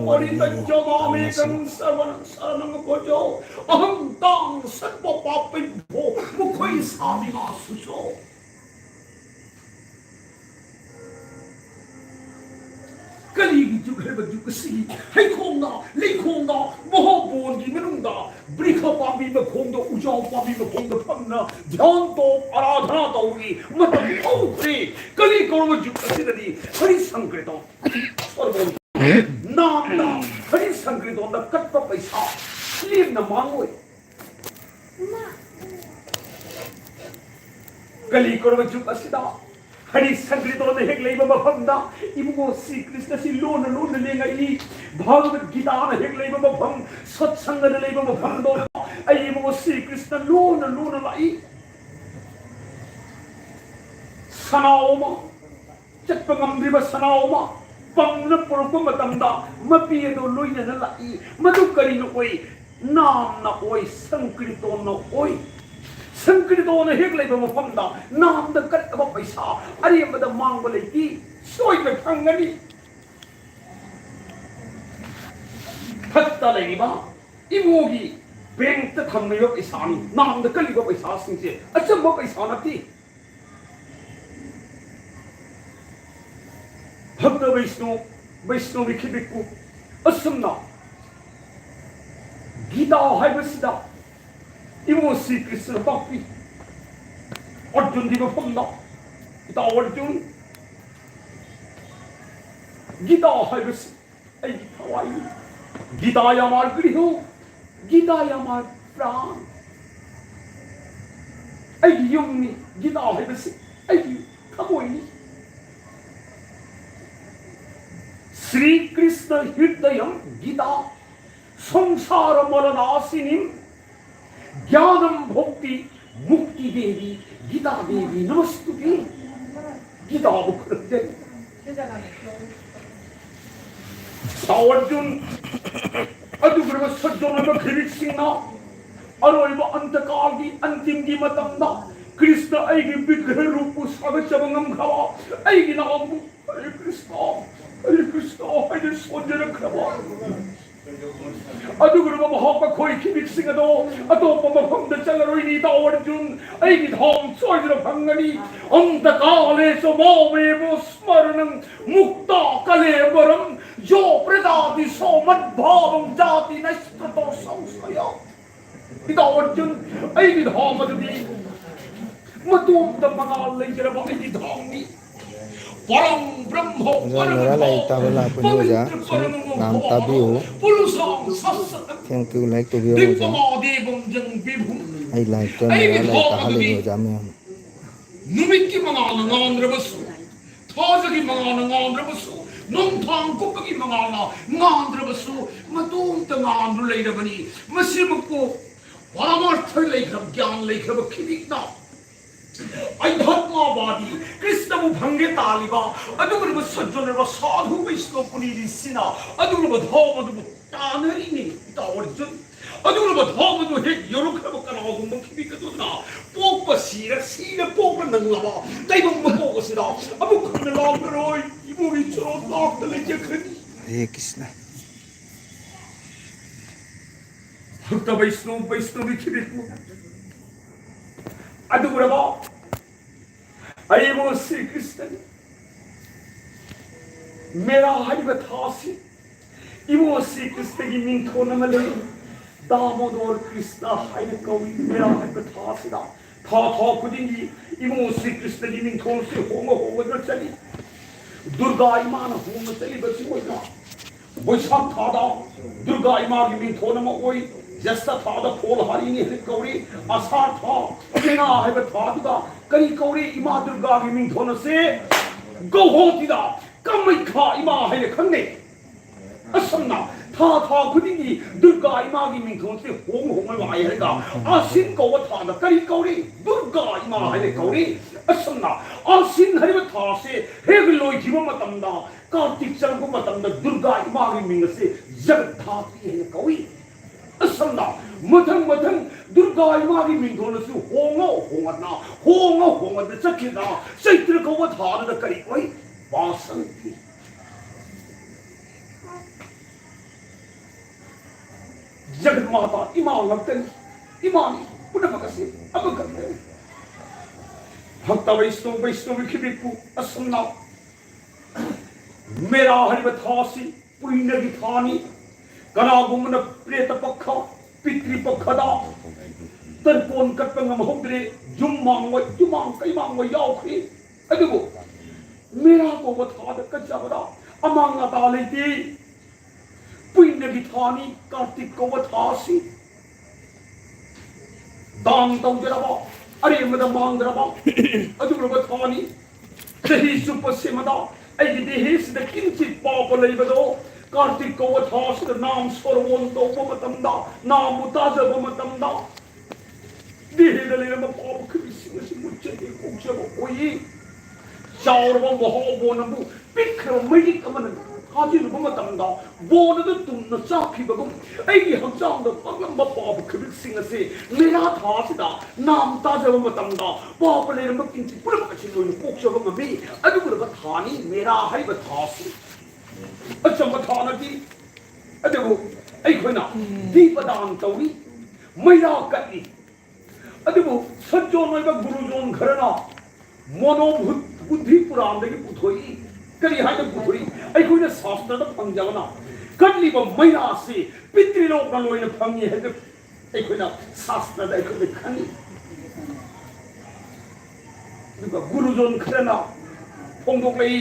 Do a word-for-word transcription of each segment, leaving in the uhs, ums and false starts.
Parintaccamamekam saranam saranam vraja. Aham taṃ satvapāpebhyo mokkhayi sāmi mā suco. ꯀꯂꯤꯒꯤ ꯖꯨꯒ ꯍꯥꯏꯕ ꯖꯨꯒ ꯑꯁꯤꯒꯤ ꯍꯩꯈꯣꯡꯗ, ꯂꯩꯈꯣꯡꯗ, ꯃꯍꯣꯕꯣꯟꯒꯤ ꯃꯅꯨꯡꯗ ꯕ꯭ꯔꯤꯈ ꯄꯥꯝꯕꯤ ꯃꯈꯣꯡꯗ, ꯎꯖꯥꯎ ꯄꯥꯝꯕꯤ ꯃꯈꯣꯡꯗ ꯐꯝꯅ ꯙ꯭ꯌꯥꯟ ꯇꯧ, ꯑꯔꯥꯙꯅꯥ ꯇꯧꯕꯒꯤ ꯃꯇꯝ ꯍꯧꯈ꯭ꯔꯦ꯫ ꯀꯂꯤ ꯀꯧꯔꯕ ꯖꯨꯒ ꯑꯁꯤꯗꯗꯤ ꯍꯔꯤ ꯁꯪꯀ꯭ꯔꯤꯇꯟ ꯁꯔꯕꯣꯟ ꯅꯥꯝꯅ ꯍꯔꯤ ꯁꯪꯀ꯭ꯔꯤꯇꯣꯟꯗ ꯀꯠꯄ ꯄꯩꯁꯥ ꯂꯦꯝꯅ ꯃꯥꯡꯉꯣꯏ꯫ ꯀꯂꯤ ꯀꯧꯔꯕ ꯖꯨꯒ ꯑꯁꯤꯗ ꯍꯔꯤ ꯁꯪꯀ꯭ꯔꯤꯇꯣꯟꯅ ꯍꯦꯛ ꯂꯩꯕ ꯃꯐꯝꯗ ꯏꯕꯨꯡꯉꯣ ꯁ꯭ꯔꯤ ꯀ꯭ꯔꯤꯁꯅꯁꯤ ꯂꯣꯟꯅ ꯂꯣꯟꯅ ꯂꯦꯡꯉꯛꯏ꯫ ꯚꯒꯕꯠ ꯒꯤꯇꯥꯅ ꯍꯦꯛ ꯂꯩꯕ ꯃꯐꯝ, ꯁꯠꯁꯪꯒꯅ ꯂꯩꯕ ꯃꯐꯝꯗꯣ ꯑꯩ ꯏꯕꯨꯡꯉꯣ ꯁ꯭ꯔꯤ ꯀ꯭ꯔꯤꯁꯅ ꯂꯣꯟꯅ ꯂꯣꯟꯅ ꯂꯥꯛꯏ꯫ ꯁꯅꯥ ꯑꯃ ꯆꯠꯄ ꯉꯝꯗ꯭ꯔꯤꯕ ꯁꯅꯥ ꯑꯃ ꯄꯪꯅ ꯄꯨꯔꯛꯄ ꯃꯇꯝꯗ ꯃꯄꯤ ꯑꯗꯨ ꯂꯣꯏꯅꯅ ꯂꯥꯛꯏ꯫ ꯃꯗꯨ ꯀꯔꯤꯅꯣ ꯑꯣꯏ? ꯅꯥꯝꯅ ꯑꯣꯏ, ꯁꯪꯀ꯭ꯔꯤꯇꯣꯟꯅ ꯑꯣꯏ꯫ ꯁꯪꯀ꯭ꯔꯤꯇꯣꯟꯅ ꯍꯦꯛ ꯂꯩꯕ ꯃꯐꯝꯗ ꯅꯥꯝꯗ ꯀꯠꯂꯕ ꯄꯩꯁꯥ ꯑꯔꯦꯝꯕꯗ ꯃꯥꯡꯕ ꯂꯩꯇꯦ, ꯁꯣꯏꯗꯅ ꯐꯪꯒꯅꯤ꯫ ꯐꯠꯇ ꯂꯩꯔꯤꯕ ꯏꯃꯣꯒꯤ ꯕꯦꯡꯛꯇ ꯊꯝꯂꯤꯕ ꯄꯩꯁꯥꯅꯤ꯫ ꯅꯥꯝꯗ ꯀꯠꯂꯤꯕ ꯄꯩꯁꯥꯁꯤꯡꯁꯦ ꯑꯆꯝꯕ ꯄꯩꯁꯥ ꯅꯠꯇꯦ꯫ ꯚꯛꯇ ꯕꯩꯁꯅꯣ, ꯕꯩꯁꯅꯣꯕꯤ ꯈꯤꯕꯤꯛꯄꯨ ꯑꯁꯨꯝꯅ ꯒꯤꯇꯥ ꯍꯥꯏꯕꯁꯤꯗ ꯏꯃꯣ ꯁ꯭ꯔꯤ ꯀ꯭ꯔꯤꯁꯅ ꯇꯥꯛꯄꯤ꯫ ꯑꯔꯖꯨꯟꯒꯤ ꯃꯐꯝꯗ, ꯏꯇꯥꯎ ꯑꯔꯖꯨꯟ, ꯒꯤꯇꯥ ꯍꯥꯏꯕꯁꯤ ꯑꯩꯒꯤ ꯊꯋꯥꯏꯅꯤ꯫ ꯒꯤꯇꯥꯌꯥ ꯃꯥ ꯒ꯭ꯔꯤꯍꯣ, ꯒꯤꯇꯥꯌꯥ ꯃꯥ ꯄ꯭ꯔꯥꯟ꯫ ꯑꯩꯒꯤ ꯌꯨꯝꯅꯤ꯫ ꯒꯤꯇꯥ ꯍꯥꯏꯕꯁꯤ ꯑꯩꯒꯤ ꯊꯃꯣꯏꯅꯤ꯫ ꯁ꯭ꯔꯤ ꯀ꯭ꯔꯤꯁꯅ ꯍ꯭ꯔꯤꯗꯌꯝ ꯒꯤꯇꯥ ꯁꯪꯁꯥꯔ ꯃꯂꯅꯥꯁꯤꯅꯤꯝ ꯒ꯭ꯌꯥꯅꯝ ꯚꯣꯛꯇꯤ ꯃꯨꯛꯇꯤ ꯗꯦꯕꯤ ꯒꯤꯇꯥ ꯗꯦꯕꯤ ꯅꯃꯁꯇꯨꯇꯦ꯫ ꯒꯤꯇꯥꯕꯨ ꯈꯨꯔꯨꯝꯖꯔꯤ꯫ ꯁꯥꯎ ꯑꯔꯖꯨꯟ, ꯑꯗꯨꯒꯨꯝꯂꯕ ꯁꯠꯖꯣꯟ ꯑꯣꯏꯕ ꯈꯤꯕꯤꯛꯁꯤꯡꯅ ꯑꯔꯣꯏꯕ ꯑꯟꯇꯀꯥꯜꯒꯤ ꯑꯟꯇꯤꯝꯒꯤ ꯃꯇꯝꯗ ꯀ꯭ꯔꯤꯁꯅ ꯑꯩꯒꯤ ꯕꯤꯒ꯭ꯔꯍ ꯔꯨꯞꯄꯨ ꯁꯥꯒꯠꯆꯕ ꯉꯝꯈ꯭ꯔꯕ ꯑꯩꯒꯤ ꯅꯥꯎꯕꯨ ꯍꯔꯦ ꯀ꯭ꯔꯤꯁꯅ, ꯍꯔꯦ ꯀ꯭ꯔꯤꯁꯅ, ꯁꯣꯟꯖꯔꯛꯈ꯭ꯔꯕ ꯑꯗꯨꯒꯨꯝꯂꯕ ꯃꯍꯥꯛ ꯃꯈꯣꯏ ꯈꯤꯕꯤꯛꯁꯤꯡ ꯑꯗꯣ ꯑꯇꯣꯞꯄ ꯃꯐꯝꯗ ꯆꯠꯂꯔꯣꯏꯅꯤ꯫ ꯏꯇꯥꯎ ꯑꯔꯖꯨꯟ, ꯑꯩꯒꯤ ꯊꯥꯡ ꯁꯣꯏꯗꯅ ꯐꯪꯒꯅꯤ꯫ ꯑन्तकाले च मामेव स्मरणं मुक्ता कलेवरं यो प्रयाति स मद्भावं याति नैष्कृतो संशयः। ꯏꯇꯥꯎ ꯑꯔꯖꯨꯟ, ꯑꯩꯒꯤ ꯊꯥꯡ ꯑꯗꯨꯗꯤ ꯃꯇꯣꯝꯇ ꯃꯉꯥꯜ ꯂꯩꯖꯔꯕ ꯑꯩꯒꯤ ꯊꯥꯡꯅꯤ꯫ ꯄꯔꯝ ꯕ꯭ꯔꯍ꯭ꯃ ꯑꯣꯖꯥ, ꯄꯔꯝ ꯅꯦꯔꯥ ꯂꯥꯏꯔꯤꯛ ꯇꯥꯕ ꯂꯥꯛꯄꯅꯤ ꯑꯣꯖꯥ, ꯁꯨꯝ ꯄꯕꯤꯇ꯭ꯔ ꯄꯔꯃ ꯉꯥꯏꯍꯥꯛ ꯇꯥꯕꯤꯌꯨ꯫ ꯄꯨꯔꯨꯁꯥꯡ ꯁꯠꯁꯠ Thank you, ꯂꯥꯏꯔꯤꯛ ꯇꯧꯕꯤꯔꯝꯃꯣ ꯑꯣꯖꯥ꯫ ꯕꯤꯝꯕꯃꯥꯗꯦꯕꯝ ꯖꯪ ꯕꯤꯚꯨꯝ꯫ ꯑꯩ ꯂꯥꯏꯔꯤꯛꯇ ꯑꯩꯒꯤ ꯅꯦꯔꯥ ꯂꯥꯏꯔꯤꯛ ꯊꯥꯡ ꯑꯗꯨꯗꯤ ꯇꯥꯍꯜꯂꯤꯅꯤ ꯑꯣꯖꯥ ꯃꯌꯥꯝ꯫ ꯅꯨꯃꯤꯠꯀꯤ ꯃꯉꯥꯜꯅ ꯉꯥꯟꯗ꯭ꯔꯕꯁꯨ, ꯊꯥꯖꯒꯤ ꯃꯉꯥꯜꯅ ꯉꯥꯟꯗ꯭ꯔꯕꯁꯨ, ꯅꯣꯡꯊꯥꯡ ꯀꯨꯞꯄꯒꯤ ꯃꯉꯥꯜꯅ ꯉꯥꯟꯗ꯭ꯔꯕꯁꯨ, ꯃꯇꯣꯝꯇ ꯉꯥꯟꯗꯨꯅ ꯂꯩꯔꯕꯅꯤ꯫ ꯃꯁꯤꯃꯛꯄꯨ ꯄꯔꯃꯥꯔꯊ ꯂꯩꯈ꯭ꯔꯕ, ꯒ꯭ꯌꯥꯟ ꯂꯩꯈ꯭ꯔꯕ ꯈꯤꯕꯤꯛꯅ ꯑꯙ꯭ꯌꯥꯠꯃꯕꯥꯗꯤ ꯀ꯭ꯔꯤꯁꯅꯕꯨ ꯐꯪꯒꯦ ꯇꯥꯜꯂꯤꯕ ꯑꯗꯨꯒꯨꯝꯂꯕ ꯁꯠꯖꯅꯔꯕ ꯁꯥꯙꯨ ꯕꯩꯁꯅꯣ ꯄꯨꯅꯤꯔꯤꯁꯤꯅ ꯑꯗꯨꯒꯨꯝꯂꯕ ꯙꯥꯝ ꯑꯗꯨꯕꯨ ꯇꯥꯟꯅꯔꯤꯅꯤ, ꯏꯇꯥꯎ ꯑꯔꯖꯨꯟ꯫ ꯑꯗꯨꯒꯨꯝꯂꯕ ꯙꯥꯝ ꯑꯗꯨ ꯍꯦꯛ ꯌꯧꯔꯛꯈ꯭ꯔꯕ ꯀꯅꯥꯒꯨꯝꯕ ꯈꯤꯕꯤꯛ ꯑꯗꯨꯅ ꯄꯣꯛꯄ ꯁꯤꯔ, ꯁꯤꯔ ꯄꯣꯛꯄ ꯅꯪꯂꯕ ꯇꯥꯏꯕꯪ ꯃꯄꯣꯛ ꯑꯁꯤꯗ ꯑꯃꯨꯛ ꯍꯟꯅ ꯂꯥꯛꯂꯔꯣꯏ꯫ ꯏꯕꯨꯡꯒꯤ ꯆꯔꯣꯟ ꯂꯥꯛꯇ ꯂꯩꯖꯈ꯭ꯔꯅꯤ꯫ ꯍꯔꯦ ꯀ꯭ꯔꯤꯁꯅ꯫ ꯚꯛꯇ ꯕꯩꯁꯅꯣ ꯕꯩꯁꯅꯣꯕꯤ ꯈꯤꯕꯤꯛꯄꯨ ꯑꯗꯨꯒꯨꯝꯂꯕ ꯑꯔꯤꯕ ꯁ꯭ꯔꯤ ꯀ꯭ꯔꯤꯁꯅꯒꯤ ꯃꯦꯔꯥ ꯍꯥꯏꯔꯤꯕ ꯊꯥ ꯑꯁꯤ ꯏꯕꯨꯡꯉꯣ ꯁ꯭ꯔꯤ ꯀ꯭ꯔꯤꯁꯅꯒꯤ ꯃꯤꯡꯊꯣꯟ ꯑꯃ ꯂꯩ꯫ ꯗꯥꯃꯣꯗꯣꯔ ꯀ꯭ꯔꯤꯁꯅ ꯍꯥꯏꯅ ꯀꯧꯏ꯫ ꯃꯦꯔꯥ ꯍꯥꯏꯕ ꯊꯥ ꯑꯁꯤꯗ ꯊꯥ ꯊꯥ ꯈꯨꯗꯤꯡꯒꯤ ꯏꯕꯨꯡꯉꯣ ꯁ꯭ꯔꯤ ꯀ꯭ꯔꯤꯁꯅꯒꯤ ꯃꯤꯡꯊꯣꯟꯁꯤ ꯍꯣꯡꯉ ꯍꯣꯡꯉꯗꯨꯅ ꯆꯠꯂꯤ꯫ ꯗꯨꯔꯒꯥ ꯏꯃꯥꯅ ꯍꯣꯡꯅ ꯆꯠꯂꯤꯕꯁꯤ ꯑꯣꯏꯅ ꯕꯣꯏꯁꯥꯈ ꯊꯥꯗ ꯗꯨꯔꯒꯥ ꯏꯃꯥꯒꯤ ꯃꯤꯡꯊꯣꯟ ꯑꯃ ꯑꯣꯏ꯫ ꯖ꯭ꯌꯦꯁꯊ ꯊꯥꯗ ꯐꯣꯜꯍꯥꯔꯤꯅꯤ ꯍꯥꯏꯅ ꯀꯧꯔꯤ꯫ ꯑꯁꯥꯔ ꯊꯥ, ꯏꯉꯥ ꯍꯥꯏꯕ ꯊꯥꯗꯨꯗ ꯀꯔꯤ ꯀꯧꯔꯤ? ꯏꯃꯥ ꯗꯨꯔꯒꯥꯒꯤ ꯃꯤꯡꯊꯣꯟ ꯑꯁꯦ ꯒꯧꯍꯣꯇꯤꯗ ꯀꯃꯩꯈꯥ ꯏꯃꯥ ꯍꯥꯏꯅ ꯈꯪꯅꯩ꯫ ꯑꯁꯨꯝꯅ ꯊꯥ ꯊꯥ ꯈꯨꯗꯤꯡꯒꯤ ꯗꯨꯔꯒꯥ ꯏꯃꯥꯒꯤ ꯃꯤꯡꯊꯣꯟꯁꯦ ꯍꯣꯡ ꯍꯣꯡꯅ ꯂꯥꯛꯑꯦ ꯍꯥꯏꯔꯒ ꯑꯥꯁꯤꯟ ꯀꯧꯕ ꯊꯥꯗ ꯀꯔꯤ ꯀꯧꯔꯤ? ꯗꯨꯔꯒꯥ ꯏꯃꯥ ꯍꯥꯏꯅ ꯀꯧꯔꯤ꯫ ꯑꯁꯨꯝꯅ ꯑꯥꯁꯤꯟ ꯍꯥꯏꯕ ꯊꯥꯁꯦ ꯍꯦꯛ ꯂꯣꯏꯈꯤꯕ ꯃꯇꯝꯗ, ꯀꯥꯔꯇꯤꯛ ꯆꯪꯂꯛꯄ ꯃꯇꯝꯗ ꯗꯨꯔꯒꯥ ꯏꯃꯥꯒꯤ ꯃꯤꯡ ꯑꯁꯦ ꯖꯒꯠꯙꯥꯇ꯭ꯔꯤ ꯍꯥꯏꯅ ꯀꯧꯏ꯫ ꯑꯁꯨꯝꯅ ꯃꯊꯪ ꯃꯊꯪ ꯗꯨꯔꯒꯥ ꯏꯃꯥꯒꯤ ꯃꯤꯡꯊꯣꯜ ꯑꯁꯤ ꯍꯣꯡꯉ ꯍꯣꯡꯉꯗꯅ, ꯍꯣꯡꯉ ꯍꯣꯡꯉꯗꯅ ꯆꯠꯈꯤꯗꯅ ꯆꯩꯇ꯭ꯔ ꯀꯧꯕ ꯊꯥꯗꯨꯗ ꯀꯔꯤ ꯑꯣꯏ? ꯕꯥꯁꯟꯇꯤ꯫ ꯖꯒꯠ ꯃꯥꯇꯥ ꯏꯃꯥ ꯉꯥꯛꯇꯅꯤ꯫ ꯏꯃꯥꯅꯤ꯫ ꯄꯨꯝꯅꯃꯛ ꯑꯁꯤ ꯑꯃꯈꯛꯇꯅꯤ꯫ ꯚꯛꯇ ꯕꯩꯁꯅꯣ ꯕꯩꯁꯅꯣꯕꯤ ꯈꯤꯕꯤꯛꯄꯨ ꯑꯁꯨꯝꯅ ꯃꯦꯔꯥ ꯍꯥꯏꯔꯤꯕ ꯊꯥ ꯑꯁꯤ ꯄꯨꯏꯅꯒꯤ ꯊꯥꯅꯤ꯫ ꯀꯅꯥꯒꯨꯝꯕꯅ ꯄ꯭ꯔꯦꯇ ꯄꯛꯈ, ꯄꯤꯇ꯭ꯔꯤ ꯄꯛꯈꯗ ꯇꯔꯄꯣꯟ ꯀꯠꯄ ꯉꯝꯍꯧꯗ꯭ꯔꯦ, ꯌꯨꯝ ꯃꯥꯡꯕ, ꯌꯨꯝꯃꯥꯡ ꯀꯩꯃꯥꯡꯕ ꯌꯥꯎꯈ꯭ꯔꯦ꯫ ꯑꯗꯨꯕꯨ ꯃꯦꯔꯥ ꯀꯧꯕ ꯊꯥꯗ ꯀꯠꯆꯕꯗ ꯑꯃꯥꯡ ꯑꯇꯥ ꯂꯩꯇꯦ꯫ ꯄꯨꯏꯅꯒꯤ ꯊꯥꯅꯤ, ꯀꯥꯔꯇꯤꯛ ꯀꯧꯕ ꯊꯥ ꯑꯁꯤ ꯗꯥꯟ ꯇꯧꯖꯔꯕ, ꯑꯔꯦꯝꯕꯗ ꯃꯥꯡꯗ꯭ꯔꯕ ꯑꯗꯨꯒꯨꯝꯂꯕ ꯊꯥꯅꯤ꯫ ꯆꯍꯤ ꯆꯨꯞꯄ ꯁꯦꯝꯕꯗ ꯑꯩꯒꯤ ꯗꯦꯍꯦꯁꯤꯗ ꯀꯤꯟꯆꯤꯠ ꯄꯥꯄ ꯂꯩꯕꯗꯣ, ꯀꯥꯔꯇꯤꯛ ꯀꯧꯕ ꯊꯥ ꯑꯁꯤꯗ ꯅꯥꯝ ꯁꯣꯔꯣꯟ ꯇꯧꯕ ꯃꯇꯝꯗ, ꯅꯥꯝꯕꯨ ꯇꯥꯖꯕ ꯃꯇꯝꯗ, ꯗꯦꯍꯦꯗ ꯂꯩꯔꯝꯕ ꯄꯥꯄ ꯈꯨꯗꯤꯡꯁꯤꯡ ꯑꯁꯤ ꯃꯨꯠꯆꯗꯦ, ꯀꯣꯛꯆꯕ ꯑꯣꯏꯌꯦ꯫ ꯆꯥꯎꯔꯕ ꯃꯍꯥꯎ ꯕꯣꯟ ꯑꯃꯕꯨ ꯄꯤꯛꯈ꯭ꯔꯕ ꯃꯩꯔꯤꯛ ꯑꯃꯅ ꯊꯥꯖꯤꯜꯂꯨꯕ ꯃꯇꯝꯗ, ꯕꯣꯟ ꯑꯗꯨ ꯇꯨꯝꯅ ꯆꯥꯛꯈꯤꯕꯒꯨꯝ ꯑꯩꯒꯤ ꯍꯛꯆꯥꯡꯗ ꯄꯛꯂꯝꯕ ꯄꯥꯄ ꯈꯨꯗꯤꯡꯁꯤꯡ ꯑꯁꯤ ꯃꯦꯔꯥ ꯊꯥ ꯑꯁꯤꯗ ꯅꯥꯝ ꯇꯥꯖꯕ ꯃꯇꯝꯗ, ꯄꯥꯄ ꯂꯩꯔꯝꯕ ꯀꯤꯟꯆꯤꯠ ꯄꯨꯝꯅꯃꯛ ꯑꯁꯤ ꯂꯣꯏꯅ ꯀꯣꯛꯆꯕ ꯉꯝꯃꯤ꯫ ꯑꯗꯨꯒꯨꯝꯂꯕ ꯊꯥꯅꯤ ꯃꯦꯔꯥ ꯍꯥꯏꯔꯤꯕ ꯊꯥ ꯑꯁꯤ꯫ ꯑꯆꯝꯕ ꯊꯥ ꯅꯠꯇꯦ꯫ ꯑꯗꯨꯕꯨ ꯑꯩꯈꯣꯏꯅ ꯗꯤꯄꯗꯥꯟ ꯇꯧꯔꯤ, ꯃꯩꯔꯥ ꯀꯠꯂꯤ꯫ ꯑꯗꯨꯕꯨ ꯁꯠꯖꯣꯟ ꯑꯣꯏꯕ ꯒꯨꯔꯨꯖꯣꯟ ꯈꯔꯅ ꯃꯣꯅꯣꯕꯨꯗ ꯕꯨꯗꯙꯤ ꯄꯨꯔꯥꯟꯗꯒꯤ ꯄꯨꯊꯣꯛꯏ꯫ ꯀꯔꯤ ꯍꯥꯏꯅ ꯄꯨꯊꯣꯛꯏ? ꯑꯩꯈꯣꯏꯅ ꯁꯥꯁꯇ꯭ꯔꯗ ꯐꯪꯖꯕꯅ ꯀꯠꯂꯤꯕ ꯃꯩꯔꯥꯁꯤ ꯄꯤꯇ꯭ꯔꯤꯂꯣꯛꯅ ꯂꯣꯏꯅ ꯐꯪꯉꯤ ꯍꯥꯏꯕ ꯑꯩꯈꯣꯏꯅ ꯁꯥꯁꯇ꯭ꯔꯗ ꯑꯩꯈꯣꯏꯅ ꯈꯪꯉꯤ꯫ ꯑꯗꯨꯒ ꯒꯨꯔꯨꯖꯣꯟ ꯈꯔꯅ ꯐꯣꯡꯗꯣꯛꯂꯛꯏ,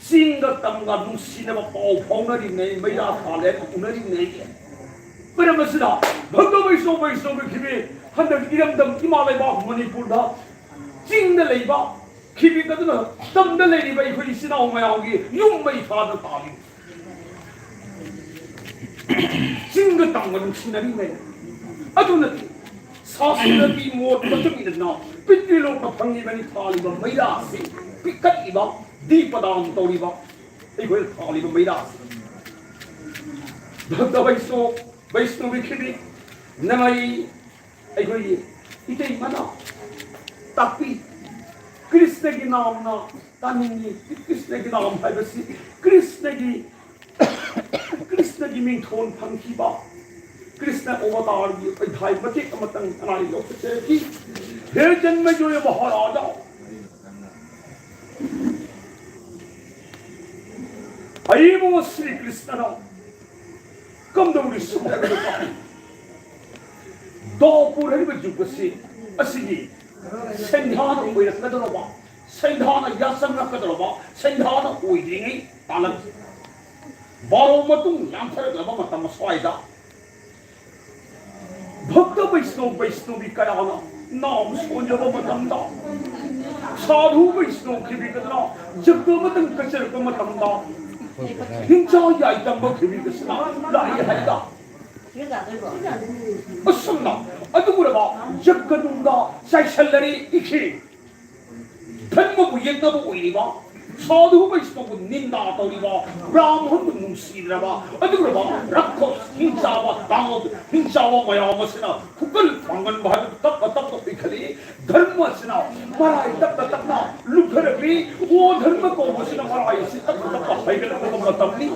ꯆꯤꯡꯒ ꯇꯝꯒ ꯅꯨꯡꯁꯤꯅꯕ ꯄꯥꯎ ꯐꯥꯎꯅꯔꯤꯉꯩ, ꯃꯩꯔꯥ ꯊꯥꯜꯂꯦ ꯎꯅꯔꯤꯉꯩ꯫ ꯃꯔꯝ ꯑꯁꯤꯅ ꯚꯛꯇ ꯕꯩꯁꯅꯣ ꯕꯩꯁꯅꯣꯒꯤ ꯈꯤꯕꯤ ꯍꯟꯗꯛ ꯏꯔꯝꯗꯝ ꯏꯃꯥ ꯂꯩꯕꯥꯛ ꯃꯅꯤꯄꯨꯔꯗ ꯆꯤꯡꯗ ꯂꯩꯕ ꯈꯤꯕꯤ ꯑꯗꯨꯅ ꯇꯝꯗ ꯂꯩꯔꯤꯕ ꯑꯩꯈꯣꯏ ꯏꯆꯤꯟ ꯏꯅꯥꯎ ꯃꯌꯥꯝꯒꯤ ꯌꯨꯝ ꯃꯩ ꯊꯥꯗ ꯇꯥꯜꯂꯤ꯫ ꯆꯤꯡꯒ ꯇꯝꯒ ꯅꯨꯡꯁꯤꯅꯔꯤꯉꯩ꯫ ꯑꯗꯨꯅꯗꯤ ꯁꯥꯁꯇ꯭ꯔꯒꯤ ꯃꯣꯠ ꯃꯇꯨꯡ ꯏꯟꯅ ꯄꯤꯇ꯭ꯔꯤꯂꯣꯛꯅ ꯐꯪꯉꯤꯕꯅꯤ ꯊꯥꯜꯂꯤꯕ ꯃꯩꯔꯥꯁꯤ ꯄꯤꯛꯈꯠꯂꯤꯕ, ꯗꯤꯄꯗꯥꯟ ꯇꯧꯔꯤꯕ ꯑꯩꯈꯣꯏꯅ ꯊꯥꯜꯂꯤꯕ ꯃꯩꯔꯥꯁꯤ꯫ ꯚꯛꯇ ꯕꯩꯁꯅꯣ ꯕꯩꯁꯅꯣꯕꯤ ꯈꯤꯕꯤ ꯅꯃꯩ ꯑꯩꯈꯣꯏꯒꯤ ꯏꯇꯩꯃꯅ ꯇꯥꯛꯄꯤ꯫ ꯀ꯭ꯔꯤꯁꯅꯒꯤ ꯅꯥꯝꯅ ꯇꯥꯅꯤꯡꯉꯤ꯫ ꯀ꯭ꯔꯤꯁꯅꯒꯤ ꯅꯥꯝ ꯍꯥꯏꯕꯁꯤ ꯀ꯭ꯔꯤꯁꯅꯒꯤ, ꯀ꯭ꯔꯤꯁꯅꯒꯤ ꯃꯤꯡꯊꯣꯜ ꯐꯪꯈꯤꯕ, ꯀ꯭ꯔꯤꯁꯅ ꯑꯣꯕꯇꯥꯔꯒꯤ ꯄꯩꯊꯥꯏ ꯃꯇꯦꯛ ꯑꯃꯇꯪ ꯑꯅꯥꯏ ꯂꯧꯈꯠꯆꯔꯛꯈꯤ꯫ ꯍꯦ ꯖꯟꯃꯦꯖꯌ ꯃꯍꯥꯔꯥꯖꯥ, ꯑꯏꯕ ꯁ꯭ꯔꯤ ꯀ꯭ꯔꯤꯁꯅꯅ ꯀꯝꯗꯧꯔꯤ ꯁꯨꯝ ꯍꯥꯏꯕꯗ ꯇꯥꯎ꯫ ꯗ꯭ꯋꯥꯄꯨꯔ ꯍꯥꯏꯔꯤꯕ ꯖꯨꯒ ꯑꯁꯤ, ꯑꯁꯤꯒꯤ ꯁꯦꯟꯗꯥꯟ ꯑꯣꯏꯔꯛꯀꯗꯧꯔꯕ, ꯁꯦꯟꯗꯥꯟ ꯌꯥꯆꯪꯉꯛꯀꯗꯧꯔꯕ, ꯁꯦꯟꯗꯥꯟ ꯑꯣꯏꯗ꯭ꯔꯤꯉꯩ ꯇꯥꯂꯛ ꯕꯥꯔꯣ ꯃꯇꯨꯡ ꯌꯥꯝꯊꯔꯛꯂꯕ ꯃꯇꯝ ꯑꯁ꯭ꯋꯥꯏꯗ ꯚꯛꯇ ꯕꯩꯁꯅꯣ ꯕꯩꯁꯅꯣꯕꯤ ꯀꯌꯥꯅ ꯅꯥꯝ ꯁꯣꯟꯖꯕ ꯃꯇꯝꯗ, ꯁꯥꯙꯨ ꯕꯩꯁꯅꯣ ꯈꯤꯕꯤꯒꯗꯅ ꯖꯒ ꯑꯃꯇꯪ ꯀꯠꯆꯔꯛꯄ ꯃꯇꯝꯗ, ꯍꯤꯡꯆꯥ ꯌꯥꯏꯇꯝꯕ ꯈꯤꯕꯤꯒꯁꯤꯅ ꯂꯥꯛꯏ ꯍꯥꯏꯗ꯫ ꯑꯁꯨꯝꯅ ꯑꯗꯨꯒꯨꯝꯂꯕ ꯖꯒ ꯅꯨꯡꯗ ꯆꯥꯏꯁꯜꯂꯔꯤ ꯏꯈꯤ꯫ ꯙꯔꯃꯕꯨ ꯌꯦꯛꯅꯕ ꯑꯣꯏꯔꯤꯕ, ꯁꯥꯙꯨ ꯕꯩꯁꯅꯣꯕꯨ ꯅꯤꯟꯗꯥ ꯇꯧꯔꯤꯕ, ꯕ꯭ꯔꯥꯍ꯭ꯃꯟꯕꯨ ꯅꯨꯡꯁꯤꯗ꯭ꯔꯕ, ꯑꯗꯨꯒꯨꯝꯂꯕ ꯔꯥꯈꯣꯁ, ꯍꯤꯡꯆꯥꯕ, ꯗꯥꯅꯕ, ꯍꯤꯡꯆꯥꯕ ꯃꯌꯥꯝ ꯑꯁꯤꯅ ꯈꯨꯀꯜ ꯄꯥꯡꯒꯟꯕ ꯍꯥꯏꯕꯗꯨ ꯇꯞꯅ ꯇꯞꯅ ꯄꯤꯛꯈꯠꯂꯛꯏ꯫ ꯙꯔꯃ ꯑꯁꯤꯅ ꯃꯔꯥꯏ ꯇꯞꯅ ꯇꯞꯅ ꯂꯨꯞꯊꯔꯛꯂꯤ꯫ ꯑꯣ ꯙꯔꯃ ꯀꯧꯕꯁꯤꯅ ꯃꯔꯥꯏ ꯑꯁꯤ ꯇꯞꯅ ꯇꯞꯅ ꯍꯥꯏꯒꯠꯂꯛꯄ ꯃꯇꯝꯅꯤ꯫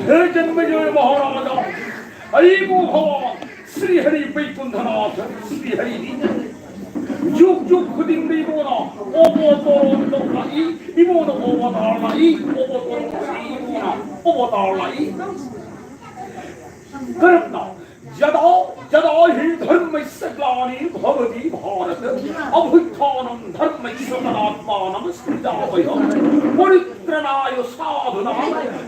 ꯍꯦ ꯖꯟꯃꯦꯖꯌ ꯃꯍꯥꯔꯥꯖꯥ, ꯑꯏꯕꯨ ꯚꯒꯋꯥꯟ ꯁ꯭ꯔꯤ ꯍꯔꯤ ꯕꯩꯀꯨꯟꯊꯅꯥꯊ ꯁ꯭ꯔꯤ ꯍꯔꯤꯅꯤ꯫ ꯖꯨꯛ ꯖꯨꯛ ꯈꯨꯗꯤꯡꯗ ꯏꯕꯣꯅ ꯑꯣꯕꯣ ꯇꯣꯔꯣꯟ ꯇꯧꯔꯛꯏ, ꯏꯕꯣꯅ ꯑꯣꯕꯣ ꯇꯥꯔ ꯂꯥꯛꯏ, ꯑꯣꯕꯣ ꯇꯣꯔꯣꯟ ꯂꯥꯛꯏ, ꯏꯕꯣꯅ ꯑꯣꯕꯣ ꯇꯥꯔ ꯂꯥꯛꯏ꯫ ꯀꯔꯝꯅ? यदा यदा हि धर्मस्य ग्लानिर्भवति भारत, अभ्युत्थानं धर्मस्य तदात्मानं सृजाम्यहम्। परित्राणाय साधूनां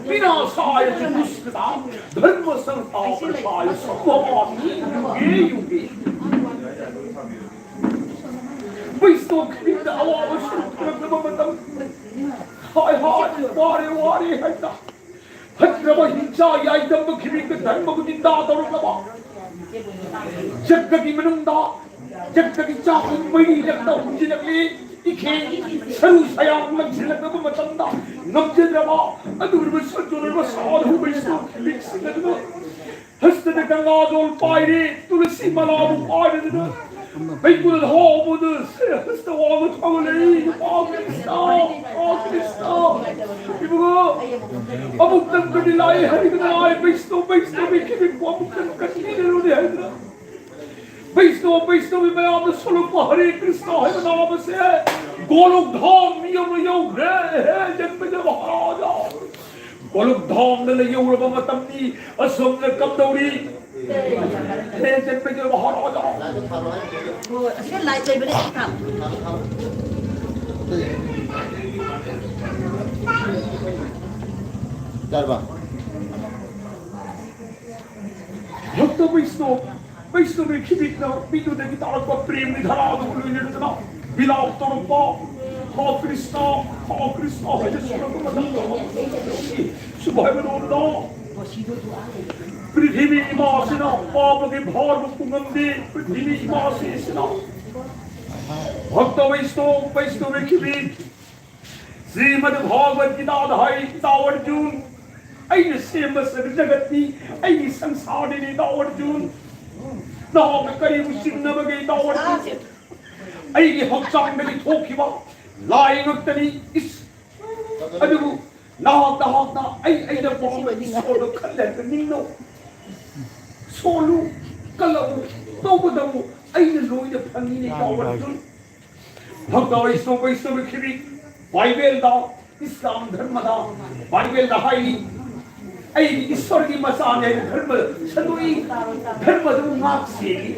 विनाशाय च दुष्कृताम्। धर्म संस्थापनाय संभवामि युगे युगे। ꯕꯩꯁꯅꯣ ꯈꯤꯕꯤꯗ ꯑꯋꯥꯕ ꯁꯔꯨꯛ ꯊꯣꯛꯂꯛꯂꯕ ꯃꯇꯝ, ꯍꯥꯏ ꯍꯥꯏ, ꯋꯥꯔꯦ ꯋꯥꯔꯦ ꯍꯥꯏꯅ ꯐꯠꯇ꯭ꯔꯕ ꯍꯤꯡꯆꯥ ꯌꯥꯏꯗꯝꯕ ꯈꯤꯕꯤꯗ ꯙꯔꯃꯕꯨ ꯅꯤꯟꯗꯥ ꯇꯧꯔꯛꯂꯕ, ꯖꯒꯒꯤ ꯃꯅꯨꯡꯗ ꯖꯒꯒꯤ ꯆꯥꯛꯈꯨꯝ ꯃꯩꯔꯤꯔꯛꯇ ꯍꯨꯝꯖꯤꯜꯂꯛꯂꯤ꯫ ꯏꯈꯦ ꯁꯔꯨ ꯁꯌꯥꯡ ꯂꯪꯁꯤꯜꯂꯛꯂꯕ ꯃꯇꯝꯗ ꯉꯝꯖꯗ꯭ꯔꯕ ꯑꯗꯨꯒꯨꯝꯂꯕ ꯁꯣꯟꯖꯔꯕ ꯁꯥꯙꯨ ꯕꯩꯁꯅꯣ ꯈꯤꯕꯤꯁꯤꯡ ꯑꯗꯨꯅ ꯍꯁꯇꯗ ꯒꯪꯒꯥꯖꯣꯜ ꯄꯥꯏꯔꯦ, ꯇꯨꯂꯁꯤ ꯃꯂꯥꯕꯨ ꯄꯥꯏꯔꯗꯨꯅ ꯕꯩꯀꯨꯟꯊ ꯙꯥꯃꯗ ꯍꯁꯇ ꯋꯥꯡꯅ ꯊꯥꯡꯒꯠꯂꯛꯏ꯫ ꯅꯨꯄꯥ ꯀ꯭ꯔꯤꯁꯅ, ꯅꯨꯄꯥ ꯀ꯭ꯔꯤꯁꯅ, ꯏꯕꯨꯡꯉꯣ, ꯑꯃꯨꯛꯇꯪ ꯀꯗꯤ ꯂꯥꯛꯑꯦ ꯍꯥꯏꯗꯅ, ꯑꯩ ꯕꯩꯁꯅꯣ, ꯕꯩꯁꯅꯣꯒꯤ ꯈꯤꯕꯤꯛꯄꯨ ꯑꯃꯨꯛꯇꯪ ꯀꯟꯕꯤꯔꯨꯅꯦ ꯍꯥꯏꯗꯅ꯫ ꯕꯩꯁꯅꯣ, ꯕꯩꯁꯅꯣꯒꯤ ꯃꯌꯥꯝꯅ ꯁꯣꯜꯂꯛꯄ ꯍꯔꯦ ꯀ꯭ꯔꯤꯁꯅ ꯍꯥꯏꯕ ꯅꯥꯝ ꯑꯁꯦ ꯒꯣꯂꯣꯛ ꯙꯥꯝ ꯃꯤ ꯑꯃ ꯌꯧꯈ꯭ꯔꯦ꯫ ꯍꯦ ꯖꯟꯃꯦꯖ ꯃꯍꯥꯔꯥꯖꯥ, ꯒꯣꯂꯣꯛ ꯙꯥꯝꯗ ꯂꯩ ꯌꯧꯔꯕ ꯃꯇꯝꯅꯤ꯫ ꯑꯁꯣꯝꯗ ꯀꯝꯗꯧꯔꯤ? ꯍꯦ ꯖꯟꯃꯦꯖ ꯃꯍꯥꯔꯥꯖꯥ꯫ ꯍꯣꯏ, ꯑꯁꯤꯗ ꯂꯥꯏꯠ ꯂꯩꯕꯅꯦ, ꯁꯤ ꯊꯥꯜꯂꯣ꯫ ꯌꯥꯔꯕ? ꯚꯛꯇ ꯕꯩꯁꯅꯣ, ꯕꯩꯁꯅꯣꯒꯤ ꯈꯤꯕꯤꯛꯅ ꯃꯤꯗꯨꯗꯒꯤ ꯇꯥꯔꯛꯄ ꯄ꯭ꯔꯦꯝꯒꯤ ꯙꯔꯥꯗꯨꯕꯨ ꯂꯣꯏꯅꯔꯗꯨꯅ ꯕꯤꯂꯥꯞ ꯇꯧꯔꯛꯄ, "ꯍꯥ ꯀ꯭ꯔꯤꯁꯅ, ꯍꯥ ꯀ꯭ꯔꯤꯁꯅ" ꯍꯥꯏꯅ ꯁꯣꯜꯂꯛꯄ ꯃꯇꯝꯗ ꯁꯨꯕ ꯍꯥꯏꯕ ꯅꯣꯡꯗ ꯄ꯭ꯔꯤꯊꯤꯕꯤ ꯏꯃꯥꯁꯤꯅ ꯄꯥꯄꯒꯤ ꯚꯥꯔꯕꯨ ꯄꯨꯉꯝꯗꯦ꯫ ꯄ꯭ꯔꯤꯊꯤꯕꯤ ꯏꯃꯥꯁꯤꯁꯤꯅ ꯚꯛꯇ ꯕꯩꯁꯅꯣ, ꯕꯩꯁꯅꯣꯒꯤ ꯈꯤꯕꯤꯛ ꯁ꯭ꯔꯤꯃꯗ ꯚꯒꯕꯗ ꯒꯤꯇꯥꯗ ꯍꯥꯏ, "ꯏꯇꯥꯎ ꯑꯔꯖꯨꯟ, ꯑꯩꯅ ꯁꯦꯝꯕ ꯁꯔ ꯖꯒꯠꯅꯤ, ꯑꯩꯒꯤ ꯁꯪꯁꯥꯔꯅꯤ ꯏꯇꯥꯎ ꯑꯔꯖꯨꯟ꯫ ꯅꯍꯥꯛꯅ ꯀꯔꯤꯕꯨ ꯆꯤꯡꯅꯕꯒꯦ ꯏꯇꯥꯎ ꯑꯔꯖꯨꯟ? ꯑꯩꯒꯤ ꯍꯛꯆꯥꯡꯗꯒꯤ ꯊꯣꯛꯈꯤꯕ ꯂꯥꯏ ꯉꯥꯛꯇꯅꯤ꯫ ꯏꯁ, ꯑꯗꯨꯕꯨ ꯅꯍꯥꯛ, ꯅꯍꯥꯛꯅ ꯑꯩ, ꯑꯩꯅ ꯄꯥꯝꯕ ꯏꯁꯣꯔꯗꯣ ꯈꯜꯂꯒ ꯅꯤꯡꯅꯧ꯫ ꯁꯣꯜꯂꯨ, ꯀꯜꯂꯛꯎ, ꯇꯧꯕꯇꯕꯨ ꯑꯩꯅ ꯂꯣꯏꯅ ꯐꯪꯉꯤꯅꯦ ꯏꯇꯥꯎ ꯑꯔꯖꯨꯟ꯫" ꯚꯛꯇ ꯕꯩꯁꯅꯣ, ꯕꯩꯁꯅꯣꯒꯤ ꯈꯤꯕꯤꯛ ꯕꯥꯏꯕꯦꯜꯗ, ꯏꯁꯂꯥꯝ ꯙꯔꯃꯗ, ꯕꯥꯏꯕꯦꯜꯗ ꯍꯥꯏꯔꯤ, "ꯑꯩꯗꯤ ꯏꯁꯣꯔꯒꯤ ꯃꯆꯥꯅꯤ" ꯍꯥꯏꯅ ꯙꯔꯃ ꯁꯟꯗꯣꯛꯏ, ꯙꯔꯃꯗꯨ ꯉꯥꯛ ꯁꯦꯜꯂꯤ꯫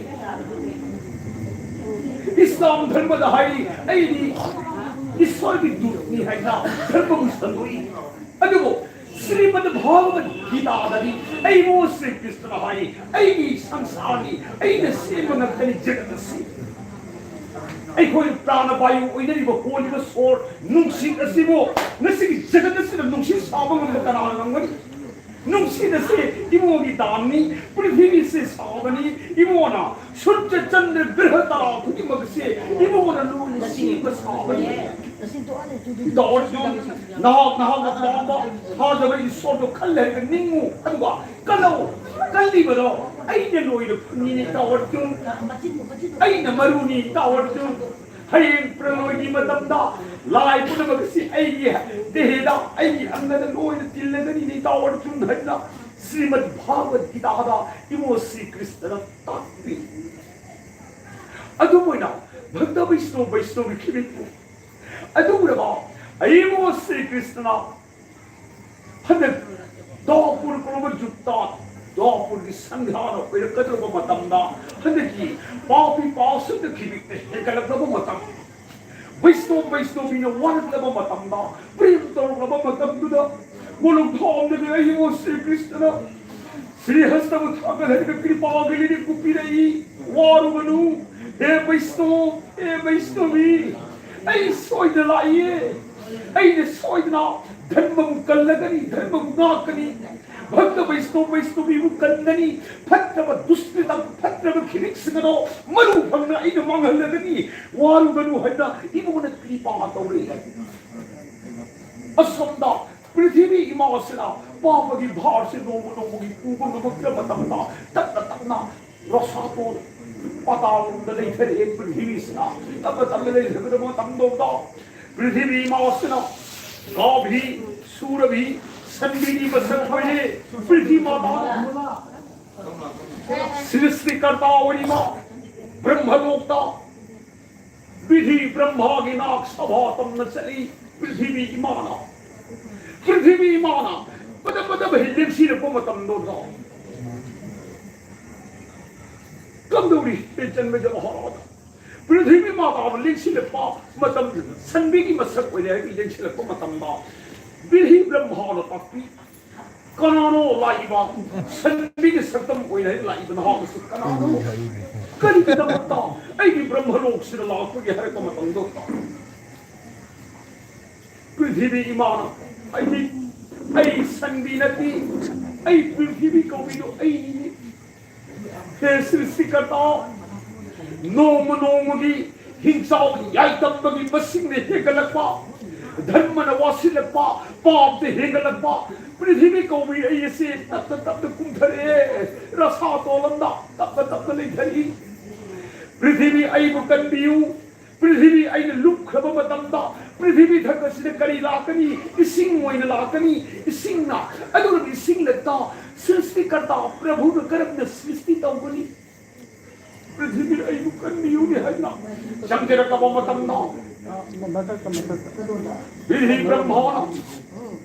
ꯏꯁꯂꯥꯝ ꯙꯔꯃꯗ ꯍꯥꯏꯔꯤ, "ꯑꯩꯗꯤ ꯏꯁꯣꯔꯒꯤ ꯗꯨꯠꯅꯤ" ꯍꯥꯏꯅ ꯙꯔꯃꯕꯨ ꯁꯟꯗꯣꯛꯏ꯫ ꯑꯗꯨꯕꯨ ꯁ꯭ꯔꯤꯃꯗ ꯚꯒꯕꯗ ꯒꯤꯇꯥꯗꯗꯤ ꯑꯩꯕꯨ ꯁ꯭ꯔꯤ ꯀ꯭ꯔꯤꯁꯅꯅ ꯍꯥꯏ, "ꯑꯩꯒꯤ ꯁꯪꯁꯥꯔꯅꯤ, ꯑꯩꯅ ꯁꯦꯝꯕ ꯉꯥꯛꯇꯅꯤ ꯖꯒꯠ ꯑꯁꯤ꯫" ꯑꯩꯈꯣꯏ ꯄ꯭ꯔꯥꯅ ꯕꯥꯌꯨ ꯑꯣꯏꯅꯔꯤꯕ ꯍꯣꯜꯂꯤꯕ ꯁꯣꯔ ꯅꯨꯡꯁꯤꯠ ꯑꯁꯤꯕꯨ ꯉꯁꯤꯒꯤ ꯖꯒꯠ ꯑꯁꯤꯗ ꯅꯨꯡꯁꯤꯠ ꯁꯥꯕ ꯉꯝꯕ ꯀꯅꯥꯅ ꯉꯝꯒꯅꯤ? ꯅꯨꯡꯁꯤꯠ ꯑꯁꯤ ꯏꯕꯨꯡꯉꯣꯒꯤ ꯗꯥꯟꯅꯤ, ꯄ꯭ꯔꯤꯊꯤꯕꯤꯁꯤ ꯁꯥꯕꯅꯤ, ꯏꯕꯨꯡꯉꯣꯅ ꯁꯨꯔꯖ ꯆꯟꯗ꯭ꯔ ꯒ꯭ꯔꯍ ꯇꯔꯥ ꯈꯨꯗꯤꯡꯃꯛ ꯑꯁꯤ ꯏꯕꯨꯡꯉꯣꯅ ꯂꯨꯅ ꯁꯦꯝꯕ ꯁꯥꯕꯅꯤ꯫ ꯏꯇꯥꯎ ꯑꯔꯖꯨꯟ, ꯅꯍꯥꯛ ꯅꯍꯥꯛꯅ ꯄꯥꯝꯕ ꯊꯥꯖꯕ ꯏꯁꯣꯔꯗꯣ ꯈꯜꯂꯦ ꯍꯥꯏꯅ ꯅꯤꯡꯉꯨ, ꯑꯗꯨꯒ ꯀꯜꯂꯧ꯫ ꯀꯜꯂꯤꯕꯗꯣ ꯑꯩꯅ ꯂꯣꯏꯅ ꯐꯪꯉꯤꯅꯤ ꯏꯇꯥꯎ ꯑꯔꯖꯨꯟ꯫ ꯑꯩꯅ ꯃꯔꯨꯅꯤ ꯏꯇꯥꯎ ꯑꯔꯖꯨꯟ꯫ ꯍꯌꯦꯡ ꯄ꯭ꯔꯂꯣꯏꯒꯤ ꯃꯇꯝꯗ ꯂꯥꯏ ꯄꯨꯝꯅꯃꯛ ꯑꯁꯤ ꯑꯩꯒꯤ ꯗꯦꯍꯦꯗ, ꯑꯩꯒꯤ ꯑꯪꯒꯗ ꯂꯣꯏꯅ ꯇꯤꯜꯂꯒꯅꯤ, ꯅꯤꯡꯊꯧ ꯑꯔꯖꯨꯟ ꯍꯥꯏꯅ ꯁ꯭ꯔꯤꯃꯗ ꯚꯥꯒꯕꯠ ꯒꯤꯇꯥꯗ ꯏꯕꯨꯡꯉꯣ ꯁ꯭ꯔꯤ ꯀ꯭ꯔꯤꯁꯅꯅ ꯇꯥꯛꯄꯤ꯫ ꯑꯗꯨꯝ ꯑꯣꯏꯅ ꯚꯛꯇ ꯕꯩꯁꯅꯣ ꯕꯩꯁꯅꯣꯒꯤ ꯈꯤꯕꯤꯛꯄꯨ ꯑꯗꯨꯒꯨꯝꯂꯕ ꯏꯕꯨꯡꯉꯣ ꯁ꯭ꯔꯤ ꯀ꯭ꯔꯤꯁꯅꯅ ꯍꯟꯗꯛ ꯗ꯭ꯋꯥꯄꯨꯔ ꯀꯧꯔꯕ ꯌꯨꯛꯇ, ꯗ꯭ꯋꯥꯄꯨꯔꯒꯤ ꯁꯪꯙꯥꯅ ꯑꯣꯏꯔꯛꯀꯗꯧꯔꯕ ꯃꯇꯝꯗ, ꯍꯟꯗꯛꯀꯤ ꯄꯥꯄꯤ ꯄꯥꯁꯨꯗ ꯈꯤꯕꯤꯛꯇ ꯍꯦꯟꯒꯠꯂꯛꯂꯕ ꯃꯇꯝ, ꯕꯩꯁꯅꯣ ꯕꯩꯁꯅꯣꯕꯤꯅ ꯋꯥꯔꯛꯂꯕ ꯃꯇꯝꯗ, ꯄ꯭ꯔꯦꯝ ꯇꯧꯔꯛꯂꯕ ꯃꯇꯝꯗꯨꯗ, ꯀꯣꯂꯨꯡ ꯊꯥꯎꯝꯗꯒꯤ ꯑꯏꯕꯣ ꯁ꯭ꯔꯤ ꯀ꯭ꯔꯤꯁꯅꯅ ꯁ꯭ꯔꯤ ꯍꯁꯇꯕꯨ ꯊꯥꯡꯒꯠꯍꯟꯒ ꯀ꯭ꯔꯤꯄꯥꯒꯤ ꯂꯤꯔꯤꯛꯄꯨ ꯄꯤꯔꯛꯏ꯫ ꯋꯥꯔꯨꯒꯅꯨ, ꯍꯦ ꯕꯩꯁꯅꯣ, ꯍꯦ ꯕꯩꯁꯅꯣꯕꯤ, ꯑꯩ ꯁꯣꯏꯗꯅ ꯂꯥꯛꯏꯌꯦ꯫ ꯑꯩꯅ ꯁꯣꯏꯗꯅ ꯙꯔꯃꯕꯨ ꯀꯜꯂꯒꯅꯤ, ꯙꯔꯃꯕꯨ ꯉꯥꯛꯀꯅꯤ꯫ ꯚꯛꯇ ꯕꯩꯁꯅꯣ ꯕꯩꯁꯅꯣꯕꯤꯕꯨ ꯀꯟꯒꯅꯤ꯫ ꯐꯠꯇ꯭ꯔꯕ ꯗꯨꯁꯀ꯭ꯔꯤꯇ, ꯐꯠꯇ꯭ꯔꯕ ꯈꯤꯔꯤꯛꯁꯤꯡ ꯑꯗꯣ ꯃꯔꯨ ꯐꯪꯅ ꯑꯩꯅ ꯃꯥꯡꯍꯜꯂꯒꯅꯤ꯫ ꯋꯥꯔꯨꯒꯅꯨ ꯍꯥꯏꯅ ꯏꯕꯨꯡꯅ ꯀ꯭ꯔꯤꯄꯥ ꯇꯧꯔꯤ꯫ ꯑꯁꯣꯝꯗ ꯄ꯭ꯔꯤꯊꯤꯕꯤ ꯏꯃꯥꯁꯤꯅ ꯄꯥꯄꯒꯤ ꯚꯥꯔꯁꯤ ꯅꯣꯡꯃ ꯅꯣꯡꯃꯒꯤ ꯄꯨꯕ ꯉꯝꯃꯛꯇ꯭ꯔ ꯃꯇꯝꯗ ꯇꯞꯅ ꯇꯞꯅ ꯔꯁꯥꯇꯣꯜ ꯄꯥꯇꯥꯜꯂꯣꯝꯗ ꯂꯩꯊꯔꯛꯑꯦ꯫ ꯄ꯭ꯔꯤꯊꯤꯕꯤꯁꯤꯅ ꯇꯞꯅ ꯇꯞꯅ ꯂꯩꯊꯔꯛꯄꯗ ꯃꯇꯝꯗꯧꯗ ꯄ꯭ꯔꯤꯊꯤꯕꯤ ꯏꯃꯥꯁꯤꯅ ꯒꯥꯚꯤ, ꯁꯨꯔꯚꯤ, ꯁꯟꯕꯤꯒꯤ ꯃꯁꯛ ꯑꯣꯏꯔꯦ꯫ ꯄ꯭ꯔꯤꯊꯤ ꯃꯥꯇꯥ ꯁ꯭ꯔꯤꯁꯇꯤꯀꯔꯇꯥ ꯑꯣꯏꯔꯤꯕ ꯕ꯭ꯔꯍ꯭ꯃꯂꯣꯛꯇ ꯄ꯭ꯔꯤꯊꯤ ꯕ꯭ꯔꯍ꯭ꯃꯥꯒꯤ ꯅꯥꯛ ꯁꯚꯥ ꯇꯝꯅ ꯆꯠꯂꯤ꯫ ꯄ꯭ꯔꯤꯊꯤꯕꯤ ꯏꯃꯥꯅ, ꯄ꯭ꯔꯤꯊꯤꯕꯤ ꯏꯃꯥꯅ ꯄꯗ ꯄꯗ ꯍꯩ ꯂꯦꯡꯁꯤꯜꯂꯛꯄ ꯃꯇꯝꯗꯨꯗ ꯀꯝꯗꯧꯔꯤ? ꯍꯦ ꯖꯟꯃꯦꯖ ꯃꯍꯥꯔꯥꯖ, ꯄ꯭ꯔꯤꯊꯤꯕꯤ ꯃꯥꯇꯥꯕꯨ ꯂꯦꯡꯁꯤꯜꯂꯛꯄ ꯃꯇꯝ, ꯁꯟꯕꯤꯒꯤ ꯃꯁꯛ ꯑꯣꯏꯅ ꯍꯥꯏꯕꯤ ꯂꯦꯡꯁꯤꯜꯂꯛꯄ ꯃꯇꯝꯗ ꯕꯤꯔꯍꯤ ꯕ꯭ꯔꯍ꯭ꯃꯥꯅ ꯇꯥꯛꯄꯤ꯫ ꯀꯅꯥꯅꯣ ꯂꯥꯛꯏꯕ? ꯁꯟꯕꯤꯒꯤ ꯁꯛꯇꯝ ꯑꯣꯏꯅ ꯂꯥꯛꯏꯕ ꯅꯍꯥ ꯑꯁꯤ ꯀꯅꯥꯅꯣ? ꯀꯔꯤꯒꯤꯗꯃꯛꯇ ꯑꯩꯒꯤ ꯕ꯭ꯔꯍ꯭ꯃꯂꯣꯛꯁꯤꯗ ꯂꯥꯛꯄꯒꯦ ꯍꯥꯏꯔꯛꯄ ꯃꯇꯝꯗ ꯄ꯭ꯔꯤꯊꯤꯕꯤ ꯏꯃꯥꯅ, ꯑꯩꯗꯤ, ꯑꯩ ꯁꯟꯕꯤ ꯅꯠꯇꯦ, ꯑꯩ ꯄ꯭ꯔꯤꯊꯤꯕꯤ ꯀꯧꯕꯤꯗꯣ ꯑꯩꯅꯤ꯫ ꯍꯦ ꯁ꯭ꯔꯤꯁꯇꯤꯀꯔꯇꯥ, ꯅꯣꯡꯃ ꯅꯣꯡꯃꯒꯤ ꯍꯤꯡꯆꯥꯎ ꯌꯥꯏꯇꯝꯕꯒꯤ ꯃꯁꯤꯡꯅ ꯍꯦꯟꯒꯠꯂꯛꯄ, ꯙꯔꯃꯅ ꯋꯥꯁꯤꯜꯂꯛꯄ, ꯄꯥꯞꯇ ꯍꯦꯟꯒꯠꯂꯛꯄ, ꯄ꯭ꯔꯤꯊꯤꯕꯤ ꯀꯧꯕꯤ ꯑꯩ ꯑꯁꯤ ꯇꯞꯅ ꯇꯞꯅ ꯀꯨꯝꯊꯔꯛꯑꯦ꯫ ꯔꯁꯥ ꯇꯣꯂꯝꯗ ꯇꯞꯅ ꯇꯞꯅ ꯂꯩꯊꯔꯛꯏ꯫ ꯄ꯭ꯔꯤꯊꯤꯕꯤ ꯑꯩꯕꯨ ꯀꯟꯕꯤꯌꯨ꯫ ꯄ꯭ꯔꯤꯊꯤꯕꯤ ꯑꯩꯅ ꯂꯨꯞꯈ꯭ꯔꯕ ꯃꯇꯝꯗ ꯄ꯭ꯔꯤꯊꯤꯕꯤ ꯊꯛ ꯑꯁꯤꯗ ꯀꯔꯤ ꯂꯥꯛꯀꯅꯤ? ꯏꯁꯤꯡ ꯑꯣꯏꯅ ꯂꯥꯛꯀꯅꯤ꯫ ꯏꯁꯤꯡꯅ, ꯑꯗꯨꯒ ꯏꯁꯤꯡꯅ ꯇꯥ-, ꯁ꯭ꯔꯤꯁꯇꯤꯀꯔꯇꯥ ꯄ꯭ꯔꯚꯨꯅ ꯀꯔꯝꯅ ꯁ꯭ꯔꯤꯁꯇꯤ ꯇꯧꯒꯅꯤ? ꯄ꯭ꯔꯤꯊꯤꯕꯤ ꯑꯩꯕꯨ ꯀꯟꯕꯤꯌꯨꯅꯤ ꯍꯥꯏꯅ ꯆꯪꯖꯔꯛꯂꯕ ꯃꯇꯝꯗ, ꯄ꯭ꯔꯤꯊꯤꯕꯤ ꯕ꯭ꯔꯍ꯭ꯃꯥꯅ,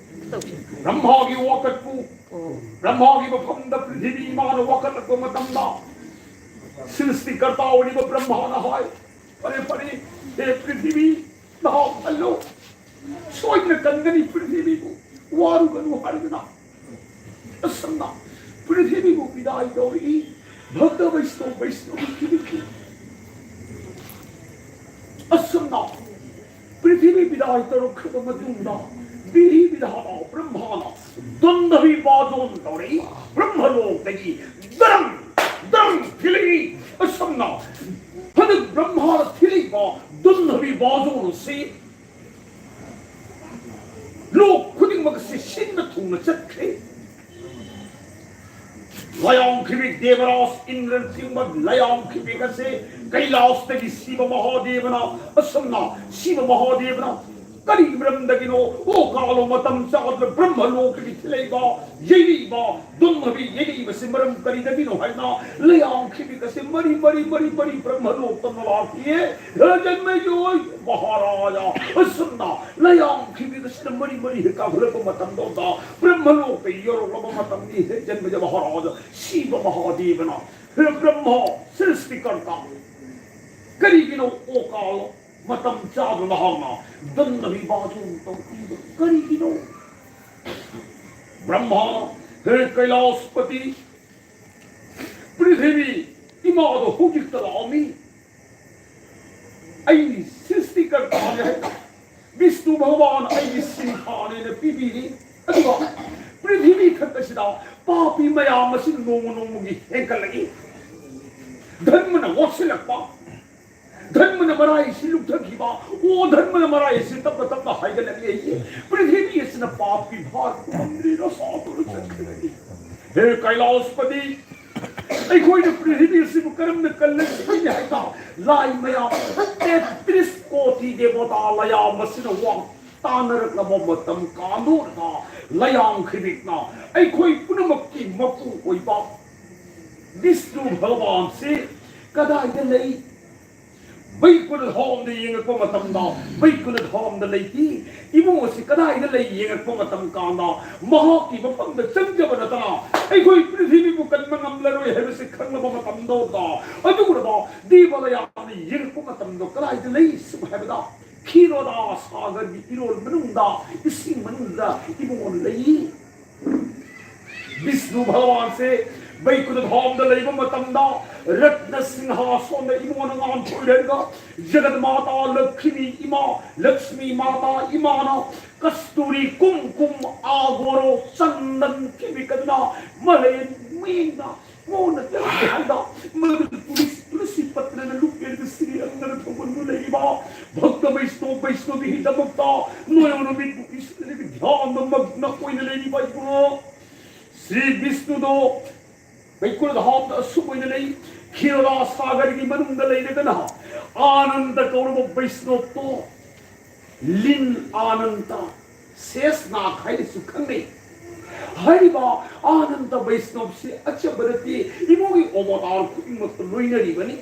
ꯕ꯭ꯔꯍ꯭ꯃꯥꯒꯤ ꯋꯥꯀꯠꯄꯨ, ꯕ꯭ꯔꯍ꯭ꯃꯥꯒꯤ ꯃꯐꯝꯗ ꯄ꯭ꯔꯤꯊꯤꯕꯤ ꯏꯃꯥꯅ ꯋꯥꯀꯠꯂꯛꯄ ꯃꯇꯝꯗ, ꯁ꯭ꯔꯤꯁꯇꯤꯀꯔꯇꯥ ꯑꯣꯏꯔꯤꯕ ꯕ꯭ꯔꯍ꯭ꯃꯥꯅ ꯍꯥꯏ, "ꯐꯔꯦ, ꯐꯔꯦ, ꯍꯦ ꯄ꯭ꯔꯤꯊꯤꯕꯤ, ꯅꯍꯥꯛ ꯈꯜꯂꯨ, ꯁꯣꯏꯗꯅ ꯀꯟꯒꯅꯤ ꯄ꯭ꯔꯤꯊꯤꯕꯤꯕꯨ, ꯋꯥꯔꯨꯒꯅꯨ" ꯍꯥꯏꯗꯅ ꯑꯁꯨꯝꯅ ꯄ꯭ꯔꯤꯊꯤꯕꯤꯕꯨ ꯕꯤꯗꯥꯏ ꯇꯧꯔꯛꯏ꯫ ꯚꯛꯇ ꯕꯩꯁꯅꯣ, ꯕꯩꯁꯅꯣ ꯄ꯭ꯔꯤꯊꯤꯕꯤ ꯑꯁꯨꯝꯅ ꯄ꯭ꯔꯤꯊꯤꯕꯤ ꯕꯤꯗꯥꯏ ꯇꯧꯔꯛꯈ꯭ꯔꯕ ꯃꯇꯨꯡꯗ, ꯕꯤꯔꯤ ꯕꯤꯙꯥꯅ, ꯕ꯭ꯔꯍ꯭ꯃꯥꯅ ꯗꯨꯟꯗꯚꯤ ꯕꯥꯖꯣꯟ ꯇꯧꯔꯛꯏ꯫ ꯕ꯭ꯔꯍ꯭ꯃꯂꯣꯛꯇꯒꯤ ꯗꯔꯪ ꯗꯔꯪ ꯊꯤꯜꯂꯛꯏ꯫ ꯑꯁꯨꯝꯅ ꯍꯟꯗꯛ ꯕ꯭ꯔꯍ꯭ꯃꯥꯅ ꯊꯤꯜꯂꯛꯏꯕ ꯗꯨꯟꯗꯚꯤ ꯕꯥꯖꯣꯟ ꯑꯁꯤ ꯂꯣꯛ ꯈꯨꯗꯤꯡꯃꯛ ꯑꯁꯤ ꯁꯤꯟꯅ ꯊꯨꯡꯅ ꯆꯠꯈ꯭ꯔꯦ꯫ ꯂꯥꯏꯌꯥꯝꯈꯤꯕꯤ ꯗꯦꯕꯔꯥꯖ ꯏꯟꯗ꯭ꯔꯅ ꯆꯤꯡꯕ ꯂꯥꯏꯌꯥꯝꯈꯤꯕꯤ ꯑꯁꯤ ꯀꯩꯂꯥꯁꯇꯒꯤ ꯁꯤꯕ ꯃꯍꯥꯗꯦꯕꯅ, ꯑꯁꯨꯝꯅ ꯁꯤꯕ ꯃꯍꯥꯗꯦꯕꯅ ꯀꯔꯤ ꯃꯔꯝꯗꯒꯤꯅꯣ, ꯑꯣ ꯀꯥꯂꯣ, ꯃꯇꯝ ꯆꯥꯗꯅ ꯕ꯭ꯔꯍ꯭ꯃꯂꯣꯛꯇꯒꯤ ꯊꯤꯂꯛꯏꯕ ꯌꯩꯔꯛꯏꯕ ꯗꯨꯟꯗꯚꯤ ꯌꯩꯔꯛꯏꯕꯁꯤ ꯃꯔꯝ ꯀꯔꯤꯗꯒꯤꯅꯣ ꯍꯥꯏꯅ ꯂꯥꯏꯌꯥꯝꯈꯤꯕꯤ ꯑꯁꯤ ꯃꯔꯤ ꯃꯔꯤ ꯃꯔꯤ ꯃꯔꯤ ꯕ꯭ꯔꯍ꯭ꯃꯂꯣꯛꯇ ꯂꯥꯛꯈꯤꯌꯦ꯫ ꯍꯦ ꯖꯟꯃꯦꯖꯣꯏ ꯃꯍꯥꯔꯥꯖꯥ, ꯑꯁꯨꯝꯅ ꯂꯥꯏꯌꯥꯝꯈꯤꯕꯤ ꯑꯁꯤꯅ ꯃꯔꯤ ꯃꯔꯤ ꯍꯦꯛ ꯀꯥꯈꯠꯂꯛꯄ ꯃꯇꯝꯗꯨꯗ ꯕ꯭ꯔꯍ꯭ꯃꯂꯣꯛꯇ ꯌꯧꯔꯛꯂꯕ ꯃꯇꯝꯅꯤ꯫ ꯍꯦ ꯖꯟꯃꯦꯖ ꯃꯍꯥꯔꯥꯖꯥ, ꯁꯤꯕ ꯃꯍꯥꯗꯦꯕꯅ, ꯍꯦ ꯕ꯭ꯔꯍ꯭ꯃ ꯁ꯭ꯔꯤꯁꯇꯤꯀꯔꯇꯥ, ꯀꯔꯤꯒꯤꯅꯣ ꯑꯣ ꯀꯥꯂꯣ, ꯃꯇꯝ ꯆꯥꯗꯅ ꯅꯍꯥꯛꯅ ꯗꯨꯟꯗꯚꯤ ꯕꯥꯖꯣꯟ ꯇꯧꯔꯤꯕ ꯀꯔꯤꯒꯤꯅꯣ? ꯕ꯭ꯔꯍ꯭ꯃ, ꯍꯦ ꯀꯩꯂꯥꯁꯄꯇꯤ, ꯄ꯭ꯔꯤꯊꯤꯕꯤ ꯏꯃꯥꯗꯣ ꯍꯧꯖꯤꯛꯇ ꯂꯥꯛꯑꯝꯃꯤ꯫ ꯑꯩ ꯁ꯭ꯔꯤꯁꯇꯤꯀꯔꯇꯥꯅꯦ ꯍꯥꯏꯅ, ꯕꯤꯁꯅꯨ ꯚꯒꯋꯥꯟ ꯑꯩꯒꯤ ꯁꯤꯡꯈꯥꯅꯦꯅ ꯄꯤꯕꯤꯔꯤ꯫ ꯑꯗꯨꯒ ꯄ꯭ꯔꯤꯊꯤꯕꯤ ꯈꯛ ꯑꯁꯤꯗ ꯄꯥꯄꯤ ꯃꯌꯥꯝ ꯑꯁꯤ ꯅꯣꯡꯃ ꯅꯣꯡꯃꯒꯤ ꯍꯦꯟꯒꯠꯂꯛꯏ꯫ ꯙꯔꯃꯅ ꯋꯥꯠꯁꯤꯜꯂꯛꯄ, ꯙꯔꯃꯅ ꯃꯔꯥꯏ ꯑꯁꯤ ꯂꯨꯞꯊꯈꯤꯕ, ꯑꯣ ꯙꯔꯃꯅ ꯃꯔꯥꯏ ꯑꯁꯤ ꯇꯞꯅ ꯇꯞꯅ ꯍꯥꯏꯒꯠꯂꯛꯂꯦ꯫ ꯄ꯭ꯔꯤꯊꯤꯕꯤ ꯑꯁꯤꯅ ꯄꯥꯞꯀꯤ ꯚꯥꯔ ꯄꯨꯝꯅꯃꯛ ꯆꯠꯈ꯭ꯔꯒꯅꯤ꯫ ꯍꯦ ꯀꯩꯂꯥꯁꯄꯇꯤ, ꯑꯩꯈꯣꯏꯅ ꯄ꯭ꯔꯤꯊꯤꯕꯤ ꯑꯁꯤꯕꯨ ꯀꯔꯝꯅ ꯀꯜꯂꯒꯅꯤ ꯍꯥꯏꯕ ꯂꯥꯏ ꯃꯌꯥꯝ ꯇꯦꯇ꯭ꯔꯤꯁ ꯀꯣꯇꯤ ꯗꯦꯕꯣꯇꯥ ꯃꯌꯥꯝ ꯑꯁꯤꯅ ꯋꯥ ꯇꯥꯟꯅꯔꯛꯂꯕ ꯃꯇꯝ ꯀꯥꯟꯗꯣꯛꯂꯒ ꯂꯌꯥꯝ ꯈꯤꯕꯤꯛꯅ ꯑꯩꯈꯣꯏ ꯄꯨꯝꯅꯃꯛꯀꯤ ꯃꯄꯨ ꯑꯣꯏꯕ ꯕꯤꯁꯅꯨ ꯚꯒꯋꯥꯟꯁꯤ ꯀꯗꯥꯏꯗ ꯂꯩ? ꯕꯩꯀꯨꯅ ꯊꯣꯝꯗ ꯌꯦꯡꯉꯛꯄ ꯃꯇꯝꯗ ꯕꯩꯀꯨꯅ ꯊꯣꯝꯗ ꯂꯩꯇꯦ꯫ ꯏꯕꯨꯡ ꯑꯁꯤ ꯀꯗꯥꯏꯗ ꯂꯩ ꯌꯦꯡꯉꯛꯄ ꯃꯇꯝ ꯀꯥꯟꯗ ꯃꯍꯥꯛꯀꯤ ꯃꯐꯝꯗ ꯆꯪꯖꯕ ꯅꯠꯇꯅ ꯑꯩꯈꯣꯏ ꯄ꯭ꯔꯤꯊꯤꯕꯤꯕꯨ ꯀꯟꯕ ꯉꯝꯂꯔꯣꯏ ꯍꯥꯏꯕꯁꯤ ꯈꯪꯂꯕ ꯃꯇꯝꯗ ꯑꯗꯨꯒꯨꯝꯂꯕ ꯗꯦꯕ ꯂꯌꯥꯝꯅ ꯌꯦꯡꯉꯛꯄ ꯃꯇꯝꯗ ꯀꯗꯥꯏꯗ ꯂꯩ ꯁꯨꯝ ꯍꯥꯏꯕꯗ ꯈꯤꯔꯣꯗꯥ ꯁꯥꯒꯔꯒꯤ ꯏꯔꯣꯜ ꯃꯅꯨꯡꯗ ꯏꯁꯤꯡ ꯃꯅꯨꯡꯗ ꯏꯕꯨꯡ ꯂꯩ꯫ ꯕꯤꯁꯅꯨ ꯚꯒꯋꯥꯟꯁꯦ ꯕꯩꯀꯨꯟꯊ ꯙꯥꯝꯗ ꯂꯩꯕ ꯃꯇꯝꯗ ꯔꯠꯅ ꯁꯤꯡꯍꯥꯁꯣꯟꯗ ꯏꯃꯣꯅ ꯉꯥꯟꯊꯣꯏꯔꯒ ꯖꯒꯠ ꯃꯥꯇꯥ ꯂꯛꯈꯤꯃꯤ ꯏꯃꯥ, ꯂꯛꯁꯃꯤ ꯃꯥꯇꯥ ꯏꯃꯥꯅ ꯀꯁꯇꯨꯔꯤ ꯀꯨꯝꯀꯨꯝ ꯑꯒꯣꯔꯣ ꯆꯟꯗꯟ ꯀꯤꯕꯤꯀꯗꯅ ꯃꯂꯦꯟ ꯃꯤꯡꯅ ꯃꯣꯟꯅ ꯇꯧꯒꯦ ꯍꯥꯏꯕ ꯃꯗꯨ ꯇꯨꯂꯁꯤ, ꯇꯨꯂꯁꯤ ꯄꯠꯇ꯭ꯔꯅ ꯂꯨꯞꯄꯦꯔꯒ ꯁꯤꯔꯤ ꯑꯪꯒꯅ ꯊꯧꯒꯟꯗꯨ ꯂꯩꯔꯤꯕ ꯚꯛꯇ ꯕꯩꯁꯅꯣ ꯕꯩꯁꯅꯣꯕꯤꯒꯤꯗꯃꯛꯇ ꯅꯣꯌꯣ ꯅꯨꯃꯤꯠꯄꯨ ꯏꯁ ꯙ꯭ꯌꯥꯟꯗ ꯃꯒꯅ ꯑꯣꯏꯅ ꯂꯩꯔꯤꯕ ꯏꯕꯨꯡꯉꯣ꯫ ꯁ꯭ꯔꯤ ꯕꯤꯁꯅꯨꯗꯣ ꯕꯩꯀꯨꯟꯊ ꯙꯥꯝꯗ ꯑꯁꯨꯛ ꯑꯣꯏꯅ ꯂꯩ꯫ ꯈꯤꯔꯣꯗꯥ ꯁꯥꯒꯔꯒꯤ ꯃꯅꯨꯡꯗ ꯂꯩꯔꯒꯅ ꯑꯥꯅꯟꯗ ꯀꯧꯔꯕ ꯕꯩꯁꯅꯣꯞꯇꯣ ꯂꯤꯟ ꯑꯥꯅꯟꯗ ꯁꯦꯁ ꯅꯥꯒ ꯍꯥꯏꯅꯁꯨ ꯈꯪꯅꯩ꯫ ꯍꯥꯏꯔꯤꯕ ꯑꯥꯅꯟꯗ ꯕꯩꯁꯅꯣꯞꯁꯤ ꯑꯆꯝꯕ ꯅꯠꯇꯦ꯫ ꯏꯃꯨꯡꯒꯤ ꯑꯣꯕꯇꯥꯔ ꯈꯨꯗꯤꯡꯃꯛꯇ ꯂꯣꯏꯅꯔꯤꯕꯅꯤ꯫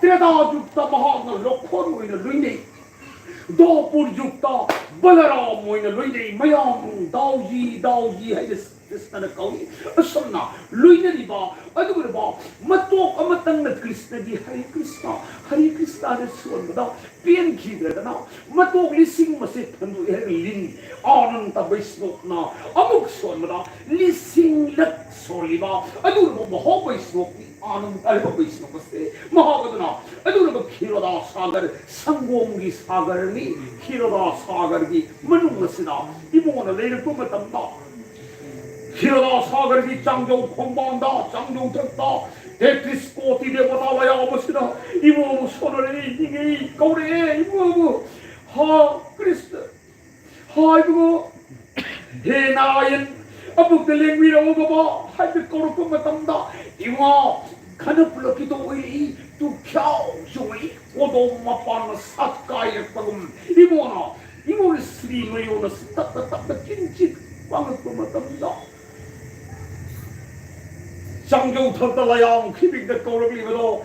ꯇ꯭ꯔꯦꯇꯥ ꯌꯨꯒꯇ ꯃꯍꯥꯛꯅ ꯂꯣꯈꯣꯟ ꯑꯣꯏꯅ ꯂꯣꯏꯅꯩ꯫ ꯗꯣꯄꯨꯔ ꯌꯨꯒꯇ ꯕꯂꯔꯥꯝ ꯑꯣꯏꯅ ꯂꯣꯏꯅꯩ꯫ ꯃꯌꯥꯝ ꯗꯥꯎꯖꯤ ꯗꯥꯎꯖꯤ ꯍꯥꯏꯅ ꯀ꯭ꯔꯤꯁꯅꯅ ꯀꯧꯏ꯫ ꯑꯁꯨꯝꯅ ꯂꯣꯏꯅꯔꯤꯕ ꯑꯗꯨꯒꯨꯝꯂꯕ ꯃꯇꯣꯛ ꯑꯃꯇꯪꯅ ꯀ꯭ꯔꯤꯁꯅꯒꯤ ꯍꯔꯦ ꯀ꯭ꯔꯤꯁꯅ ꯍꯔꯦ ꯀ꯭ꯔꯤꯁꯅꯅ ꯁꯣꯟꯕꯗ ꯄꯦꯟꯈꯤꯗ꯭ꯔꯗꯅ ꯃꯇꯣꯛ ꯂꯤꯁꯤꯡ ꯃꯁꯦ ꯊꯟꯗꯣꯛꯏ ꯍꯥꯏꯔꯒ ꯂꯤꯟ ꯑꯥꯅꯟꯗ ꯕꯩꯁꯅꯣꯞꯅ ꯑꯃꯨꯛ ꯁꯣꯟꯕꯗ ꯂꯤꯁꯤꯡꯂꯛ ꯁꯣꯜꯂꯤꯕ ꯑꯗꯨꯒꯨꯝꯂꯕ ꯃꯍꯥ ꯕꯩꯁꯅꯣꯞꯅꯤ꯫ ꯑꯥꯅꯟꯗ ꯍꯥꯏꯕ ꯕꯩꯁꯅꯣꯞ ꯑꯁꯦ ꯃꯍꯥꯛ ꯑꯗꯨꯅ ꯑꯗꯨꯒꯨꯝꯂꯕ ꯈꯤꯔꯣꯗꯥ ꯁꯥꯒꯔ, ꯁꯪꯒꯣꯝꯒꯤ ꯁꯥꯒꯔꯅꯤ꯫ ꯈꯤꯔꯣꯗꯥ ꯁꯥꯒꯔꯒꯤ ꯃꯅꯨꯡ ꯑꯁꯤꯗ ꯏꯕꯨꯡꯉꯣꯅ ꯂꯩꯔꯛꯄ ꯃꯇꯝꯗ ꯈꯤꯔꯣꯗꯥ ꯁꯥꯒꯔꯒꯤ ꯆꯥꯡꯖꯧ ꯈꯣꯡꯕꯥꯟꯗ, ꯆꯥꯡꯖꯧ ꯊꯛꯇ ꯇꯦꯇ꯭ꯔꯤꯁ ꯀꯣꯇꯤ ꯗꯦꯕꯇꯥ ꯃꯌꯥꯝ ꯑꯁꯤꯅ ꯏꯕꯨꯡꯉꯣꯕꯨ ꯁꯣꯟꯅꯔꯛꯏ, ꯅꯤꯡꯉꯛꯏ, ꯀꯧꯔꯛꯑꯦ, ꯏꯕꯨꯡꯉꯣꯕꯨ꯫ ꯍꯥ ꯀ꯭ꯔꯤꯁꯅ, ꯍꯥ ꯏꯕꯨꯡꯉꯣ, ꯍꯦ ꯅꯥꯔꯥꯌꯟ, ꯑꯃꯨꯛꯇ ꯂꯦꯡꯕꯤꯔꯛꯎ ꯕꯕꯥ ꯍꯥꯏꯅ ꯀꯧꯔꯛꯄ ꯃꯇꯝꯗ, ꯏꯃꯥ ꯈꯅ ꯄꯨꯂꯛꯈꯤꯗ ꯑꯣꯏꯔꯛꯏ, ꯇꯨ ꯈ꯭ꯌꯥꯎ ꯆꯣꯡꯉꯛꯏ, ꯀꯣꯗꯣꯝ ꯃꯄꯥꯟꯅ ꯁꯥꯠꯀꯥꯏꯔꯛꯄꯒꯨꯝ ꯏꯕꯣꯅ, ꯏꯕꯣꯒꯤ ꯁ꯭ꯔꯤ ꯃꯌꯣꯅ ꯇꯞꯅ ꯇꯞꯅ ꯀꯤꯟꯆꯤꯠ ꯄꯥꯡꯂꯛꯄ ꯃꯇꯝꯗ, ꯆꯥꯡꯖꯧ ꯊꯛꯇ ꯂꯌꯥꯝ ꯈꯤꯕꯤꯛꯇ ꯀꯧꯔꯛꯂꯤꯕꯗꯣ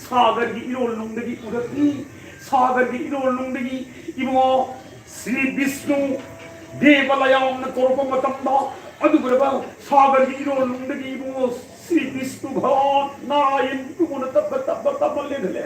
ꯁꯥꯒꯔꯒꯤ ꯏꯔꯣꯜꯅꯨꯡꯗꯒꯤ ꯎꯔꯛꯏ꯫ ꯁꯥꯒꯔꯒꯤ ꯏꯔꯣꯜꯅꯨꯡꯗꯒꯤ ꯏꯕꯨꯡꯉꯣ ꯁ꯭ꯔꯤ ꯕꯤꯁꯅꯨ ꯗꯦꯕ ꯂꯌꯥꯝꯅ ꯀꯧꯔꯛꯄ ꯃꯇꯝꯗ, ꯑꯗꯨꯒꯨꯝꯂꯕ ꯁꯥꯒꯔꯒꯤ ꯏꯔꯣꯜꯅꯨꯡꯗꯒꯤ ꯏꯕꯨꯡꯉꯣ ꯁ꯭ꯔꯤ ꯕꯤꯁꯅꯨ ꯚꯒꯋꯥꯟ ꯅꯥꯔꯥꯌꯟ ꯏꯕꯨꯡꯉꯣꯅ ꯇꯞꯅ ꯇꯞꯅ ꯇꯞꯅ ꯂꯦꯟꯍꯜꯂꯦ꯫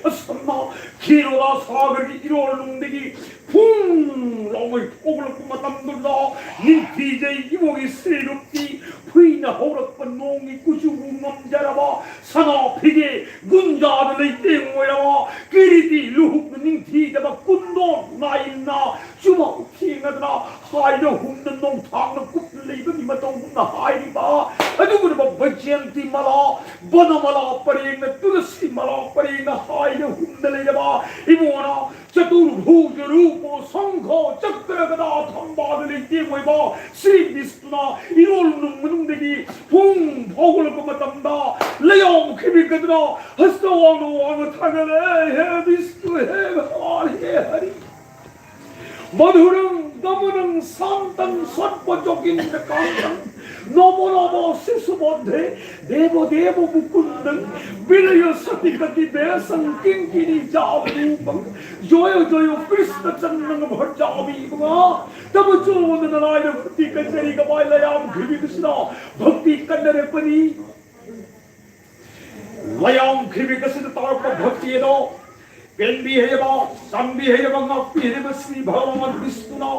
ꯑꯁꯨꯝꯅ ꯈꯦꯔꯣꯗ ꯁꯥꯒꯔꯒꯤ ꯏꯔꯣꯜꯅꯨꯡꯗꯒꯤ ꯐꯨꯡ ꯂꯥꯎꯃꯩ ꯊꯣꯛꯂꯛꯄ ꯃꯇꯝꯗꯨꯗ, ꯅꯤꯡꯊꯤꯖꯩ ꯏꯕꯣꯒꯤ ꯁ꯭ꯔꯤꯔꯨꯞꯇꯤ ꯐꯨꯏꯅ ꯍꯧꯔꯛꯄ ꯅꯣꯡꯒꯤ ꯀꯨꯆꯨꯕꯨ ꯉꯝꯖꯔꯕ, ꯁꯅꯥ ꯐꯤꯒꯦ ꯒꯨꯟꯖꯥꯗ ꯂꯩꯇꯦꯡ ꯑꯣꯏꯔꯕ, ꯀꯤꯔꯤꯇꯤ ꯂꯨꯍꯨꯛꯅ ꯅꯤꯡꯊꯤꯖꯕ ꯀꯨꯟꯗꯣ ꯅꯥꯏꯅ ꯆꯨꯃꯥꯎ ꯊꯦꯡꯅꯗꯅ ꯍꯥꯏꯅ ꯍꯨꯝꯅ ꯅꯣꯡꯊꯥꯡꯅ ꯀꯨꯞꯅ ꯂꯩꯕꯒꯤ ꯃꯇꯧꯒꯨꯝꯅ ꯍꯥꯏꯔꯤꯕ ꯑꯗꯨꯒꯨꯝꯂꯕ ꯕꯩꯖꯌꯟꯇꯤ ꯃꯂꯥ, ꯕꯅꯃꯂꯥ ꯄꯔꯦꯡꯅ, ꯇꯨꯂꯁꯤ ꯃꯂꯥ ꯄꯔꯦꯡꯅ ꯍꯥꯏꯅ ꯍꯨꯝꯅ ꯂꯩꯔꯕ ꯏꯕꯨꯡꯉꯣꯅ ꯆꯇꯨꯔꯚꯨꯖ ꯔꯨꯄ ꯁꯪꯈ ꯆꯀ꯭ꯔ ꯒꯗꯥ ꯊꯝꯕꯥꯜꯗ ꯂꯩꯇꯦꯡ ꯑꯣꯏꯕ ꯁ꯭ꯔꯤ ꯕꯤꯁꯅꯨꯅ ꯏꯔꯣꯜ ꯅꯨꯡ ꯃꯅꯨꯡꯗꯒꯤ ꯄꯨꯡ ꯐꯥꯎꯒꯠꯂꯛꯄ ꯃꯇꯝꯗ ꯂꯩꯌꯥꯝ ꯈꯤꯕꯤꯛ ꯑꯗꯨꯅ ꯍꯁꯇ ꯋꯥꯡꯅ ꯋꯥꯡꯅ ꯊꯥꯡꯒꯠꯂꯦ꯫ ꯍꯦ ꯕꯤꯁꯅꯨ, ꯍꯦ ꯚꯒꯋꯥꯟ, ꯍꯦ ꯍꯔꯤ꯫ ꯃꯙꯨꯔꯪ ꯗꯃꯅꯪ ꯁꯥꯟꯇꯪ ꯁꯠꯄ ꯖꯣꯒꯤꯟꯗ꯭ꯔ ꯀꯥꯟꯇꯪ ꯅꯃꯣ ꯅꯃꯣ ꯁꯤꯁꯨꯕꯣꯙꯦ ꯗꯦꯕꯣ ꯗꯦꯕꯣ ꯃꯨꯀꯨꯟꯗꯪ ꯕꯤꯔꯌ ꯁꯇꯤ ꯀꯇꯤ ꯕꯦꯁꯪ ꯀꯤꯡꯀꯤꯅꯤ ꯖꯥꯕꯨꯄꯪ ꯖꯣꯌꯣ ꯖꯣꯌꯣ ꯀ꯭ꯔꯤꯁꯅ ꯆꯟꯗꯪ ꯚꯔꯖꯥꯃꯤ ꯏꯕꯨꯡꯉꯣ꯫ ꯇꯕ ꯆꯣꯟꯗꯅ ꯂꯥꯏꯔ ꯚꯛꯇꯤ ꯀꯟꯖꯔꯤ ꯀꯃꯥꯏ ꯂꯌꯥꯝ ꯈꯤꯕꯤꯛ ꯑꯁꯤꯅ ꯚꯛꯇꯤ ꯀꯟꯅꯔꯛꯄꯅꯤ꯫ ꯂꯌꯥꯝ ꯈꯤꯕꯤꯛ ꯑꯁꯤꯗ ꯇꯧꯔꯛꯄ ꯚꯛꯇꯤ ꯑꯗꯣ ꯄꯦꯟꯕꯤ ꯍꯩꯔꯕ, ꯆꯥꯟꯕꯤ ꯍꯩꯔꯕ, ꯉꯥꯛꯄꯤ ꯍꯩꯔꯕ ꯁ꯭ꯔꯤ ꯚꯒꯋꯥꯟ ꯕꯤꯁꯅꯨꯅ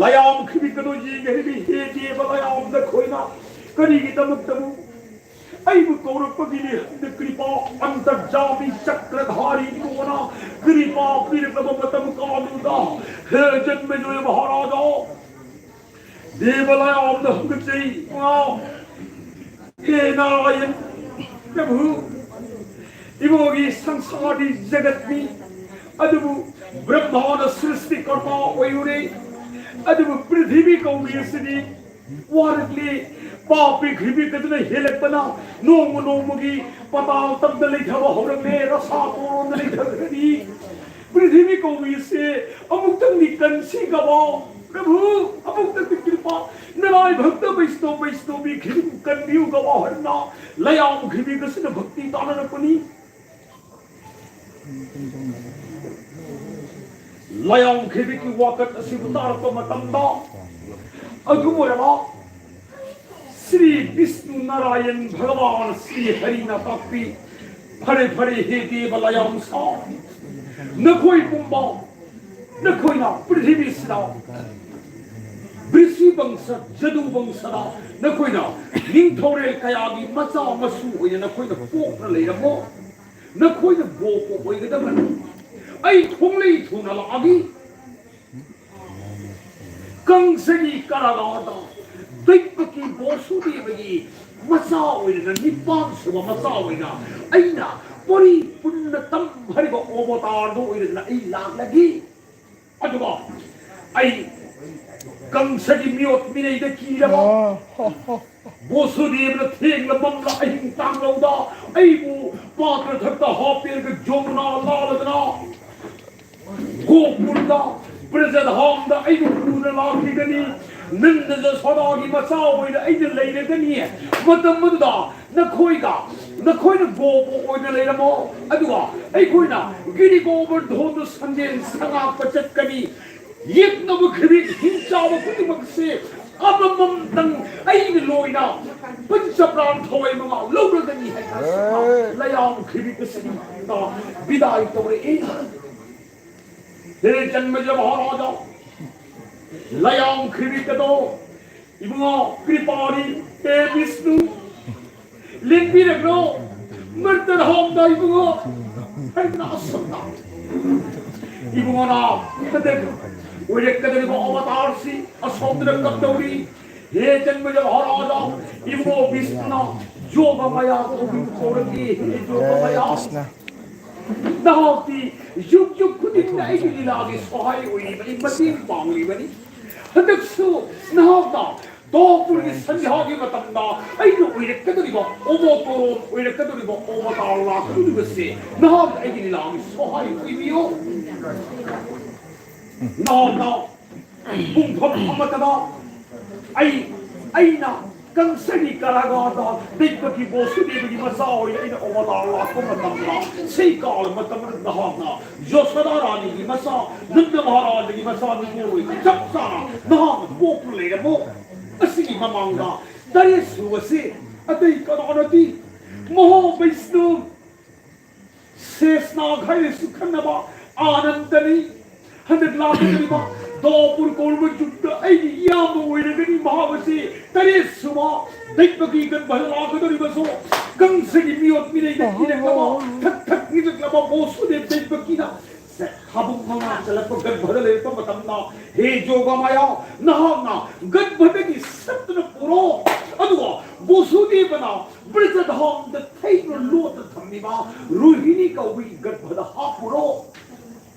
ꯂꯌꯥꯝ ꯈꯤꯕꯤꯛ ꯑꯗꯣ ꯌꯦꯡꯒ ꯍꯩꯔꯕꯤ ꯍꯦ ꯗꯦꯕ ꯂꯌꯥꯝ ꯅꯈꯣꯏꯅ ꯀꯔꯤꯒꯤꯗꯃꯛꯇꯕꯨ ꯑꯩꯕꯨ ꯀꯧꯔꯛꯄꯒꯤꯅꯤ ꯍꯥꯏꯅ ꯀ꯭ꯔꯤꯄꯥ ꯑꯟꯇꯔꯖꯥꯃꯤ ꯆꯀ꯭ꯔꯙꯥꯔꯤ ꯏꯕꯨꯡꯉꯣꯅ ꯀ꯭ꯔꯤꯄꯥ ꯄꯤꯔꯛꯂꯕ ꯃꯇꯝ ꯀꯥꯟꯗꯨꯗ, ꯍꯦ ꯖꯟꯃꯦꯖꯣꯌ ꯃꯍꯥꯔꯥꯖꯥ, ꯗꯦꯕ ꯂꯌꯥꯝꯅ ꯍꯧꯒꯠꯆꯩ꯫ ꯋꯥ! ꯍꯦ ꯅꯥꯔꯥꯌꯟ ꯄ꯭ꯔꯚꯨ, ꯏꯕꯣꯒꯤ ꯁꯪꯁꯥꯔꯗꯤ ꯖꯒꯠꯅꯤ, ꯑꯗꯨꯕꯨ ꯕ꯭ꯔꯍ꯭ꯃꯥꯅ ꯁ꯭ꯔꯤꯁꯇꯤ ꯀꯔꯃ ꯑꯣꯏꯔꯨꯔꯦ꯫ ꯑꯗꯨꯕꯨ ꯄ꯭ꯔꯤꯊꯤꯕꯤ ꯀꯧꯕꯤ ꯑꯁꯤꯗꯤ ꯋꯥꯔꯛꯂꯤ꯫ ꯄꯥꯞ ꯄꯤꯈ꯭ꯔꯤꯕꯤ ꯑꯗꯨꯅ ꯍꯦꯜꯂꯛꯄꯅ ꯅꯣꯡꯃ ꯅꯣꯡꯃꯒꯤ ꯄꯇꯥꯜ ꯇꯝꯗ ꯂꯩꯊꯕ ꯍꯧꯔꯛꯂꯦ, ꯔꯁꯥ ꯇꯣꯔꯣꯟꯗ ꯂꯩꯊꯈ꯭ꯔꯅꯤ꯫ ꯄ꯭ꯔꯤꯊꯤꯕꯤ ꯀꯧꯕꯤꯁꯦ ꯑꯃꯨꯛꯇꯪꯗꯤ ꯀꯟꯁꯤ ꯒꯕꯥ꯫ ꯄ꯭ꯔꯚꯨ, ꯑꯃꯨꯛꯇꯪꯗꯤ ꯀ꯭ꯔꯤꯄꯥ, ꯅꯔꯥꯏ ꯚꯛꯇ ꯕꯩꯁꯅꯣ ꯕꯩꯁꯅꯣꯕꯤ ꯈꯤꯇꯪ ꯀꯟꯕꯤꯌꯨ ꯒꯕꯥ ꯍꯥꯏꯅ ꯂꯌꯥꯎꯈ꯭ꯔꯤꯕꯤ ꯑꯁꯤꯅ ꯚꯛꯇꯤ ꯇꯥꯅꯔꯛꯄꯅꯤ꯫ ꯂꯌꯥꯎꯈꯤꯕꯒꯤ ꯋꯥꯀꯠ ꯑꯁꯤꯕꯨ ꯇꯥꯔꯛꯄ ꯃꯇꯝꯗ ꯑꯗꯨ ꯑꯣꯏꯔꯕ ꯁ꯭ꯔꯤ ꯕꯤꯁꯅꯨ ꯅꯥꯔꯥꯌꯟ ꯚꯒꯋꯥꯟ ꯁ꯭ꯔꯤ ꯍꯔꯤꯅ ꯇꯥꯛꯄꯤ, "ꯐꯔꯦ, ꯐꯔꯦ, ꯍꯦ ꯗꯦꯕ ꯂꯌꯥꯎꯁꯥ, ꯅꯈꯣꯏ ꯄꯨꯝꯕ, ꯅꯈꯣꯏꯅ ꯄ꯭ꯔꯤꯊꯤꯕꯤꯁꯤꯗ ꯕ꯭ꯔꯤꯁꯤ ꯕꯪꯁ, ꯖꯗꯨ ꯕꯪꯁꯗ ꯅꯈꯣꯏꯅ ꯅꯤꯡꯊꯧꯔꯦꯜ ꯀꯌꯥꯒꯤ ꯃꯆꯥ ꯃꯁꯨ ꯑꯣꯏꯅ ꯅꯈꯣꯏꯅ ꯄꯣꯛꯅ ꯂꯩꯔꯝꯃꯣ꯫ ꯅꯈꯣꯏꯅ ꯒꯣꯄ ꯑꯣꯏꯒꯗꯕꯅꯤ꯫ ꯑꯩ ꯈꯣꯡꯂꯩ ꯊꯨꯅ ꯂꯥꯛꯑꯒꯤ ꯀꯪꯁꯒꯤ ꯀꯔꯥꯒꯥꯔꯗ ꯗꯩꯕꯀꯤ ꯕꯣꯁꯨꯗꯦꯕꯒꯤ ꯃꯆꯥ ꯑꯣꯏꯔꯒ ꯅꯤꯄꯥꯟ ꯁꯨꯕ ꯃꯆꯥ ꯑꯣꯏꯅ ꯑꯩꯅ ꯄꯔꯤ ꯄꯨꯟꯅ ꯇꯝ ꯍꯥꯏꯔꯤꯕ ꯑꯣꯕꯇꯥꯔꯗꯨ ꯑꯣꯏꯔꯒ ꯑꯩ ꯂꯥꯛꯂꯒꯤ꯫ ꯑꯗꯨꯒ ꯑꯩ ꯀꯪꯁꯒꯤ ꯃꯤꯑꯣꯠ ꯃꯤꯅꯩꯗ ꯀꯤꯔꯕ ꯕꯣꯁꯨꯗꯦꯕꯅ ꯊꯦꯡꯂ ꯃꯝꯂ ꯑꯍꯤꯡ ꯇꯥꯡꯂꯧꯗ ꯑꯩꯕꯨ ꯄꯥꯇ꯭ꯔ ꯊꯛꯇ ꯍꯥꯞꯄꯦꯔꯒ ꯖꯣꯃꯨꯅꯥ ꯂꯥꯜꯂꯗꯅ ꯒꯣꯀꯨꯜꯗ ꯕ꯭ꯔꯖꯙꯥꯝꯗ ꯑꯩꯕꯨ ꯄꯨꯅ ꯂꯥꯛꯈꯤꯒꯅꯤ꯫ ꯅꯟꯗ ꯖꯁꯣꯗꯥꯒꯤ ꯃꯆꯥ ꯑꯣꯏꯅ ꯑꯩꯅ ꯂꯩꯔꯒꯅꯤ꯫ ꯃꯇꯝ ꯑꯗꯨꯗ ꯅꯈꯣꯏꯒ, ꯅꯈꯣꯏꯅ ꯒꯣꯄ ꯑꯣꯏꯅ ꯂꯩꯔꯝꯃꯣ꯫ ꯑꯗꯨꯒ ꯑꯩꯈꯣꯏꯅ ꯒꯤꯔꯤ ꯒꯣꯕꯔꯙꯣꯟꯗ ꯁꯟꯗꯦꯟ ꯁꯉꯥꯛꯄ ꯆꯠꯀꯅꯤ꯫ ꯌꯦꯛꯅꯕ ꯈꯤꯕꯤꯛ ꯍꯤꯡꯆꯥꯕ ꯈꯨꯗꯤꯡꯃꯛꯁꯦ ꯑꯃꯃꯝꯇꯪ ꯑꯩꯅ ꯂꯣꯏꯅ ꯄꯟꯆꯄ꯭ꯔꯥꯟ ꯊꯋꯥꯏ ꯃꯉꯥ ꯂꯧꯔꯒꯅꯤ ꯍꯥꯏꯅ ꯂꯌꯥꯎ ꯈꯤꯕꯤꯛ ꯑꯁꯤꯅ ꯕꯤꯗꯥꯏ ꯇꯧꯔꯛꯏ꯫ ꯍꯦ ꯖꯟꯃꯖ ꯃꯍꯥꯔꯥꯖꯥ, ꯂꯌꯥꯎ ꯈꯤꯕꯤꯛ ꯑꯗꯣ ꯏꯕꯨꯡꯉꯣ ꯀ꯭ꯔꯤꯄꯥꯔꯤ, ꯍꯦ ꯕꯤꯁꯅꯨ, ꯂꯦꯡꯕꯤꯔꯛꯂꯣ꯫ ꯃꯔꯇꯜ ꯍꯣꯝꯗ ꯏꯕꯨꯡꯉꯣ ꯍꯥꯏꯗꯅ ꯑꯁꯣꯝꯗ ꯏꯕꯨꯡꯉꯣꯅ ꯈꯗꯪ ꯑꯣꯏꯔꯛꯀꯗꯧꯔꯤꯕ ꯑꯋꯇꯥꯔꯁꯤ ꯑꯁꯣꯝꯗꯅ ꯀꯝꯗꯧꯔꯤ? ꯍꯦ ꯖꯟꯃꯖ ꯃꯍꯥꯔꯥꯖꯥ, ꯏꯕꯨꯡꯉꯣ ꯕꯤꯁꯅꯨꯅ ꯌꯣꯒ ꯃꯌꯥ ꯀꯧꯕꯤꯕ ꯀꯧꯔꯛꯏ꯫ ꯍꯦ ꯌꯣꯒ ꯃꯌꯥ, ꯅꯍꯥꯛꯇꯤ ꯌꯨꯛ ꯌꯨꯛ ꯈꯨꯗꯤꯡꯗ ꯑꯩꯒꯤ ꯂꯤꯂꯥꯒꯤ ꯁꯍꯥꯏ ꯑꯣꯏꯔꯤꯕꯅꯤ, ꯃꯇꯦꯡ ꯄꯥꯡꯂꯤꯕꯅꯤ꯫ ꯍꯟꯗꯛꯁꯨ ꯅꯍꯥꯛꯅ ꯗꯥꯎꯄꯨꯔꯒꯤ ꯁꯟꯙ꯭ꯌꯥꯒꯤ ꯃꯇꯝꯗ ꯑꯩꯅ ꯑꯣꯏꯔꯛꯀꯗꯧꯔꯤꯕ ꯑꯣꯃꯣꯇꯣꯔꯣꯟ ꯑꯣꯏꯔꯛꯀꯗꯧꯔꯤꯕ ꯑꯣꯃꯣꯇꯥꯔ ꯂꯥꯛꯀꯗꯧꯔꯤꯕꯁꯦ ꯅꯍꯥꯛꯅ ꯑꯩꯒꯤ ꯂꯤꯂꯥꯒꯤ ꯁꯣꯍꯥꯏ ꯑꯣꯏꯕꯤꯌꯨ꯫ ꯅꯍꯥꯛꯅ ꯄꯨꯡꯐꯝ ꯑꯃꯠꯇꯗ ꯑꯩ ꯑꯩꯅ ꯀꯪꯁꯒꯤ ꯀꯥꯔꯥꯒꯥꯔꯗ ꯗꯩꯄꯀꯤ ꯕꯣꯁꯨꯗꯦꯕꯒꯤ ꯃꯆꯥ ꯑꯣꯏꯅ ꯑꯩꯅ ꯑꯣꯃꯣꯇꯥꯔ ꯂꯥꯛꯄ ꯃꯇꯝꯗ ꯁꯤ ꯀꯥꯎꯔꯕ ꯃꯇꯝꯗ ꯅꯍꯥꯛꯅ ꯌꯣꯁꯣꯗꯥ ꯔꯥꯅꯤꯒꯤ ꯃꯆꯥ, ꯅꯟꯗ ꯃꯍꯥꯔꯥꯖꯒꯤ ꯃꯆꯥ ꯅꯤꯉꯣꯜ ꯑꯣꯏꯅ ꯆꯞ ꯆꯥꯅ ꯅꯍꯥꯛꯅ ꯄꯣꯛꯇꯨꯅ ꯂꯩꯔꯝꯃꯣ꯫ ꯑꯁꯤꯒꯤ ꯃꯃꯥꯡꯗ ꯇꯔꯦꯠ ꯁꯨꯕꯁꯤ ꯑꯇꯩ ꯀꯅꯥ ꯅꯠꯇꯦ, ꯃꯍꯥ ꯕꯩꯁꯅꯨ ꯁꯦꯁꯅꯥꯒ ꯍꯥꯏꯔꯁꯨ ꯈꯪꯅꯕ ꯑꯥꯅꯟꯗꯅꯤ꯫ ꯍꯟꯗꯛ ꯂꯥꯛꯀꯗꯧꯔꯤꯕ ꯗꯥꯎꯄꯨꯔ ꯀꯧꯔꯕ ꯌꯨꯝꯗ ꯑꯩꯒꯤ ꯏꯌꯥꯝꯕ ꯑꯣꯏꯔꯒꯅꯤ꯫ ꯃꯍꯥꯛ ꯑꯁꯤ ꯇꯔꯦꯠ ꯁꯨꯕ ꯗꯩꯄꯀꯤ ꯒꯟꯕꯗ ꯂꯥꯛꯀꯗꯧꯔꯤꯕꯁꯨ ꯀꯪꯁꯒꯤ ꯃꯤꯑꯣꯠ ꯃꯤꯅꯩꯗ ꯀꯤꯔꯛꯂꯕ, ꯊꯛ ꯊꯛ ꯅꯤꯛꯂꯛꯂꯕ ꯕꯣꯁꯨꯗꯦꯕ ꯗꯩꯄꯀꯤꯅ ꯊꯥꯕꯨꯡ ꯃꯉꯥ ꯆꯜꯂꯛꯄ ꯒꯟꯕꯗ ꯂꯩꯔꯛꯄ ꯃꯇꯝꯗ, ꯍꯦ ꯖꯣꯒꯃꯥꯌꯥ, ꯅꯍꯥꯛꯅ ꯒꯟꯕꯗꯒꯤ ꯁꯠꯇꯨꯅ ꯄꯨꯔꯣ, ꯑꯗꯨꯒ ꯕꯣꯁꯨꯗꯦꯕꯅ ꯕ꯭ꯔꯖꯙꯥꯝꯗ ꯊꯩꯗꯨꯅ ꯂꯣꯠꯅ ꯊꯝꯂꯤꯕ ꯔꯣꯍꯤꯅꯤ ꯀꯧꯕꯒꯤ ꯒꯟꯕꯗ ꯍꯥꯞꯄꯨꯔꯣ꯫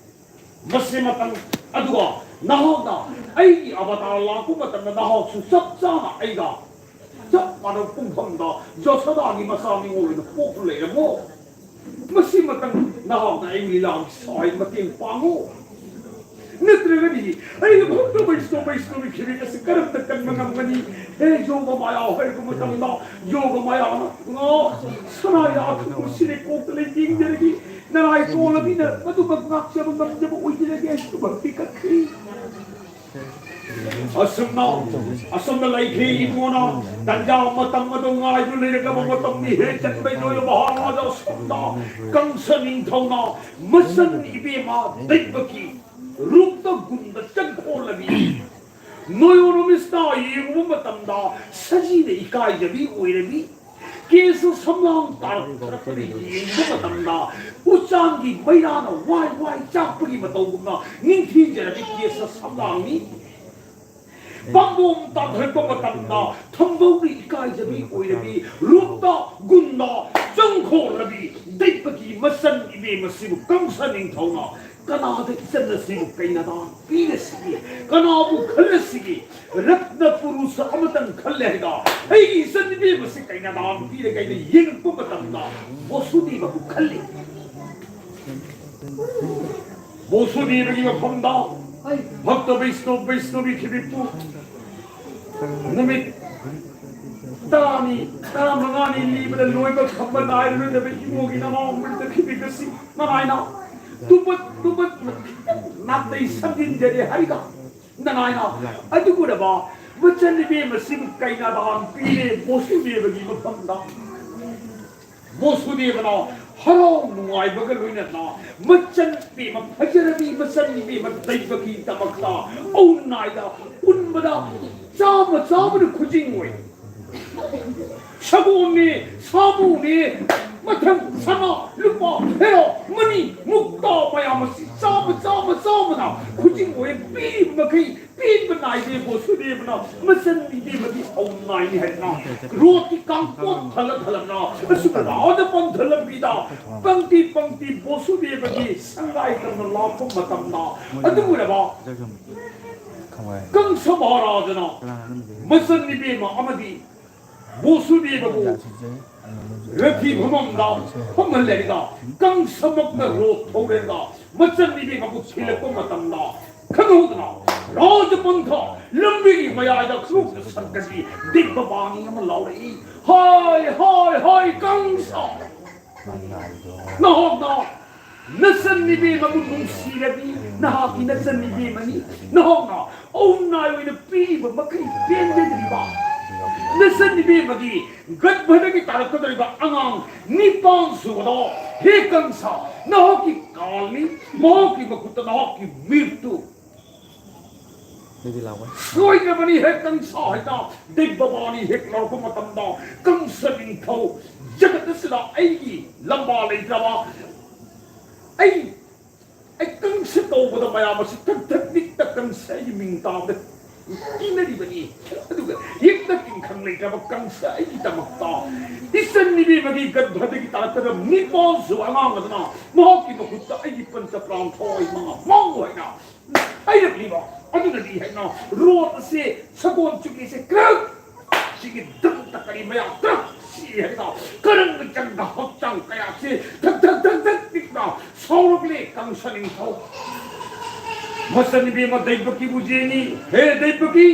ꯃꯁꯤꯃꯇꯪ, ꯑꯗꯨꯒ ꯅꯍꯥꯛꯅ ꯑꯩꯒꯤ ꯑꯕꯇꯥꯔ ꯂꯥꯛꯄ ꯃꯇꯝꯗ ꯅꯍꯥꯛꯁꯨ ꯆꯞ ꯆꯥꯅ ꯑꯩꯒ ꯆꯞ ꯃꯥꯟꯅꯕ ꯄꯨꯡꯐꯝꯗ ꯖꯣꯁꯗꯥꯒꯤ ꯃꯆꯥ ꯅꯤꯉꯣꯜ ꯑꯣꯏꯅ ꯄꯣꯛꯇꯨꯅ ꯂꯩꯔꯝꯃꯣ꯫ ꯃꯁꯤꯃꯇꯪ ꯅꯍꯥꯛꯅ ꯑꯩꯒꯤ ꯂꯤꯂꯥꯒꯤ ꯁꯥꯏ ꯃꯇꯦꯡ ꯄꯥꯡꯉꯨ꯫ ꯅꯠꯇ꯭ꯔꯒꯗꯤ ꯑꯩꯒꯤ ꯚꯛꯇ ꯕꯩꯁꯅꯣ ꯕꯩꯁꯅꯣꯒꯤ ꯈꯤꯔꯤꯛ ꯑꯁꯤ ꯀꯔꯝꯅ ꯀꯟꯕ ꯉꯝꯒꯅꯤ? ꯍꯦ ꯌꯣꯒ ꯃꯥꯌꯥ ꯍꯥꯏꯔꯛꯄ ꯃꯇꯝꯗ ꯌꯣꯒ ꯃꯥꯌꯥꯅ ꯉꯥ ꯁꯅꯥ ꯌꯥꯊꯪꯕ ꯁꯤꯔꯦ ꯀꯣꯛꯇ ꯂꯩꯇꯦꯡꯖꯔꯒꯦ꯫ ꯅꯔꯥꯏ ꯇꯣꯜꯂꯕꯅꯤꯅ ꯃꯗꯨꯃꯛ ꯉꯥꯛꯆꯕ ꯉꯝꯖꯕ ꯑꯣꯏꯖꯔꯒꯦ ꯍꯥꯏꯗꯨꯅ ꯚꯛꯇꯤ ꯀꯠꯈꯤ꯫ ꯑꯁꯨꯝꯅ ꯑꯁꯨꯝꯅ ꯂꯩꯈ꯭ꯔꯦ ꯏꯕꯨꯡꯉꯣꯅ꯫ ꯇꯟꯖꯥ ꯃꯇꯝ ꯑꯗꯨ ꯉꯥꯏꯗꯨꯅ ꯂꯩꯔꯛꯂꯕ ꯃꯇꯝꯅꯤ꯫ ꯍꯦ ꯆꯟꯕꯩ ꯂꯣꯏꯔꯕ ꯃꯍꯥꯔꯥꯖꯥ, ꯑꯁꯣꯝꯗ ꯀꯪꯁ ꯅꯤꯡꯊꯧꯅ ꯃꯆꯟ ꯏꯕꯦꯝꯃ ꯗꯩꯕꯀꯤ ꯔꯨꯞꯇ ꯒꯨꯟꯗ ꯆꯪꯈꯣꯜꯂꯕꯤ꯫ ꯅꯣꯌꯣꯅꯣꯃꯤꯁꯅ ꯌꯦꯡꯉꯨꯕ ꯃꯇꯝꯗ ꯁꯖꯤꯅ ꯏꯀꯥꯏꯖꯕꯤ ꯑꯣꯏꯔꯕꯤ꯫ ꯀꯦꯁ ꯁꯝꯂꯥꯡ ꯇꯥꯔꯛꯄꯗ ꯌꯦꯡꯕ ꯃꯇꯝꯗ ꯎꯆꯥꯟꯒꯤ ꯃꯩꯔꯥꯅ ꯋꯥꯏ ꯋꯥꯏ ꯆꯥꯛꯄꯒꯤ ꯃꯇꯧꯒꯨꯝꯅ ꯅꯤꯡꯊꯤꯖꯔꯕꯤ ꯀꯦꯁ ꯁꯝꯂꯥꯡꯅꯤ꯫ ꯄꯥꯝꯕꯣꯝ ꯇꯥꯊꯔꯛꯄ ꯃꯇꯝꯗ ꯊꯝꯕꯧꯒꯤ ꯏꯀꯥꯏꯖꯕꯤ ꯑꯣꯏꯔꯕꯤ ꯔꯨꯞꯇ ꯒꯨꯟꯗ ꯆꯪꯈꯣꯜꯂꯕꯤ ꯗꯩꯕꯀꯤ ꯃꯆꯟ ꯏꯕꯦꯝ ꯑꯁꯤꯕꯨ ꯀꯪꯁ ꯅꯤꯡꯊꯧꯅ ꯀꯅꯥꯗ ꯏꯆꯟ ꯑꯁꯤꯕꯨ ꯀꯩꯅꯥꯗꯥꯟ ꯄꯤꯔꯁꯤꯒꯦ? ꯀꯅꯥꯕꯨ ꯈꯜꯂꯁꯤꯒꯦ? ꯔꯠꯅ ꯄꯨꯔꯨꯁ ꯑꯃꯇꯪ ꯈꯜꯂꯦ ꯍꯥꯏꯗ, ꯑꯩꯒꯤ ꯏꯆꯟ ꯅꯨꯄꯤ ꯑꯃꯁꯤ ꯀꯩꯅꯥꯗꯥꯟ ꯄꯤꯔꯒ ꯑꯩꯅ ꯌꯦꯡꯉꯛꯄ ꯃꯇꯝꯗ ꯕꯣꯁꯨꯗꯦꯕꯕꯨ ꯈꯜꯂꯤ꯫ ꯕꯣꯁꯨꯗꯦꯕꯒꯤ ꯃꯐꯝꯗ ꯚꯛꯇ ꯕꯩꯁꯅꯣ ꯕꯩꯁꯅꯣꯕꯤ ꯈꯤꯕꯤꯛꯄꯨ ꯅꯨꯃꯤꯠ ꯇꯔꯥꯅꯤ, ꯇꯔꯥꯃꯉꯥꯅꯤ ꯂꯤꯕꯗ ꯂꯣꯏꯕ ꯈꯝꯕ ꯅꯥꯏꯔꯔꯣꯏꯗꯕ ꯏꯃꯣꯒꯤ ꯅꯃꯥ ꯑꯃꯔꯤꯇ ꯈꯤꯕꯤꯛ ꯑꯁꯤ ꯃꯃꯥꯏꯅ ꯇꯨꯕꯠ ꯇꯨꯕꯠ ꯅꯥꯇꯩ ꯁꯝꯖꯤꯟꯖꯔꯦ ꯍꯥꯏꯔꯤꯒ ꯅꯉꯥꯏꯅ ꯑꯗꯨꯒꯨꯝꯂꯕ ꯃꯆꯟꯅꯨꯄꯤ ꯃꯁꯤꯕꯨ ꯀꯩꯅꯥꯗꯥꯟ ꯄꯤꯔꯦ ꯕꯣꯁꯨꯗꯦꯕꯒꯤ ꯃꯐꯝꯗ꯫ ꯕꯣꯁꯨꯗꯦꯕꯅ ꯍꯔꯥꯎ ꯅꯨꯡꯉꯥꯏꯕꯒ ꯂꯣꯏꯅꯅ ꯃꯆꯟꯅꯨꯄꯤ ꯑꯃ ꯐꯖꯔꯕꯤ ꯃꯆꯟꯅꯨꯄꯤ ꯑꯃ ꯂꯩꯕꯒꯤꯗꯃꯛꯇ ꯑꯎꯟꯅꯥꯏꯗ ꯎꯟꯕꯗ ꯆꯥꯃ ꯆꯥꯃꯅ ꯈꯨꯖꯤꯡ ꯑꯣꯏ꯫ ꯁꯒꯣꯜꯅꯦ, ꯁꯥꯃꯨꯅꯦ, ꯃꯊꯪ ꯁꯅꯥ, ꯂꯨꯄꯥ, ꯍꯦꯔꯣ, ꯃꯅꯤ, ꯃꯨꯛꯇꯥ ꯃꯌꯥꯝ ꯑꯁꯤ ꯆꯥꯃ, ꯆꯥꯃ, ꯆꯥꯃꯅ ꯈꯨꯖꯤꯡ ꯑꯣꯏ ꯄꯤꯔꯤꯕ ꯃꯈꯩ ꯄꯦꯟꯕ ꯅꯥꯏꯗꯦ꯫ ꯕꯣꯁꯨꯗꯦꯕꯅ ꯃꯆꯟ ꯄꯤꯕꯤꯕꯗꯤ ꯑꯧ ꯅꯥꯏꯅꯤ ꯍꯥꯏꯗꯅ ꯔꯣꯠꯀꯤ ꯀꯥꯡꯄꯣꯠ ꯊꯜꯂ ꯊꯜꯂꯝꯅ ꯑꯁꯨꯝꯅ ꯔꯥꯖ ꯄꯟꯊ ꯂꯝꯕꯤꯗ ꯄꯪꯇꯤ ꯄꯪꯇꯤ ꯕꯣꯁꯨꯗꯦꯕꯒꯤ ꯁꯪꯒꯥꯏ ꯇꯝꯅ ꯂꯥꯛꯄ ꯃꯇꯝꯗ ꯑꯗꯨꯒꯨꯝꯂꯕ ꯀꯪꯁ ꯃꯍꯥꯔꯥꯖꯅ ꯃꯆꯟ ꯅꯨꯄꯤ ꯑꯃ ꯑꯃꯗꯤ ꯕꯣꯁꯨꯗꯦꯕꯕꯨ ꯔꯊꯤ ꯐꯝꯐꯝꯗ ꯐꯝꯍꯜꯂꯦꯒ ꯀꯪꯁꯃꯛꯇ ꯔꯣ ꯊꯧꯔꯦꯒ ꯃꯆꯟ ꯅꯨꯄꯤ ꯃꯕꯨ ꯊꯤꯜꯂꯛꯄ ꯃꯇꯝꯗ ꯈꯪꯍꯧꯗꯅ ꯔꯥꯖꯄꯟꯊ ꯂꯝꯕꯤꯒꯤ ꯃꯌꯥꯏꯗ ꯈꯨꯔꯨꯞ ꯁꯛꯀꯁꯤ ꯗꯤꯛꯕ ꯕꯥꯅꯤ ꯑꯃ ꯂꯥꯎꯔꯛꯏ꯫ ꯍꯥꯏ ꯍꯥꯏ ꯍꯥꯏ ꯀꯪꯁ ꯅꯍꯥꯛꯅ ꯅꯆꯟ ꯅꯨꯄꯤ ꯑꯃꯕꯨ ꯅꯨꯡꯁꯤꯔꯗꯤ ꯅꯍꯥꯛꯀꯤ ꯅꯆꯟ ꯅꯨꯄꯤ ꯑꯃꯅꯤ꯫ ꯅꯍꯥꯛꯅ ꯑꯎꯟꯅꯥꯏ ꯑꯣꯏꯅ ꯄꯤꯔꯤꯕ ꯃꯈꯩ ꯄꯦꯟꯖꯗ꯭ꯔꯤꯕ ꯅꯆꯟ ꯅꯨꯄꯤ ꯑꯃꯒꯤ ꯒꯠꯚꯗꯒꯤ ꯇꯥꯔꯛꯀꯗꯧꯔꯤꯕ ꯑꯉꯥꯡ ꯅꯤꯄꯥꯟ ꯁꯨꯕꯗꯣ ꯍꯦ ꯀꯪꯁ ꯅꯍꯥꯛꯀꯤ ꯀꯥꯜꯅꯤ꯫ ꯃꯍꯥꯛꯀꯤ ꯃꯈꯨꯠꯇ ꯅꯍꯥꯛꯀꯤ ꯃꯤꯔꯇꯨ ꯑꯗꯨꯗꯤ ꯂꯥꯎꯕ ꯁꯣꯏꯗ꯭ꯔꯕꯅꯤ꯫ ꯍꯦꯛ ꯀꯪꯁ ꯍꯥꯏꯅ ꯗꯤꯛꯕꯕꯥꯅꯤ ꯍꯦꯛ ꯂꯥꯎꯔꯛꯄ ꯃꯇꯝꯗ ꯀꯪꯁ ꯅꯤꯡꯊꯧ ꯖꯒꯠ ꯑꯁꯤꯗ ꯑꯩꯒꯤ ꯂꯝꯕꯥ ꯂꯩꯇ꯭ꯔꯕ ꯑꯩ ꯑꯩ ꯀꯪꯁ ꯀꯧꯕꯗ ꯃꯌꯥꯝ ꯑꯁꯤ ꯊꯛ ꯊꯛ ꯅꯤꯛꯇ ꯀꯪꯁ ꯑꯩꯒꯤ ꯃꯤꯡ ꯇꯥꯕꯗ ꯀꯤꯅꯔꯤꯕꯅꯤ꯫ ꯑꯗꯨꯒ ꯌꯦꯛꯇ ꯇꯤꯡꯈꯠ ꯂꯩꯇ꯭ꯔꯕ ꯀꯪꯁ ꯑꯩꯒꯤꯗꯃꯛꯇ ꯏꯆꯟ ꯅꯨꯄꯤ ꯑꯃꯒꯤ ꯒꯔꯚꯗꯒꯤ ꯇꯥꯔꯛꯀꯗꯕ ꯅꯤꯄꯥꯜ ꯁꯨꯕ ꯑꯉꯥꯡ ꯑꯗꯨꯅ ꯃꯍꯥꯛꯀꯤ ꯃꯈꯨꯠꯇ ꯑꯩꯒꯤ ꯄꯟꯆ ꯄ꯭ꯔꯥꯟ ꯊꯋꯥꯏ ꯃꯉꯥ ꯃꯥꯡꯉꯨ ꯍꯥꯏꯅ ꯍꯥꯏꯔꯛꯂꯤꯕ ꯑꯗꯨꯅꯗꯤ ꯍꯥꯏꯅ ꯔꯣꯠ ꯑꯁꯦ ꯁꯒꯣꯜ ꯆꯨꯒꯤꯁꯦ ꯀ꯭ꯔꯛ ꯁꯤꯒꯤ ꯗꯪ ꯇꯛꯀꯅꯤ ꯃꯌꯥꯝ ꯀ꯭ꯔꯛ ꯁꯤ ꯍꯥꯏꯅ ꯀꯔꯪ ꯆꯪꯗ ꯍꯛꯆꯥꯡ ꯀꯌꯥꯁꯦ ꯊꯛ ꯊꯛ ꯊꯛ ꯊꯛ ꯅꯤꯛꯅ ꯁꯥꯎꯔꯛꯂꯦ ꯀꯪꯁ ꯅꯤꯡꯊꯧ꯫ ꯃꯆꯟꯅꯨꯄꯤ ꯑꯃ ꯗꯩꯕꯀꯤꯕꯨ ꯌꯦꯡꯉꯤ꯫ ꯍꯦ ꯗꯩꯕꯀꯤ,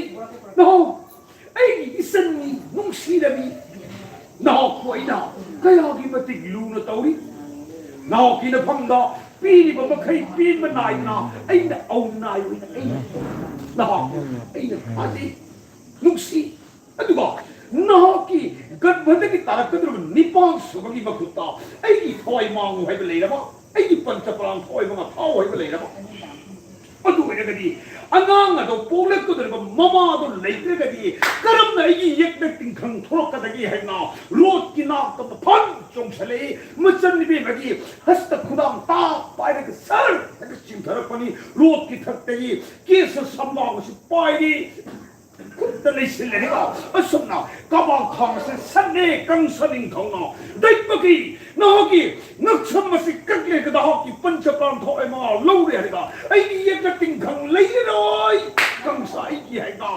ꯅꯍꯥꯎ, ꯑꯩꯒꯤ ꯏꯆꯟꯅꯤ, ꯅꯨꯡꯁꯤꯔꯕꯤ, ꯅꯍꯥꯛꯄꯨ ꯑꯩꯅ ꯀꯌꯥꯒꯤ ꯃꯇꯤꯛ ꯂꯨꯅ ꯇꯧꯔꯤ꯫ ꯅꯍꯥꯛꯀꯤ ꯅꯐꯝꯗ ꯄꯤꯔꯤꯕ ꯃꯈꯩ ꯄꯦꯟꯕ ꯅꯥꯏꯗꯅ ꯑꯩꯅ ꯑꯧ ꯅꯥꯏ ꯑꯣꯏꯅ ꯑꯩꯅ ꯅꯍꯥꯛꯄꯨ ꯑꯩꯅ ꯊꯥꯖꯩ, ꯅꯨꯡꯁꯤ꯫ ꯑꯗꯨꯒ ꯅꯍꯥꯛꯀꯤ ꯒꯔꯚꯗꯒꯤ ꯇꯥꯔꯛꯀꯗꯧꯔꯤꯕ ꯅꯤꯄꯥꯜ ꯁꯨꯕꯒꯤ ꯃꯈꯨꯠꯇ ꯑꯩꯒꯤ ꯊꯋꯥꯏ ꯃꯥꯡꯉꯨ ꯍꯥꯏꯕ ꯂꯩꯔꯕ? ꯑꯩꯒꯤ ꯄꯟꯆꯄ꯭ꯔꯥꯟ ꯊꯋꯥꯏ ꯃꯉꯥ ꯊꯥꯎ ꯍꯥꯏꯕ ꯂꯩꯔꯕ? ꯑꯗꯨ ꯑꯣꯏꯔꯒꯗꯤ ꯑꯉꯥꯡ ꯑꯗꯣ ꯄꯣꯛꯂꯛꯀꯗꯧꯔꯤꯕ ꯃꯃꯥꯗꯣ ꯂꯩꯇ꯭ꯔꯒꯗꯤ ꯀꯔꯝꯅ ꯑꯩꯒꯤ ꯌꯦꯛꯅ ꯇꯤꯡꯈꯪ ꯊꯣꯛꯂꯛꯀꯗꯒꯦ ꯍꯥꯏꯅ ꯔꯣꯠꯀꯤ ꯅꯥꯛꯇ ꯐꯟ ꯆꯣꯡꯁꯜꯂꯛꯏ꯫ ꯃꯆꯟꯅꯨꯄꯤ ꯑꯃꯒꯤ ꯍꯁꯇ ꯈꯨꯗꯥꯡ ꯇꯥ ꯄꯥꯏꯔꯒ ꯁꯔ ꯍꯥꯏꯅ ꯆꯤꯡꯊꯔꯛꯄꯅꯤ꯫ ꯔꯣꯠꯀꯤ ꯊꯛꯇꯒꯤ ꯀꯦꯁ ꯁꯝꯕꯥꯡ ꯑꯁꯤ ꯄꯥꯏꯔꯤ꯫ ꯈꯨꯠꯇ ꯂꯩꯁꯤꯜꯂꯦ ꯍꯥꯏꯕ꯫ ꯑꯁꯨꯝꯅ ꯀꯕꯥꯛ ꯈꯥꯡꯁꯦ ꯁꯠꯂꯦ ꯀꯪꯁ ꯅꯤꯡꯊꯧꯅ꯫ ꯗꯩꯕꯒꯤ ꯅꯍꯥꯛꯀꯤ ꯉꯛꯁꯝ ꯑꯁꯤ ꯀꯛꯂꯦ ꯀꯗꯥꯍꯛꯀꯤ ꯄꯟꯆꯄ꯭ꯔꯥꯟ ꯊꯋꯥꯏ ꯃꯉꯥ ꯂꯧꯔꯦ ꯍꯥꯏꯔꯒ ꯑꯩꯒꯤ ꯌꯦꯛꯅ ꯇꯤꯡꯈꯪ ꯂꯩꯔꯔꯣꯏ꯫ ꯀꯪꯁ ꯑꯩꯒꯤ ꯍꯥꯏꯅ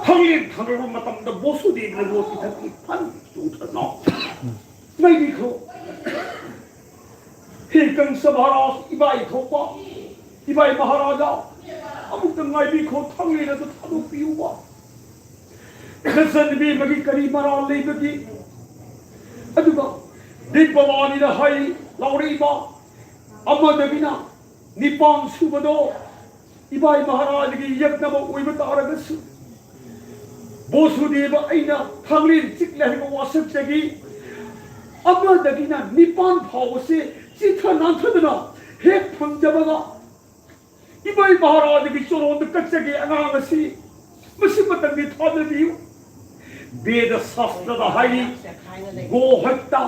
ꯊꯥꯡꯂꯦꯟ ꯊꯥꯡꯂꯕ ꯃꯇꯝꯗ ꯕꯣꯁꯨꯗꯦꯕꯅ ꯔꯣꯠꯀꯤ ꯊꯛꯇꯒꯤ ꯐꯟ ꯆꯣꯡꯊꯅ ꯃꯩꯕꯤꯈ꯭ꯔꯣ꯫ ꯍꯦ ꯀꯪꯁ ꯃꯍꯥꯔꯥꯖ, ꯏꯕꯥꯏ ꯊꯣꯛꯄ, ꯏꯕꯥꯏ ꯃꯍꯥꯔꯥꯖꯥ, ꯑꯃꯨꯛꯇ ꯉꯥꯏꯕꯤꯈꯣ, ꯊꯥꯡꯂꯦꯟ ꯑꯗꯨ ꯊꯥꯗꯣꯛꯄꯤꯌꯨꯕ꯫ ꯅꯆꯟꯅꯨꯄꯤ ꯑꯃꯒꯤ ꯀꯔꯤ ꯃꯔꯥꯜ ꯂꯩꯕꯒꯦ? ꯑꯗꯨꯒ ꯗꯤꯞꯄꯕꯥꯅꯤꯅ ꯍꯥꯏ ꯂꯥꯎꯔꯛꯏꯕ ꯑꯃꯗꯒꯤꯅ ꯅꯤꯄꯥꯟ ꯁꯨꯕꯗꯣ ꯏꯕꯥꯏ ꯃꯍꯥꯔꯥꯖꯒꯤ ꯌꯦꯛꯅꯕ ꯑꯣꯏꯕ ꯇꯥꯔꯒꯁꯨ, ꯕꯣꯁꯨꯗꯦꯕ ꯑꯩꯅ ꯊꯥꯡꯂꯦꯟ ꯆꯤꯛꯂꯦ ꯍꯥꯏꯕ ꯋꯥꯁꯛꯆꯈꯤ꯫ ꯑꯃꯗꯒꯤꯅ ꯅꯤꯄꯥꯟ ꯐꯥꯎꯕꯁꯦ ꯆꯤꯊ ꯅꯥꯟꯊꯗꯅ ꯍꯦꯛ ꯐꯪꯖꯕꯒ ꯏꯕꯥꯏ ꯃꯍꯥꯔꯥꯖꯒꯤ ꯆꯣꯔꯣꯟꯗ ꯀꯠꯆꯒꯦ ꯑꯉꯥꯡ ꯑꯁꯤ꯫ ꯃꯁꯤ ꯃꯇꯝꯒꯤ ꯊꯥꯖꯕꯤꯌꯨ꯫ ꯕꯦꯗ ꯁꯥꯁꯇ꯭ꯔꯗ ꯍꯥꯏꯔꯤ, ꯒꯣ ꯍꯠꯇ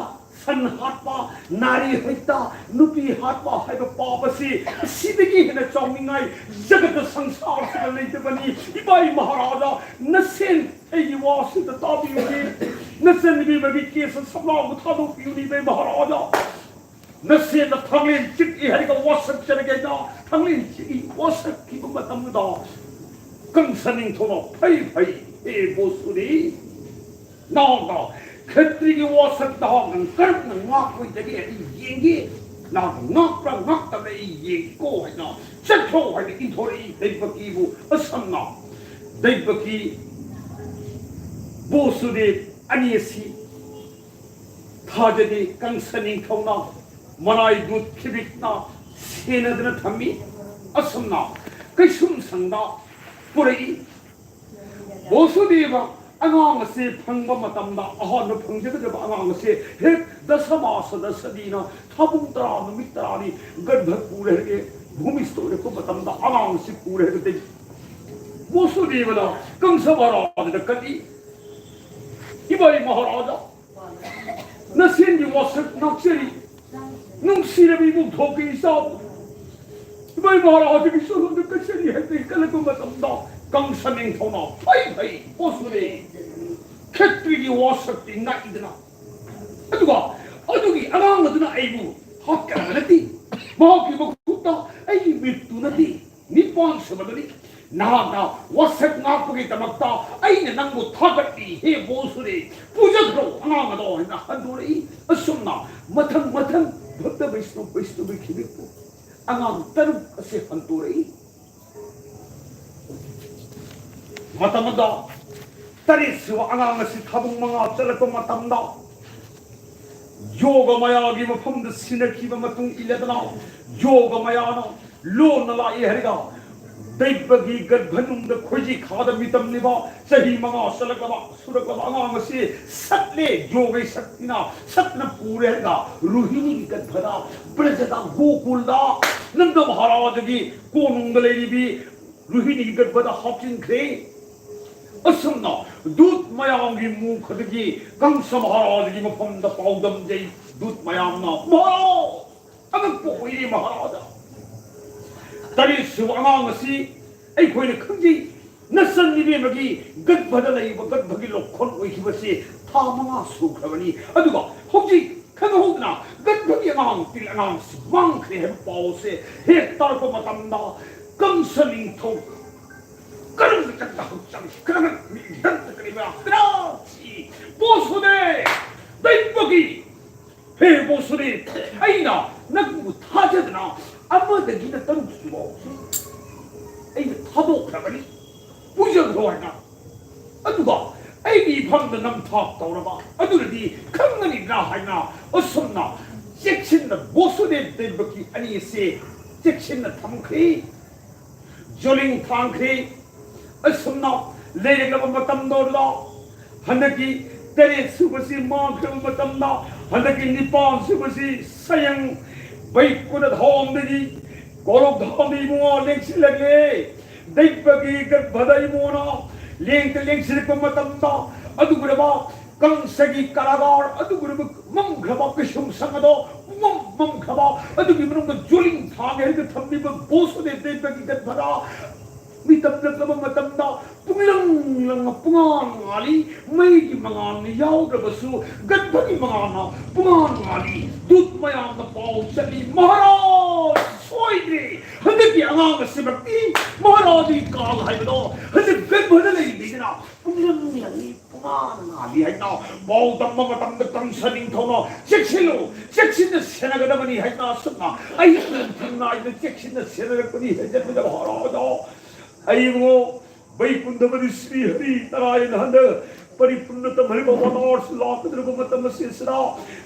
ꯁꯟ ꯍꯥꯠꯄ, ꯅꯥꯔꯤ ꯍꯩꯇ, ꯅꯨꯄꯤ ꯍꯥꯠꯄ ꯍꯥꯏꯕ ꯄꯥꯞ ꯑꯁꯤ ꯑꯁꯤꯗꯒꯤ ꯍꯦꯟꯅ ꯆꯥꯎꯅꯤꯡꯉꯥꯏ ꯖꯒꯠꯇ ꯁꯪꯁꯥꯔꯁꯤꯗ ꯂꯩꯇꯕꯅꯤ꯫ ꯏꯕꯥꯏ ꯃꯍꯥꯔꯥꯖꯥ, ꯅꯁꯦꯟ ꯑꯩꯒꯤ ꯋꯥꯁꯤꯗ ꯇꯥꯕꯤꯌꯨꯅꯦ꯫ ꯅꯆꯟꯅꯨꯄꯤ ꯃꯃꯤꯠ ꯀꯦꯁ ꯁꯝꯂꯥꯡꯕꯨ ꯊꯥꯗꯣꯛꯄꯤꯌꯨꯅꯦ, ꯏꯕꯥꯏ ꯃꯍꯥꯔꯥꯖꯥ꯫ ꯅꯁꯦꯟꯅ ꯊꯥꯡꯂꯦꯟ ꯆꯤꯛꯏ ꯍꯥꯏꯔꯒ ꯋꯥꯁꯛꯆꯔꯒꯦ ꯍꯥꯏꯅ ꯊꯥꯡꯂꯦꯟ ꯆꯤꯛꯏ ꯋꯥꯁꯛꯈꯤꯕ ꯃꯇꯝꯗ ꯀꯪꯁ ꯅꯤꯡꯊꯧꯅ, "ꯐꯩ, ꯐꯩ, ꯍꯦ ꯕꯣꯁꯨꯗꯤ, ꯅꯍꯥꯛꯅ ꯈꯦꯇ꯭ꯔꯤꯒꯤ ꯋꯥꯁꯛꯇ ꯅꯪ ꯀꯔꯝꯅ ꯉꯥꯛꯂꯣꯏꯗꯒꯦ ꯑꯩ ꯌꯦꯡꯒꯦ꯫ ꯅꯍꯥꯛꯅ ꯉꯥꯛꯄ꯭ꯔꯥ ꯉꯥꯛꯇꯕ꯭ꯔꯥ ꯑꯩ ꯌꯦꯡꯒꯦꯀꯣ" ꯍꯥꯏꯅ ꯆꯠꯈ꯭ꯔꯣ ꯍꯥꯏꯅ ꯏꯟꯊꯣꯔꯛꯏ ꯗꯩꯕꯀꯤꯕꯨ꯫ ꯑꯁꯨꯝꯅ ꯗꯩꯕꯀꯤ ꯕꯣꯁꯨꯗꯦꯕ ꯑꯅꯤ ꯑꯁꯤ ꯊꯥꯖꯗꯦ, ꯀꯪꯁ ꯅꯤꯡꯊꯧꯅ ꯃꯔꯥꯏꯕꯨ ꯊꯤꯕꯤꯛꯅ ꯁꯦꯟꯅꯗꯨꯅ ꯊꯝꯃꯤ꯫ ꯑꯁꯨꯝꯅ ꯀꯩꯁꯨꯝꯁꯪꯗ ꯄꯨꯔꯛꯏ꯫ ꯕꯣꯁꯨꯗꯦꯕ ꯑꯉꯥꯡ ꯑꯁꯦ ꯐꯪꯕ ꯃꯇꯝꯗ, ꯑꯍꯥꯟꯕ ꯐꯪꯖꯒꯗꯕ ꯑꯉꯥꯡ ꯑꯁꯦ ꯍꯦꯛ ꯗꯁꯃꯥꯁ ꯗꯁꯗꯤꯅ ꯊꯥꯕꯨꯡ ꯇꯔꯥ ꯅꯨꯃꯤꯠ ꯇꯔꯥꯅꯤ ꯒꯔꯚ ꯄꯨꯔꯦ ꯍꯥꯏꯔꯒꯦ, ꯚꯨꯃꯤꯁꯇ ꯑꯣꯏꯔꯛꯄ ꯃꯇꯝꯗ ꯑꯉꯥꯡ ꯑꯁꯤ ꯄꯨꯔꯦ ꯍꯥꯏꯔꯒꯗꯤ, ꯕꯣꯁꯨꯗꯦꯕꯅ ꯀꯪꯁ ꯃꯍꯥꯔꯥꯖꯗ ꯀꯠꯂꯤ꯫ ꯏꯕꯥꯏ ꯃꯍꯥꯔꯥꯖ, ꯅꯁꯦꯟꯒꯤ ꯋꯥꯁꯛ ꯉꯥꯛꯆꯔꯤ꯫ ꯅꯨꯡꯁꯤꯔꯕ ꯏꯕꯨꯡ ꯊꯣꯛꯀꯤ ꯏꯆꯥꯕꯨ, ꯏꯕꯥꯏ ꯃꯍꯥꯔꯥꯖꯒꯤ ꯆꯨꯔꯨꯝꯗ ꯀꯠꯆꯔꯤ ꯍꯥꯏꯅ ꯀꯜꯂꯛꯄ ꯃꯇꯝꯗ, ꯀꯪꯁ ꯅꯤꯡꯊꯧꯅ, "ꯐꯩ, ꯐꯩ, ꯄꯣꯠꯁꯨꯔꯦ, ꯈꯦꯇ꯭ꯔꯤꯒꯤ ꯋꯥꯁꯛꯇꯤ ꯉꯥꯛꯏꯗꯅ, ꯑꯗꯨꯒ ꯑꯗꯨꯒꯤ ꯑꯉꯥꯡ ꯑꯗꯨꯅ ꯑꯩꯕꯨ ꯍꯥꯠꯀꯗꯕ ꯅꯠꯇꯦ, ꯃꯍꯥꯛꯀꯤ ꯃꯈꯨꯠꯇ ꯑꯩꯒꯤ ꯃꯤꯠꯇꯨꯅꯗꯤ ꯅꯤꯄꯥꯟ ꯁꯨꯕꯗꯨꯅꯤ꯫ ꯅꯍꯥꯛꯅ ꯋꯥꯁꯛ ꯉꯥꯛꯄꯒꯤꯗꯃꯛꯇ ꯑꯩꯅ ꯅꯪꯕꯨ ꯊꯥꯒꯠꯂꯤ, ꯍꯦ ꯕꯣꯁꯨꯔꯦ, ꯄꯨꯖꯈ꯭ꯔꯣ ꯑꯉꯥꯡ ꯑꯗꯣ" ꯍꯥꯏꯅ ꯍꯟꯗꯣꯔꯛꯏ꯫ ꯑꯁꯨꯝꯅ ꯃꯊꯪ ꯃꯊꯪ ꯚꯛꯇ ꯕꯩꯁꯅꯣ ꯕꯩꯁꯅꯣꯕꯤ ꯈꯤꯕꯤꯛꯄꯨ ꯑꯉꯥꯡ ꯇꯔꯨꯛ ꯑꯁꯤ ꯍꯟꯗꯣꯔꯛꯏ꯫ ꯃꯇꯝ ꯑꯗꯨꯗ ꯇꯔꯦꯠ ꯁꯨꯕ ꯑꯉꯥꯡ ꯑꯁꯤ ꯊꯥꯕꯨꯡ ꯃꯉꯥ ꯆꯠꯂꯛꯄ ꯃꯇꯝꯗ, ꯌꯣꯒ ꯃꯌꯥꯒꯤ ꯃꯐꯝꯗ ꯁꯤꯟꯅꯈꯤꯕ ꯃꯇꯨꯡ ꯏꯜꯂꯗꯅ, ꯌꯣꯒ ꯃꯌꯥꯅ ꯂꯣꯟꯅ ꯂꯥꯛꯏ ꯍꯥꯏꯔꯒ, ꯗꯩꯕꯒꯤ ꯒꯔꯚꯅꯨꯡꯗ ꯈꯣꯏꯖꯤ ꯈꯥꯗ ꯃꯤꯇꯝꯂꯤꯕ ꯆꯍꯤ ꯃꯉꯥ ꯆꯠꯂꯛꯂꯕ ꯁꯨꯔꯛꯂꯕ ꯑꯉꯥꯡ ꯑꯁꯤ ꯁꯠꯂꯦ, ꯌꯣꯒꯩ ꯁꯛꯇꯤꯅ ꯁꯠꯅ ꯄꯨꯔꯦ ꯍꯥꯏꯔꯒ, ꯔꯣꯍꯤꯅꯤꯒꯤ ꯒꯔꯚꯗ, ꯕ꯭ꯔꯖꯗ, ꯒꯣꯀꯨꯜꯗ, ꯅꯟꯗ ꯃꯍꯥꯔꯥꯖꯒꯤ ꯀꯣꯅꯨꯡꯗ ꯂꯩꯔꯤꯕꯤ ꯔꯣꯍꯤꯅꯤꯒꯤ ꯒꯔꯚꯗ ꯍꯥꯞꯆꯤꯟꯈ꯭ꯔꯦ꯫ ꯑꯁꯨꯝꯅ ꯗꯨꯠ ꯃꯌꯥꯝꯒꯤ ꯃꯨꯈꯗꯒꯤ ꯀꯪꯁ ꯃꯍꯥꯔꯥꯖꯒꯤ ꯃꯐꯝꯗ ꯄꯥꯎꯗꯝꯖꯩ꯫ ꯗꯨꯠ ꯃꯌꯥꯝꯅ, "ꯃꯍꯥꯔꯥꯖ! ꯑꯉꯛꯄ ꯑꯣꯏꯔꯦ ꯃꯍꯥꯔꯥꯖ! ꯇꯔꯦꯠꯁꯨꯕ ꯑꯉꯥꯡ ꯑꯁꯤ ꯑꯩꯈꯣꯏꯅ ꯈꯪꯖꯩ꯫ ꯅꯆꯟ ꯏꯕꯦꯝꯃꯒꯤ ꯒꯔꯚꯗ ꯂꯩꯕ ꯒꯔꯚꯒꯤ ꯂꯧꯈꯣꯟ ꯑꯣꯏꯈꯤꯕꯁꯦ ꯊꯥ ꯃꯉꯥ ꯁꯨꯈ꯭ꯔꯕꯅꯤ꯫ ꯑꯗꯨꯒ ꯍꯧꯖꯤꯛ ꯈꯪꯍꯧꯗꯅ ꯒꯔꯚꯒꯤ ꯑꯉꯥꯡ, ꯇꯤꯜ ꯑꯉꯥꯡꯁꯤ ꯃꯥꯡꯈ꯭ꯔꯦ ꯍꯥꯏꯕ ꯄꯥꯎꯁꯦ ꯍꯦꯛ ꯇꯥꯔꯛꯄ ꯃꯇꯝꯗ ꯀꯪꯁ ꯅꯤꯡꯊꯧ ꯀꯔꯝꯅ ꯆꯠꯄ ꯍꯛꯆꯥꯡ ꯀꯔꯝꯅ ꯃꯤꯠ ꯗꯟꯗ ꯀꯔꯤ ꯃꯌꯥꯝ ꯀꯅꯥꯁꯤ ꯕꯣꯁꯨꯗꯦ ꯗꯩꯕꯒꯤ ꯍꯦ ꯕꯣꯁꯨꯗꯦ, ꯑꯩꯅ ꯅꯪꯕꯨ ꯊꯥꯖꯗꯅ ꯑꯃꯗꯒꯤꯅ ꯇꯔꯨꯛ ꯁꯨꯕ ꯑꯩꯅ ꯊꯥꯗꯣꯛꯈ꯭ꯔꯕꯅꯤ꯫ ꯄꯨꯖꯈ꯭ꯔꯣ ꯍꯥꯏꯅ꯫ ꯑꯗꯨꯒ ꯑꯩꯒꯤ ꯏꯐꯝꯗ ꯅꯝꯊꯥꯛ ꯇꯧꯔꯕ ꯑꯗꯨꯅꯗꯤ ꯈꯪꯒꯅꯤꯗ꯭ꯔꯥ ꯍꯥꯏꯅ ꯑꯁꯨꯝꯅ ꯆꯦꯛꯁꯤꯟꯅ ꯕꯣꯁꯨꯗꯦ ꯗꯩꯕꯒꯤ ꯑꯅꯤ ꯑꯁꯦ ꯆꯦꯛꯁꯤꯟꯅ ꯊꯝꯈ꯭ꯔꯤ꯫ ꯖꯣꯂꯤꯡ ꯊꯥꯡꯈ꯭ꯔꯤ꯫ ꯑꯁꯨꯝꯅ ꯂꯩꯔꯛꯂꯕ ꯃꯇꯝꯗ ꯍꯟꯗꯛꯀꯤ ꯇꯔꯦꯠ ꯁꯨꯕꯁꯤ ꯃꯥꯡꯈ꯭ꯔꯕ ꯃꯇꯝꯗ ꯍꯟꯗꯛꯀꯤ ꯅꯤꯄꯥꯟ ꯁꯨꯕꯁꯤ ꯁꯌꯪ ꯕꯩꯀꯨꯅ ꯊꯣꯡꯗꯒꯤ ꯀꯣꯔꯣꯛ ꯊꯥꯡꯗ ꯏꯕꯨꯡꯉꯣ ꯂꯦꯡꯁꯤꯜꯂꯛꯂꯦ꯫ ꯗꯩꯕꯒꯤ ꯒꯔꯚꯗ ꯏꯕꯨꯡꯉꯣꯅ ꯂꯦꯡꯇ ꯂꯦꯡꯁꯤꯜꯂꯛꯄ ꯃꯇꯝꯗ ꯑꯗꯨꯒꯨꯝꯂꯕ ꯀꯪꯁꯒꯤ ꯀꯔꯥꯒꯥꯔ ꯑꯗꯨꯒꯨꯝꯂꯕ ꯃꯝꯈ꯭ꯔꯕ ꯀꯩꯁꯨꯝꯁꯪ ꯑꯗꯣ ꯄꯨꯝꯃꯝ ꯃꯝꯈ꯭ꯔꯕ ꯑꯗꯨꯒꯤ ꯃꯅꯨꯡꯗ ꯖꯣꯂꯤꯡ ꯊꯥꯡ ꯍꯦꯛꯇ ꯊꯝꯂꯤꯕ ꯕꯣꯁꯨꯗꯦ ꯗꯩꯕꯒꯤ ꯒꯔꯚꯗ ꯃꯤꯇꯝꯂꯛꯂꯕ ꯃꯇꯝꯗ ꯄꯨꯡꯂꯪ ꯂꯪꯅ ꯄꯨꯡꯉꯥꯟ ꯉꯥꯜꯂꯤ꯫ ꯃꯩꯒꯤ ꯃꯉꯥꯜꯅ ꯌꯥꯎꯗ꯭ꯔꯕꯁꯨ ꯒꯔꯚꯒꯤ ꯃꯉꯥꯜꯅ ꯄꯨꯡꯉꯥꯟ ꯉꯥꯜꯂꯤ꯫ ꯗꯨꯠ ꯃꯌꯥꯝꯅ ꯄꯥꯎ ꯆꯠꯂꯤ, "ꯃꯍꯥꯔꯥꯖ ꯁꯣꯏꯗ꯭ꯔꯦ, ꯍꯟꯗꯛꯀꯤ ꯑꯉꯥꯡ ꯑꯁꯤꯃꯛꯇꯤ ꯃꯍꯥꯔꯥꯖꯒꯤ ꯀꯥꯜ ꯍꯥꯏꯕꯗꯣ ꯍꯧꯖꯤꯛ ꯒꯔꯚꯗ ꯂꯩꯔꯤꯉꯩꯗꯅ ꯄꯨꯡꯂꯪ ꯂꯪꯉꯤ, ꯄꯨꯡꯉꯥꯟ ꯉꯥꯜꯂꯤ" ꯍꯥꯏꯅ ꯄꯥꯎ ꯇꯝꯕ ꯃꯇꯝꯗ ꯀꯪꯁ ꯅꯤꯡꯊꯧꯅ, "ꯆꯦꯛꯁꯤꯜꯂꯨ, ꯆꯦꯛꯁꯤꯟꯅ ꯁꯦꯟꯅꯒꯗꯕꯅꯤ" ꯍꯥꯏꯅ ꯑꯁꯨꯝꯅ ꯑꯍꯤꯡ ꯅꯨꯡꯊꯤꯜ ꯅꯥꯏꯗꯅ ꯆꯦꯛꯁꯤꯟꯅ ꯁꯦꯟꯅꯔꯛꯄꯅꯤ ꯍꯥꯏꯖꯟꯕꯗ ꯃꯍꯥꯔꯥꯖ ꯑꯩꯕꯨ ꯕꯩꯀꯨꯟꯊꯄꯇꯤ ꯁ꯭ꯔꯤ ꯍꯔꯤ ꯅꯥꯔꯥꯌꯟ ꯍꯟꯗꯛ ꯄꯔꯤꯄꯨꯔꯅ ꯇꯝꯍꯜꯂꯤꯕ ꯑꯋꯇꯥꯔꯁꯤ ꯂꯥꯛꯀꯗꯧꯔꯤꯕ ꯃꯇꯝ ꯑꯁꯤꯁꯤꯗ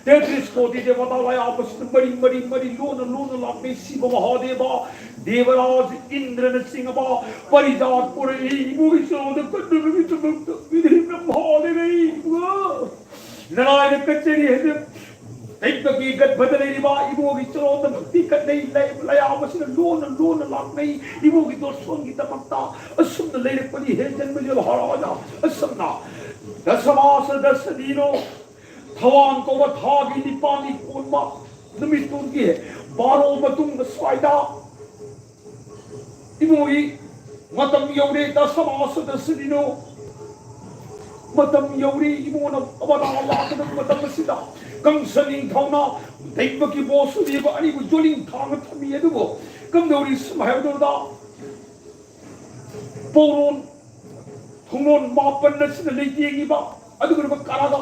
ꯇꯦꯇ꯭ꯔꯤꯁ ꯀꯣꯇꯤ ꯗꯦꯕꯇꯥ ꯂꯥꯏꯌꯥꯝꯕꯁꯤꯅ ꯃꯔꯤ ꯃꯔꯤ ꯃꯔꯤ ꯂꯣꯟꯅ ꯂꯣꯟꯅ ꯂꯥꯛꯂꯤ꯫ ꯁꯤꯕ ꯃꯍꯥꯗꯦꯕ, ꯗꯦꯕꯔꯥꯖ ꯏꯟꯗ꯭ꯔꯅ ꯆꯤꯡꯉꯕ ꯄꯔꯤꯖꯥꯠ ꯄꯨꯔꯛꯏ꯫ ꯏꯕꯨꯡ ꯏꯆꯥꯗ ꯀꯟꯅꯕꯒꯤꯗꯃꯛꯇ ꯃꯤꯔꯦꯝꯅ ꯃꯍꯥꯗꯦꯕ ꯏꯕꯨꯡ ꯅꯥꯔꯥꯌꯟ ꯀꯠꯆꯔꯤ ꯍꯥꯏꯅ ꯇꯩꯕꯒꯤ ꯒꯠꯚꯗ ꯂꯩꯔꯤꯕ ꯏꯕꯣꯒꯤ ꯆꯔꯣꯟꯗ ꯚꯛꯇꯤ ꯀꯠꯅꯩ, ꯂꯩ-, ꯂꯌꯥ ꯑꯁꯤꯅ ꯂꯣꯟꯅ ꯂꯣꯟꯅ ꯂꯥꯛꯅꯩ꯫ ꯏꯕꯣꯒꯤ ꯗꯣꯁꯣꯟꯒꯤꯗꯃꯛꯇ ꯑꯁꯨꯝꯅ ꯂꯩꯔꯛꯄꯅꯤ ꯍꯦ ꯖꯟꯃꯖ ꯃꯍꯥꯔꯥꯖꯥ꯫ ꯑꯁꯨꯝꯅ ꯗꯁꯃꯥꯁ ꯗꯁꯗꯤꯅꯣ, ꯊꯋꯥꯟ ꯀꯧꯕ ꯊꯥꯒꯤ ꯅꯤꯄꯥꯜꯅꯤ ꯀꯣꯟꯕ ꯅꯨꯃꯤꯠꯇꯨꯒꯤ ꯕꯥꯔꯣ ꯃꯇꯨꯡꯗ ꯁ꯭ꯋꯥꯏꯗ ꯏꯕꯣꯒꯤ ꯃꯇꯝ ꯌꯧꯔꯦ꯫ ꯗꯁꯃꯥꯁ ꯗꯁꯗꯤꯅꯣ, ꯃꯇꯝ ꯌꯧꯔꯦ꯫ ꯏꯕꯣꯅ ꯑꯕꯗꯥ ꯂꯥꯛꯀꯗꯕ ꯃꯇꯝ ꯑꯁꯤꯗ ꯀꯪꯁ ꯅꯤꯡꯊꯧꯅ ꯗꯩꯕꯒꯤ ꯕꯣꯁꯨꯗꯦꯕ ꯑꯅꯤꯕꯨ ꯖꯣꯂꯤꯡ ꯊꯥꯡꯅ ꯊꯝꯃꯤ꯫ ꯑꯗꯨꯕꯨ ꯀꯝꯗꯧꯔꯤ ꯁꯨꯝ ꯍꯥꯏꯕꯗꯨꯗ ꯄꯧꯔꯣꯟ ꯊꯣꯡꯂꯣꯟ ꯃꯥꯄꯟ ꯑꯁꯤꯅ ꯂꯩꯇꯦꯡꯉꯤꯕ ꯑꯗꯨꯒꯨꯝꯂꯕ ꯀꯥꯔꯥꯒꯥ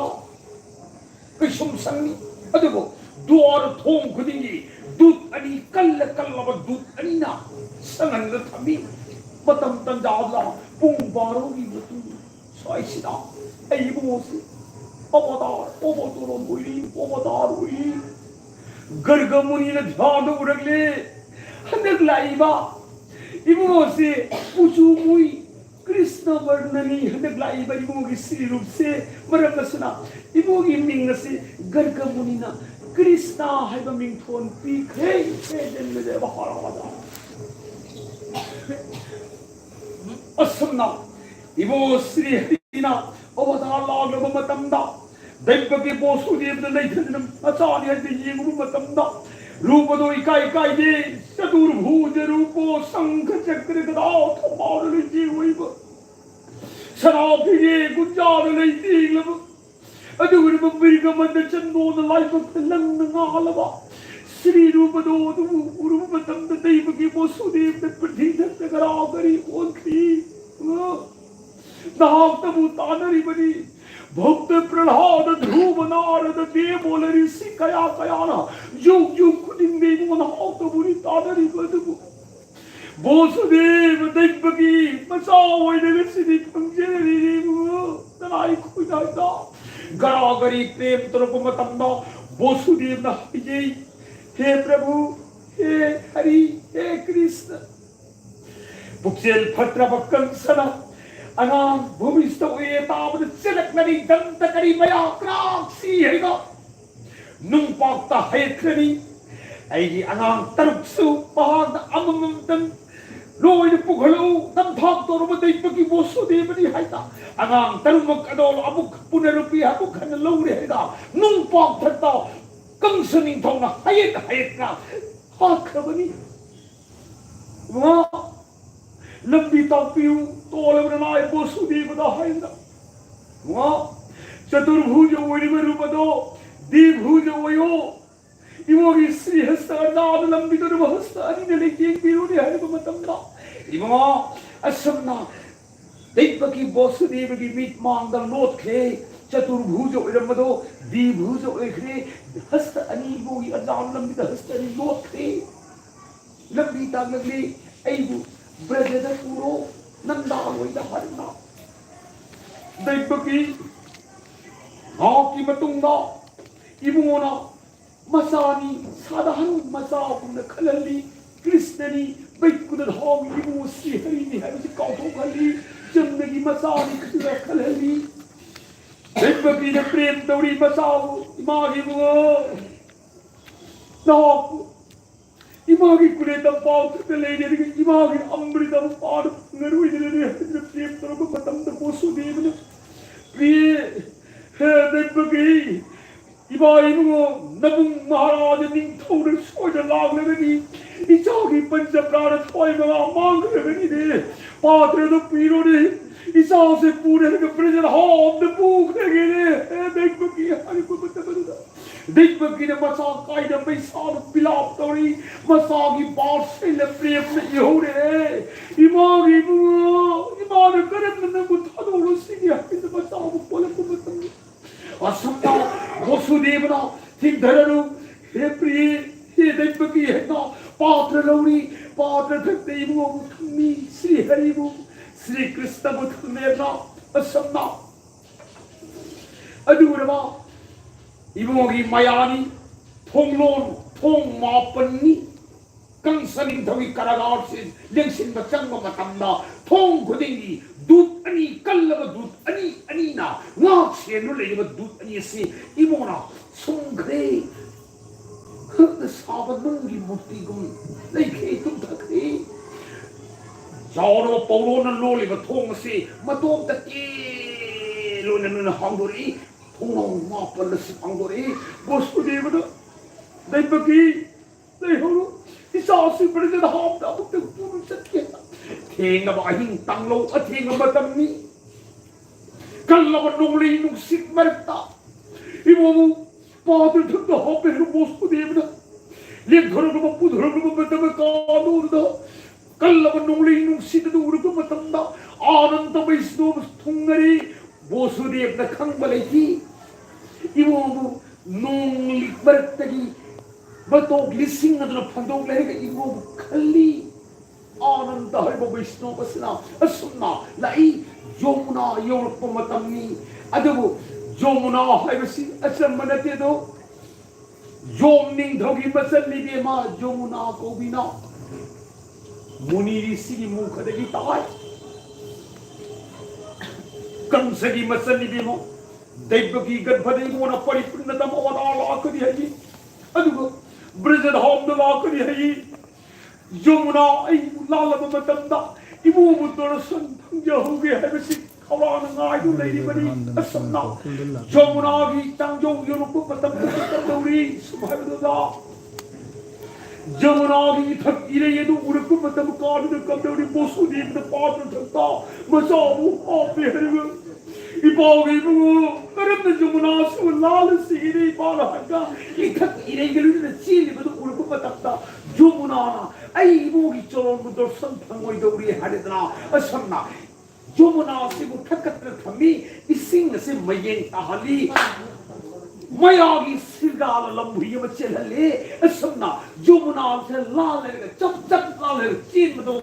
ꯀꯩꯁꯨꯝ ꯁꯪꯅꯤ꯫ ꯑꯗꯨꯕꯨ ꯗ꯭ꯋꯥꯔ ꯊꯣꯡ ꯈꯨꯗꯤꯡꯒꯤ ꯗꯨꯠ ꯑꯅꯤ, ꯀꯜꯂ ꯀꯜꯂꯕ ꯗꯨꯠ ꯑꯅꯤꯅ ꯁꯪꯍꯟꯗꯨꯅ ꯊꯝꯃꯤ꯫ ꯃꯇꯝ ꯇꯟꯖꯥꯗꯨꯗ ꯄꯨꯡ ꯕꯥꯔꯣꯒꯤ ꯃꯇꯨꯡ ꯁ꯭ꯋꯥꯏꯁꯤꯗ ꯑꯩ ꯏꯕꯨꯡꯉꯣꯁꯤ ꯑꯕꯗꯥꯔ ꯑꯣꯕꯗꯣꯔꯣꯝ ꯎꯏ, ꯑꯕꯗꯥꯔ ꯎꯏ꯫ ꯒꯔꯒ ꯃꯨꯅꯤꯅ ꯙ꯭ꯌꯥꯟꯗ ꯎꯔꯛꯂꯦ꯫ ꯍꯟꯗꯛ ꯂꯥꯛꯏꯕ ꯏꯕꯨꯡꯉꯣꯁꯤ ꯀꯨꯆꯨ ꯃꯨꯏ, ꯀ꯭ꯔꯤꯁꯅ ꯕꯔꯅꯅꯤ꯫ ꯍꯟꯗꯛ ꯂꯥꯛꯏꯕ ꯏꯕꯨꯡꯉꯣꯒꯤ ꯁꯤꯔꯨꯞꯁꯦ ꯃꯔꯝ ꯑꯁꯤꯅ ꯏꯕꯨꯡꯉꯣꯒꯤ ꯃꯤꯡ ꯑꯁꯤ ꯒꯔꯒ ꯃꯨꯅꯤꯅ ꯀ꯭ꯔꯤꯁꯅ ꯍꯥꯏꯕ ꯃꯤꯡꯊꯣꯟ ꯄꯤꯈ꯭ꯔꯦ꯫ ꯍꯦ ꯖꯟꯃꯖ ꯃꯍꯥꯔꯥꯖꯥ꯫ ꯑꯁꯨꯝꯅ ꯏꯕꯣ ꯁ꯭ꯔꯤ ꯍꯔꯤꯅ ꯑꯕꯗꯥꯔ ꯂꯥꯛꯂꯕ ꯃꯇꯝꯗ ꯗꯩꯕꯒꯤ ꯕꯣꯁꯨꯗꯦꯕꯗ ꯂꯩꯊꯗꯨꯅ ꯃꯆꯥꯅꯤ ꯍꯥꯏꯅ ꯌꯦꯡꯂꯨꯕ ꯃꯇꯝꯗ ꯔꯨꯄꯗꯣ ꯏꯀꯥꯏ ꯀꯥꯏꯗꯦ꯫ ꯆꯇꯨꯔꯚꯨꯖ ꯔꯨꯄꯣ ꯁꯪꯈ ꯆꯀ꯭ꯔ ꯒꯗꯥ ꯊꯝꯕꯥꯜꯗ ꯂꯩꯇꯦꯡꯂꯤꯕ, ꯁꯅꯥ ꯐꯤꯔꯦ ꯀꯨꯟꯖꯥꯗ ꯂꯩꯇꯦꯡꯂꯕ, ꯑꯗꯨꯒꯨꯝꯂꯕ ꯃꯤꯔꯒ ꯃꯟꯗ ꯆꯟꯗꯣꯟꯗ ꯂꯥꯏꯕꯛꯇ ꯂꯪꯅ ꯉꯥꯜꯂꯕ ꯁ꯭ꯔꯤ ꯔꯨꯄꯗꯣ ꯑꯗꯨꯕꯨ ꯎꯔꯨꯕ ꯃꯇꯝꯗ ꯗꯩꯕꯒꯤ ꯕꯣꯁꯨꯗꯦꯕꯗ ꯄ꯭ꯔꯤꯊꯤꯕꯤꯗ ꯒꯔꯥ ꯒꯔꯤ ꯑꯣꯟꯈꯤ꯫ ꯅꯍꯥꯛꯇꯕꯨ ꯇꯥꯟꯅꯔꯤꯕꯅꯤ꯫ ꯚꯛꯇ ꯄ꯭ꯔꯍ꯭ꯂꯥꯗ, ꯙ꯭ꯔꯨꯕ, ꯅꯥꯔꯗ, ꯗꯦꯕꯣꯂ ꯔꯤꯁꯤ ꯀꯌꯥ ꯀꯌꯥꯅ ꯌꯨꯝ ꯌꯨꯝ ꯈꯨꯗꯤꯡꯗ ꯏꯕꯨꯡꯉꯣ ꯅꯍꯥꯛꯇꯕꯨꯅꯤ ꯇꯥꯟꯅꯔꯤꯕ ꯑꯗꯨꯕꯨ ꯕꯣꯁꯨꯗꯦꯕ ꯗꯩꯕꯒꯤ ꯃꯆꯥ ꯑꯣꯏꯅ ꯉꯁꯤꯗꯤ ꯐꯪꯖꯔꯤꯅꯤ ꯏꯕꯨꯡꯉꯣ꯫ ꯅꯅꯥꯏ ꯈꯣꯏꯅꯥꯏꯗ ꯒꯔꯥ ꯒꯔꯤ ꯄ꯭ꯔꯦꯝ ꯇꯧꯔꯛꯄ ꯃꯇꯝꯗ ꯕꯣꯁꯨꯗꯦꯕꯅ ꯍꯥꯏꯖꯩ, ꯍꯦ ꯄ꯭ꯔꯚꯨ, ꯍꯦ ꯍꯔꯤ, ꯍꯦ ꯀ꯭ꯔꯤꯁꯅ, ꯄꯨꯛꯆꯦꯜ ꯐꯠꯇ꯭ꯔꯕ ꯀꯪꯁꯅ ꯑꯉꯥꯡ ꯚꯨꯃꯤꯁꯇ ꯑꯣꯏꯌꯦ ꯇꯥꯕꯗ ꯆꯦꯜꯂꯛꯂꯅꯤ꯫ ꯗꯟꯇ ꯀꯔꯤ ꯃꯌꯥ ꯀ꯭ꯔꯥꯛꯁꯤ ꯍꯥꯏꯕ ꯅꯨꯡꯄꯥꯛꯇ ꯍꯥꯏꯈ꯭ꯔꯅꯤ꯫ ꯑꯩꯒꯤ ꯑꯉꯥꯡ ꯇꯔꯨꯛꯁꯨ ꯃꯍꯥꯛꯅ ꯑꯃꯃꯝꯇꯪ ꯂꯣꯏꯅ ꯄꯨꯈꯠꯂꯛꯎ, ꯅꯝꯊꯥꯛ ꯇꯧꯔꯕ ꯗꯩꯕꯀꯤ ꯕꯣꯁꯨꯗꯦꯕꯅꯤ ꯍꯥꯏꯅ ꯑꯉꯥꯡ ꯇꯔꯨꯛꯃꯛ ꯑꯗꯣ ꯑꯃꯨꯛ ꯄꯨꯅꯔꯨꯄꯤ ꯑꯃꯨꯛ ꯍꯟꯅ ꯂꯧꯔꯦ ꯍꯥꯏꯅ ꯅꯨꯡꯄꯥꯛ ꯊꯛꯇ ꯀꯪꯁ ꯅꯤꯡꯊꯧꯅ ꯍꯌꯦꯠ ꯍꯌꯦꯠꯅ ꯍꯥꯠꯈ꯭ꯔꯕꯅꯤ꯫ ꯏꯕꯨꯡꯉꯣ, ꯂꯝꯕꯤ ꯇꯥꯛꯄꯤꯌꯨ, ꯇꯣꯜꯂꯕ ꯅꯅꯥꯏ ꯕꯣꯁꯨꯗꯦꯕꯗ ꯍꯥꯏꯅ꯫ ꯏꯕꯨꯡꯉꯣ, ꯆꯇꯨꯔꯚꯨꯖ ꯑꯣꯏꯔꯤꯕ ꯔꯨꯞ ꯑꯗꯣ ꯗꯤꯚꯨꯖ ꯑꯣꯏꯌꯣ꯫ ꯏꯕꯨꯡꯉꯣꯒꯤ ꯁ꯭ꯔꯤ ꯍꯁꯇ ꯑꯅꯥꯗ ꯂꯝꯕꯤꯗꯨꯅ ꯍꯁꯇ ꯑꯅꯤꯅ ꯂꯩꯇꯦꯡꯕꯤꯔꯨꯅꯤ ꯍꯥꯏꯕ ꯃꯇꯝꯗ, ꯏꯕꯨꯡꯉꯣ, ꯑꯁꯨꯝꯅ ꯗꯩꯕꯀꯤ ꯕꯣꯁꯨꯗꯦꯕꯒꯤ ꯃꯤꯠ ꯃꯥꯡꯗ ꯂꯣꯠꯈ꯭ꯔꯦ꯫ ꯆꯇꯨꯔꯚꯨꯖ ꯑꯣꯏꯔꯝꯕꯗꯣ ꯗꯤꯚꯨꯖ ꯑꯣꯏꯈ꯭ꯔꯦ꯫ ꯍꯁꯇ ꯑꯅꯤ ꯏꯕꯨꯡꯉꯣꯒꯤ ꯑꯅꯥꯗ ꯂꯝꯕꯤꯗ ꯍꯁꯇ ꯑꯅꯤ ꯂꯣꯠꯈ꯭ꯔꯦ꯫ ꯂꯝꯕꯤ ꯇꯥꯛꯂꯛꯂꯤ, ꯑꯩꯕꯨ ꯕ꯭ꯔꯖꯗ ꯄꯨꯔꯣ, ꯅꯟꯗꯥ ꯍꯣꯏꯗ ꯍꯥꯏꯅ꯫ ꯗꯩꯕꯀꯤ ꯉꯥꯏꯍꯥꯛꯀꯤ ꯃꯇꯨꯡꯗ ꯏꯕꯨꯡꯉꯣꯅ ꯃꯆꯥꯅꯤ, ꯁꯥꯗꯥꯍꯟ ꯃꯆꯥꯒꯨꯝꯅ ꯈꯜꯍꯜꯂꯤ꯫ ꯀ꯭ꯔꯤꯁꯅꯅꯤ, ꯕꯩꯀꯨꯟꯊ ꯙꯥꯝꯒꯤ ꯏꯕꯨꯡꯉꯣ ꯁ꯭ꯔꯤ ꯍꯔꯤꯅꯤ ꯍꯥꯏꯕꯁꯤ ꯀꯥꯎꯊꯣꯛꯍꯜꯂꯤ꯫ ꯆꯨꯝꯅꯒꯤ ꯃꯆꯥꯅꯤ ꯈꯜꯂ ꯈꯜꯍꯜꯂꯤ꯫ ꯗꯩꯕꯀꯤꯅ ꯄ꯭ꯔꯦꯝ ꯇꯧꯔꯤ ꯃꯆꯥꯕꯨ, ꯏꯃꯥꯒꯤ ꯏꯕꯨꯡꯉꯣ, ꯅꯍꯥꯛꯄꯨ ꯏꯃꯥꯒꯤ ꯀꯨꯂꯦ ꯇꯝꯄꯥꯛ ꯊꯛꯇ ꯂꯩꯔꯦ, ꯑꯗꯨꯒ ꯏꯃꯥꯒꯤ ꯑꯃ꯭ꯔꯤꯇ ꯑꯃ ꯄꯥꯗ ꯐꯪꯉꯔꯣꯏꯗꯅꯅꯦ ꯍꯥꯏꯗꯨꯅ ꯄ꯭ꯔꯦꯝ ꯇꯧꯔꯛꯄ ꯃꯇꯝꯗ ꯕꯣꯁꯨꯗꯦꯕꯅ, "ꯄ꯭ꯔꯤꯌꯦ, ꯍꯦ ꯗꯩꯕꯒꯤ ꯏꯃꯥ ꯏꯕꯨꯡꯉꯣ, ꯅꯕꯨꯡ ꯃꯍꯥꯔꯥꯖ ꯅꯤꯡꯊꯧꯅ ꯁꯣꯏꯗ ꯂꯥꯛꯂꯒꯗꯤ ꯏꯆꯥꯒꯤ ꯄꯟꯆ ꯄ꯭ꯔꯥꯅ ꯊꯋꯥꯏ ꯃꯉꯥ ꯃꯥꯡꯈ꯭ꯔꯒꯅꯤꯅꯦ꯫ ꯄꯥꯇ꯭ꯔꯗꯨ ꯄꯤꯔꯣꯅꯦ, ꯏꯆꯥꯁꯦ ꯄꯨꯔꯦ ꯍꯥꯏꯔꯒ ꯄ꯭ꯔꯖꯥ ꯍꯥꯞꯇ ꯄꯨꯈ꯭ꯔꯒꯦꯅꯦ꯫ ꯍꯦ ꯗꯩꯕꯒꯤ" ꯍꯥꯏꯔꯛꯄ ꯃꯇꯝ ꯑꯗꯨꯗ ꯗꯩꯕꯒꯤꯅ ꯃꯆꯥ ꯀꯥꯏꯅ ꯃꯩꯁꯥꯗ ꯕꯤꯂꯥꯞ ꯇꯧꯔꯤ꯫ ꯃꯆꯥꯒꯤ ꯕꯥꯁ ꯁꯤꯜꯂ ꯄ꯭ꯔꯦꯝꯅ ꯏꯍꯧꯔꯦ꯫ "ꯏꯃꯥꯒꯤ ꯏꯕꯨꯡꯉꯣ, ꯏꯃꯥꯅ ꯀꯔꯝꯅ ꯅꯪꯕꯨ ꯊꯥꯗꯣꯛꯂꯨꯁꯤꯒꯦ?" ꯍꯥꯏꯅ ꯃꯆꯥꯕꯨ ꯄꯣꯜꯂꯛꯄ ꯃꯇꯝꯗ, ꯑꯁꯨꯝꯅ ꯕꯣꯁꯨꯗꯦꯕꯅ "ꯊꯤꯡꯊꯔꯅꯨ, ꯍꯦ ꯄ꯭ꯔꯤꯌꯦ, ꯍꯦ ꯗꯩꯕꯒꯤ" ꯍꯥꯏꯅ ꯄꯥꯇ꯭ꯔ ꯂꯧꯔꯤ꯫ ꯄꯥꯇ꯭ꯔ ꯊꯛꯇ ꯏꯕꯨꯡꯉꯣꯕꯨ ꯊꯝꯃꯤ, ꯁ꯭ꯔꯤ ꯍꯔꯤꯕꯨ, ꯁ꯭ꯔꯤ ꯀ꯭ꯔꯤꯁꯅꯕꯨ ꯊꯝꯃꯦꯅ꯫ ꯑꯁꯨꯝꯅ ꯑꯗꯨꯒꯨꯝꯂꯕ ꯏꯕꯨꯡꯉꯣꯒꯤ ꯃꯌꯥꯅꯤ, ꯊꯣꯡꯂꯣꯟ ꯊꯣꯡ ꯃꯥꯄꯟꯅꯤ꯫ ꯀꯪꯁ ꯅꯤꯡꯊꯧꯒꯤ ꯀꯔꯥꯒꯥꯔꯁꯤ ꯂꯦꯡꯁꯤꯟꯕ ꯆꯪꯕ ꯃꯇꯝꯗ ꯊꯣꯡ ꯈꯨꯗꯤꯡꯒꯤ ꯗꯨꯠ ꯑꯅꯤ, ꯀꯜꯂꯕ ꯗꯨꯠ ꯑꯅꯤ, ꯑꯅꯤꯅ ꯉꯥꯛ ꯁꯦꯟꯗꯨꯅ ꯂꯩꯔꯤꯕ ꯗꯨꯠ ꯑꯅꯤ ꯑꯁꯤ ꯏꯕꯨꯡꯉꯣꯅ ꯁꯨꯝꯈ꯭ꯔꯦ ꯅꯨꯡꯒꯤ ꯃꯨꯔꯇꯤꯒꯨꯝ ꯂꯩꯈ꯭ꯔꯦ, ꯇꯨꯝꯊꯈ꯭ꯔꯦ꯫ ꯆꯥꯎꯔꯕ ꯄꯧꯔꯣꯅ ꯂꯣꯜꯂꯤꯕ ꯊꯣꯡ ꯑꯁꯤ ꯃꯇꯣꯝꯇ ꯀꯦ ꯂꯣꯏꯅ ꯂꯣꯏꯅ ꯍꯥꯡꯗꯣꯔꯛꯏ꯫ ꯊꯣꯡꯅꯥꯎ ꯃꯥꯄꯜ ꯑꯁꯤ ꯍꯥꯡꯗꯣꯔꯛꯏ꯫ ꯕꯣꯁꯨꯗꯦꯕꯅ, "ꯗꯩꯕꯒꯤ, ꯂꯩꯍꯧꯔꯣ꯫ ꯏꯆꯥꯁꯤ ꯕ꯭ꯔꯖꯗ ꯍꯥꯞꯇ ꯑꯃꯨꯛꯇꯪ ꯄꯨꯅ ꯆꯠꯀꯦ꯫" ꯊꯦꯡꯂꯕ ꯑꯍꯤꯡ, ꯇꯥꯡꯂꯧ ꯑꯊꯦꯡꯕ ꯃꯇꯝꯅꯤ꯫ ꯀꯜꯂꯕ ꯅꯣꯡꯂꯩ ꯅꯨꯡꯁꯤꯠ ꯃꯔꯛꯇ ꯏꯃꯣꯕꯨ ꯄꯥꯇ꯭ꯔ ꯊꯛꯇ ꯍꯥꯞꯄꯦ꯫ ꯕꯣꯁꯨꯗꯦꯕꯅ ꯂꯦꯡꯊꯣꯔꯛꯂꯕ, ꯄꯨꯊꯣꯔꯛꯂꯕ ꯃꯇꯝ ꯀꯥꯗꯣꯗꯨꯗ ꯀꯜꯂꯕ ꯅꯣꯡꯂꯩ ꯅꯨꯡꯁꯤꯠ ꯑꯗꯨ ꯎꯔꯛꯄ ꯃꯇꯝꯗ ꯑꯥꯅꯟꯗ ꯕꯩꯁꯅꯣꯕ ꯊꯨꯡꯅꯔꯤ꯫ ꯕꯣꯁꯨꯗꯦꯕꯅ ꯈꯪꯕ ꯂꯩꯈꯤ꯫ ꯏꯃꯣꯕꯨ ꯅꯣꯡꯂꯤꯛ ꯃꯔꯛꯇꯒꯤ ꯃꯇꯣꯛ ꯂꯤꯁꯤꯡ ꯑꯗꯨꯅ ꯐꯟꯗꯣꯛꯂꯦ ꯍꯥꯏꯔꯒ ꯏꯃꯣꯕꯨ ꯈꯜꯂꯤ꯫ ꯑꯥꯅꯟꯗ ꯍꯥꯏꯕ ꯕꯩꯁꯅꯣꯕ ꯑꯁꯤꯅ ꯑꯁꯨꯝꯅ ꯂꯥꯛꯏ꯫ ꯌꯣꯃꯨꯅꯥ ꯌꯧꯔꯛꯄ ꯃꯇꯝꯅꯤ꯫ ꯑꯗꯨꯕꯨ ꯌꯣꯃꯨꯅꯥ ꯍꯥꯏꯕꯁꯤ ꯑꯆꯝꯕ ꯅꯠꯇꯦꯗꯣ꯫ ꯌꯣꯝ ꯅꯤꯡꯊꯧꯒꯤ ꯃꯆꯟ ꯏꯕꯦꯝꯃ ꯌꯣꯃꯨꯅꯥ ꯀꯧꯕꯤꯅ ꯃꯨꯅꯤ ꯔꯤꯁꯤꯒꯤ ꯃꯨꯈꯗꯒꯤ ꯇꯥꯏ꯫ ꯀꯪꯁꯒꯤ ꯃꯆꯟ ꯏꯕꯦꯝꯃ ꯗꯩꯕꯒꯤ ꯒꯔꯚꯗ ꯏꯃꯣꯅ ꯄꯔꯤꯄꯨꯔꯅ ꯇꯝ ꯑꯋꯥꯗꯥ ꯂꯥꯛꯀꯅꯤ ꯍꯥꯏꯌꯦ꯫ ꯑꯗꯨꯒ ꯕ꯭ꯔꯖꯙꯥꯝꯗ ꯂꯥꯛꯀꯅꯤ ꯍꯥꯏꯌꯦ꯫ ꯌꯣꯃꯨꯅꯥ ꯑꯩꯕꯨ ꯂꯥꯜꯂꯕ ꯃꯇꯝꯗ ꯏꯃꯣꯕꯨ ꯗꯔꯁꯟ ꯐꯪꯖꯍꯧꯒꯦ ꯍꯥꯏꯕꯁꯤ ꯈꯧꯔꯥꯡꯅ ꯉꯥꯏꯗꯨꯅ ꯂꯩꯔꯤꯕꯅꯤ꯫ ꯑꯁꯨꯝꯅ ꯌꯣꯃꯨꯅꯥꯒꯤ ꯆꯥꯡꯖꯧ ꯌꯧꯔꯛꯄ ꯃꯇꯝꯗ ꯀꯝꯗꯧꯔꯤ? ꯁꯨꯝ ꯍꯥꯏꯕꯗꯨꯗ ꯌꯣꯃꯨꯅꯥꯒꯤ ꯏꯊꯛ ꯏꯔꯩ ꯑꯗꯨ ꯎꯔꯛꯄ ꯃꯇꯝ ꯀꯥꯗꯨꯅ ꯀꯝꯗꯧꯔꯤ? ꯕꯣꯁꯨꯗꯦꯕꯅ ꯄꯥꯇ꯭ꯔ ꯊꯛꯇ ꯃꯆꯥꯕꯨ ꯍꯥꯞꯄꯦ ꯍꯥꯏꯔꯤꯕ ꯏꯄꯥꯒꯤ ꯏꯕꯨꯡꯉꯣ, ꯀꯔꯝꯅ ꯌꯣꯃꯨꯅꯥꯁꯨ ꯂꯥꯜꯂꯁꯤ ꯏꯔꯩ ꯄꯥꯜꯂ ꯍꯥꯏꯅ ꯏꯊꯛ ꯏꯔꯩꯒ ꯂꯣꯏꯅꯅ ꯆꯦꯜꯂꯤꯕꯗꯨ ꯎꯔꯛꯄ ꯃꯇꯝꯗ ꯌꯣꯃꯨꯅꯥꯅ ꯑꯩ ꯏꯕꯨꯡꯒꯤ ꯆꯔꯣꯟꯕꯨ ꯗꯔꯁꯟ ꯐꯪꯉꯣꯏꯗꯧꯔꯤ ꯍꯥꯏꯔꯗꯅ ꯑꯁꯨꯝꯅ ꯌꯣꯃꯨꯅꯥ ꯑꯁꯤꯕꯨ ꯊꯛꯀꯠꯇꯅ ꯊꯝꯃꯤ꯫ ꯏꯁꯤꯡ ꯑꯁꯤ ꯃꯌꯦꯡ ꯇꯥꯍꯜꯂꯤ꯫ ꯃꯌꯥꯒꯤ ꯁꯤꯔꯒꯥꯜ ꯂꯝꯍꯨꯏ ꯑꯃ ꯆꯦꯜꯍꯜꯂꯦ꯫ ꯑꯁꯨꯝꯅ ꯌꯣꯃꯨꯅꯥꯁꯦ ꯂꯥꯜꯂꯒ ꯆꯞ ꯆꯞ ꯂꯥꯜꯂꯒ ꯆꯦꯟꯕꯗꯣ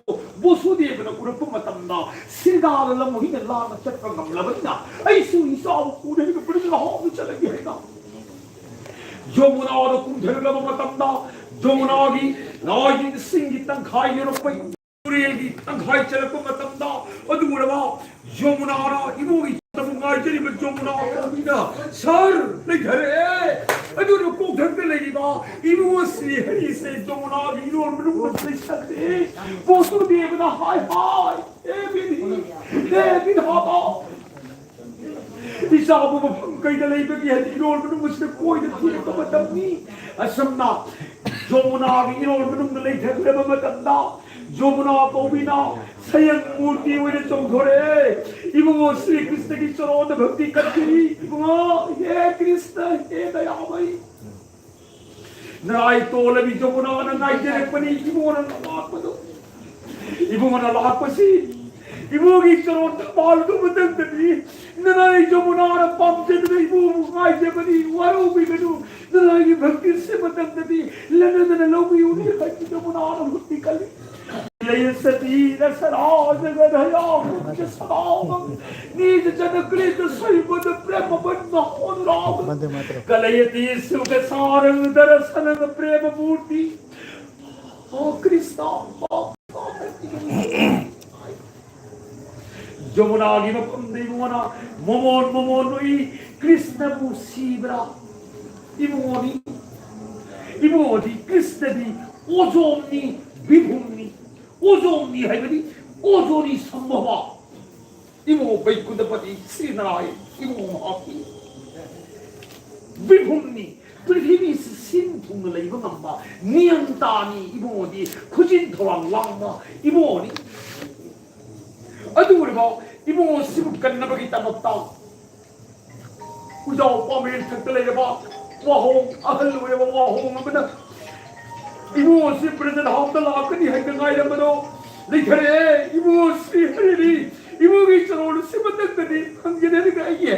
ꯕꯣꯁꯨꯗꯦꯕꯅ ꯎꯔꯛꯄ ꯃꯇꯝꯗ ꯁꯤꯔꯒꯥꯜ ꯂꯝꯍꯨꯏꯅ ꯂꯥꯟꯅ ꯆꯠꯄ ꯉꯝꯂꯕꯅꯤꯅ ꯑꯩꯁꯨ ꯏꯆꯥꯕꯨ ꯄꯨꯅꯔꯒ ꯕ꯭ꯔꯖꯗ ꯍꯥꯞꯅ ꯆꯠꯂꯒꯦ ꯍꯥꯏꯅ ꯌꯣꯃꯨꯅꯥꯗ ꯀꯨꯝꯊꯔꯛꯂꯕ ꯃꯇꯝꯗ ꯌꯣꯃꯨꯅꯥꯒꯤ ꯂꯥꯏꯒꯤ ꯏꯁꯤꯡꯒꯤ ꯇꯪꯈꯥꯏ ꯌꯧꯔꯛꯄ ꯇꯨꯔꯦꯜꯒꯤ ꯇꯪꯈꯥꯏ ꯆꯠꯂꯛꯄ ꯃꯇꯝꯗ ꯑꯗꯨꯒꯨꯝꯂꯕ ꯌꯣꯃꯨꯅꯥꯅ ꯏꯕꯣꯒꯤ ꯆꯠꯄꯕꯨ ꯉꯥꯏꯖꯔꯤꯕ ꯌꯣꯃꯨꯅꯥ ꯀꯧꯕꯤꯅ, "ꯁꯥꯔ, ꯂꯩꯊꯔꯛꯑꯦ꯫ ꯑꯗꯨꯅ ꯀꯣꯛꯊꯛꯇ ꯂꯩꯔꯤꯕ ꯏꯕꯨꯡꯉꯣ ꯁ꯭ꯔꯤ ꯍꯔꯤꯁꯦ ꯖꯃꯨꯅꯥꯒꯤ ꯏꯔꯣꯜ ꯃꯅꯨꯡꯗ ꯂꯩꯁꯜꯂꯦ꯫ ꯕꯣꯁꯨꯗꯦꯕꯅ ꯍꯥꯏ ꯍꯥꯏ, "ꯍꯦ ꯕꯤꯟꯍꯤ, ꯍꯦ ꯕꯤꯟꯍꯥꯕꯥ, ꯏꯆꯥꯕꯨ ꯃꯐꯝ ꯀꯩꯗ ꯂꯩꯕꯒꯦ?" ꯍꯥꯏꯅ ꯏꯔꯣꯜ ꯃꯅꯨꯡ ꯑꯁꯤꯗ ꯀꯣꯏꯅ ꯊꯤꯔꯛꯄ ꯃꯇꯝꯅꯤ꯫ ꯑꯁꯨꯝꯅ ꯖꯃꯨꯅꯥꯒꯤ ꯏꯔꯣꯜ ꯃꯅꯨꯡꯗ ꯂꯩꯊꯈ꯭ꯔꯕ ꯃꯇꯝꯗ ꯖꯃꯨꯅꯥ ꯀꯧꯕꯤꯅ ꯁꯌꯪ ꯃꯨꯔꯇꯤ ꯑꯣꯏꯅ ꯆꯣꯡꯊꯣꯔꯛꯑꯦ꯫ ꯏꯕꯨꯡꯉꯣ ꯁ꯭ꯔꯤ ꯀ꯭ꯔꯤꯁꯅꯒꯤ ꯆꯔꯣꯟꯗ ꯚꯛꯇꯤ ꯀꯠꯈꯤꯔꯤ꯫ ꯏꯕꯨꯡꯉꯣ, ꯍꯦ ꯀ꯭ꯔꯤꯁꯅ, ꯍꯦ ꯗꯌꯥꯃꯌꯤ, ꯅꯔꯥꯏ ꯇꯣꯜꯂꯕꯤ ꯖꯃꯨꯅꯥꯅ ꯉꯥꯏꯖꯔꯛꯄꯅꯤ ꯏꯕꯨꯡꯉꯣꯅ ꯂꯥꯛꯄꯗꯣ꯫ ꯏꯕꯨꯡꯉꯣꯅ ꯂꯥꯛꯄꯁꯤ ꯏꯕꯨꯡꯒꯤ ꯆꯔꯣꯟ ꯊꯝꯕꯥꯜꯗꯨ ꯃꯊꯛꯇꯅꯤ꯫ ꯅꯔꯥꯏ ꯖꯃꯨꯅꯥꯅ ꯄꯥꯝꯖꯗꯨꯅ ꯏꯕꯨꯡꯕꯨ ꯉꯥꯏꯖꯕꯅꯤ꯫ ꯋꯥꯔꯧꯕꯤꯒꯅꯨ, ꯅꯔꯥꯏꯒꯤ ꯚꯛꯇꯤꯁꯦ ꯃꯊꯛꯇꯅꯤ꯫ ꯂꯟꯅꯗꯅ ꯂꯧꯕꯤꯌꯨꯅꯤ ꯍꯥꯏꯕ ꯖꯃꯨꯅꯥꯅ ꯚꯛꯇꯤ ꯀꯜꯂꯤ꯫ क्लेशतीरसराजगधया कुञ्जसमागम। नीचजनकृतसैवत प्रेमबन्धमनुरागम। कलयति सुखसारं दर्शनं प्रेममूर्ति। ꯍꯣ ꯀ꯭ꯔꯤꯁꯅ, ꯍꯣ ꯖꯃꯨꯅꯥꯒꯤ ꯃꯐꯝꯗ ꯏꯕꯨꯡꯉꯣꯅ ꯃꯣꯃꯣꯟ ꯃꯣꯃꯣꯟ ꯅꯣꯛꯏ꯫ ꯀ꯭ꯔꯤꯁꯅꯕꯨ ꯁꯤꯕ꯭ꯔꯥ? ꯏꯕꯨꯡꯉꯣꯅꯤ, ꯏꯕꯨꯡꯉꯣꯗꯤ ꯀ꯭ꯔꯤꯁꯅꯗꯤ ꯑꯣꯖꯣꯝꯅꯤ, ꯕꯤꯚꯨꯝꯅꯤ꯫ ꯑꯣꯖꯣꯝꯅꯤ ꯍꯥꯏꯕꯗꯤ ꯑꯣꯖꯣꯅꯤ ꯁꯝꯚꯕ꯫ ꯏꯕꯨꯡꯉꯣ ꯕꯩꯀꯨꯟꯊꯄꯇꯤ ꯁ꯭ꯔꯤ ꯅꯥꯔꯥꯌꯟ ꯏꯕꯨꯡꯉꯣ ꯃꯍꯥꯛꯀꯤ ꯕꯤꯚꯨꯝꯅꯤ꯫ ꯄ꯭ꯔꯤꯊꯤꯕꯤꯁꯤ ꯁꯤꯟ ꯊꯨꯡꯅ ꯂꯩꯕ ꯉꯝꯕ ꯅꯤꯌꯟꯇꯥꯅꯤ ꯏꯕꯨꯡꯉꯣꯗꯤ꯫ ꯈꯨꯖꯤꯟ ꯊꯧꯔꯥꯡ ꯂꯥꯡꯕ ꯏꯕꯨꯡꯉꯣꯅꯤ꯫ ꯑꯗꯨ ꯑꯣꯏꯔꯕ ꯏꯕꯨꯡꯉꯣꯁꯤꯕꯨ ꯀꯟꯅꯕꯒꯤ ꯇꯥꯃꯛꯇ ꯎꯖꯥꯎ ꯄꯥꯝꯕꯤ ꯊꯛꯇ ꯂꯩꯔꯕ ꯋꯥꯍꯣꯡ, ꯑꯍꯜ ꯑꯣꯏꯔꯕ ꯋꯥꯍꯣꯡ ꯑꯃꯅ ꯏꯕꯨꯡꯉꯣꯁꯤ ꯕ꯭ꯔꯖꯙꯥꯝꯗ ꯂꯥꯛꯀꯅꯤ ꯍꯥꯏꯅ ꯉꯥꯏꯔꯝꯕꯗꯣ ꯂꯩꯊꯔꯛꯑꯦ꯫ ꯏꯕꯨꯡꯉꯣ ꯁ꯭ꯔꯤ ꯍꯔꯤꯅꯤ꯫ ꯏꯕꯨꯡꯒꯤ ꯆꯔꯣꯜ ꯑꯁꯤ ꯃꯊꯛꯇꯗꯤ ꯐꯪꯖꯅꯔꯒ ꯑꯩꯒꯤ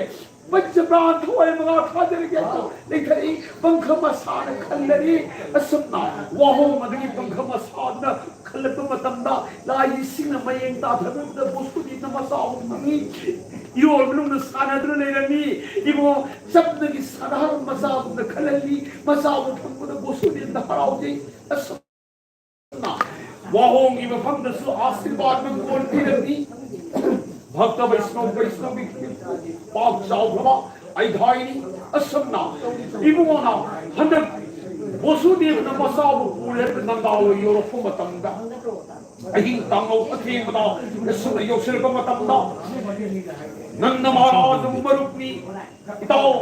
ꯄꯟꯆ ꯄ꯭ꯔꯥꯟ ꯊꯋꯥꯏ ꯃꯉꯥ ꯊꯥꯖꯔꯒꯦ ꯍꯥꯏꯅ ꯂꯩꯊꯔꯛꯏ꯫ ꯄꯪꯈ ꯃꯁꯥꯅ ꯈꯜꯂꯔꯤ꯫ ꯑꯁꯨꯝꯅ ꯋꯥꯍꯣꯡ ꯑꯗꯨꯒꯤ ꯄꯪꯈ ꯃꯁꯥꯗꯨꯅ ꯈꯜꯂꯛꯄ ꯃꯇꯝꯗ ꯂꯥꯏ ꯏꯁꯤꯡꯅ ꯃꯌꯦꯡ ꯇꯥꯊꯕꯗ ꯕꯣꯁꯀꯨꯗꯤꯅ ꯃꯆꯥ ꯑꯍꯨꯝ ꯐꯪꯉꯤ꯫ ꯏꯔꯣꯜ ꯃꯅꯨꯡꯗ ꯁꯥꯟꯅꯗꯨꯅ ꯂꯩꯔꯝꯃꯤ꯫ ꯏꯕꯨꯡꯉꯣ ꯆꯞꯅꯒꯤ ꯁꯥꯟꯅꯍꯜ ꯃꯆꯥ ꯑꯍꯨꯝꯅ ꯈꯜꯍꯜꯂꯤ꯫ ꯃꯆꯥ ꯑꯍꯨꯝ ꯐꯪꯕꯗ ꯕꯣꯁꯀꯨꯗꯤꯅ ꯍꯔꯥꯎꯖꯩ꯫ ꯑꯁꯨꯝꯅ ꯋꯥꯍꯣꯡꯒꯤ ꯃꯐꯝꯗꯁꯨ ꯑꯥꯁꯤꯔꯕꯥꯗ ꯃꯪꯒꯣꯜ ꯄꯤꯔꯝꯃꯤ꯫ ꯚꯛꯇ ꯕꯩꯁꯅꯧ ꯕꯩꯁꯅꯧꯒꯤ ꯄꯥꯛ ꯆꯥꯎꯈ꯭ꯔꯕ ꯑꯩ ꯊꯥꯏꯅꯤ꯫ ꯑꯁꯨꯝꯅ ꯏꯕꯨꯡꯉꯣꯅ ꯍꯟꯗꯛ ꯕꯣꯁꯨꯗꯦꯕꯅ ꯃꯆꯥꯕꯨ ꯄꯨꯔꯦ ꯍꯥꯏꯅ ꯅꯟꯗꯥ ꯍꯣꯏ ꯌꯧꯔꯛꯄ ꯃꯇꯝꯗ, ꯑꯍꯤꯡ ꯇꯥꯡꯍꯧ ꯑꯊꯦꯡꯕꯗ ꯌꯦꯁꯨꯅ ꯌꯧꯁꯤꯜꯂꯛꯄ ꯃꯇꯝꯗ, ꯅꯟꯗ ꯃꯍꯥꯔꯥꯖꯕꯨ ꯃꯔꯨꯞꯅꯤ, ꯏꯇꯥꯎ,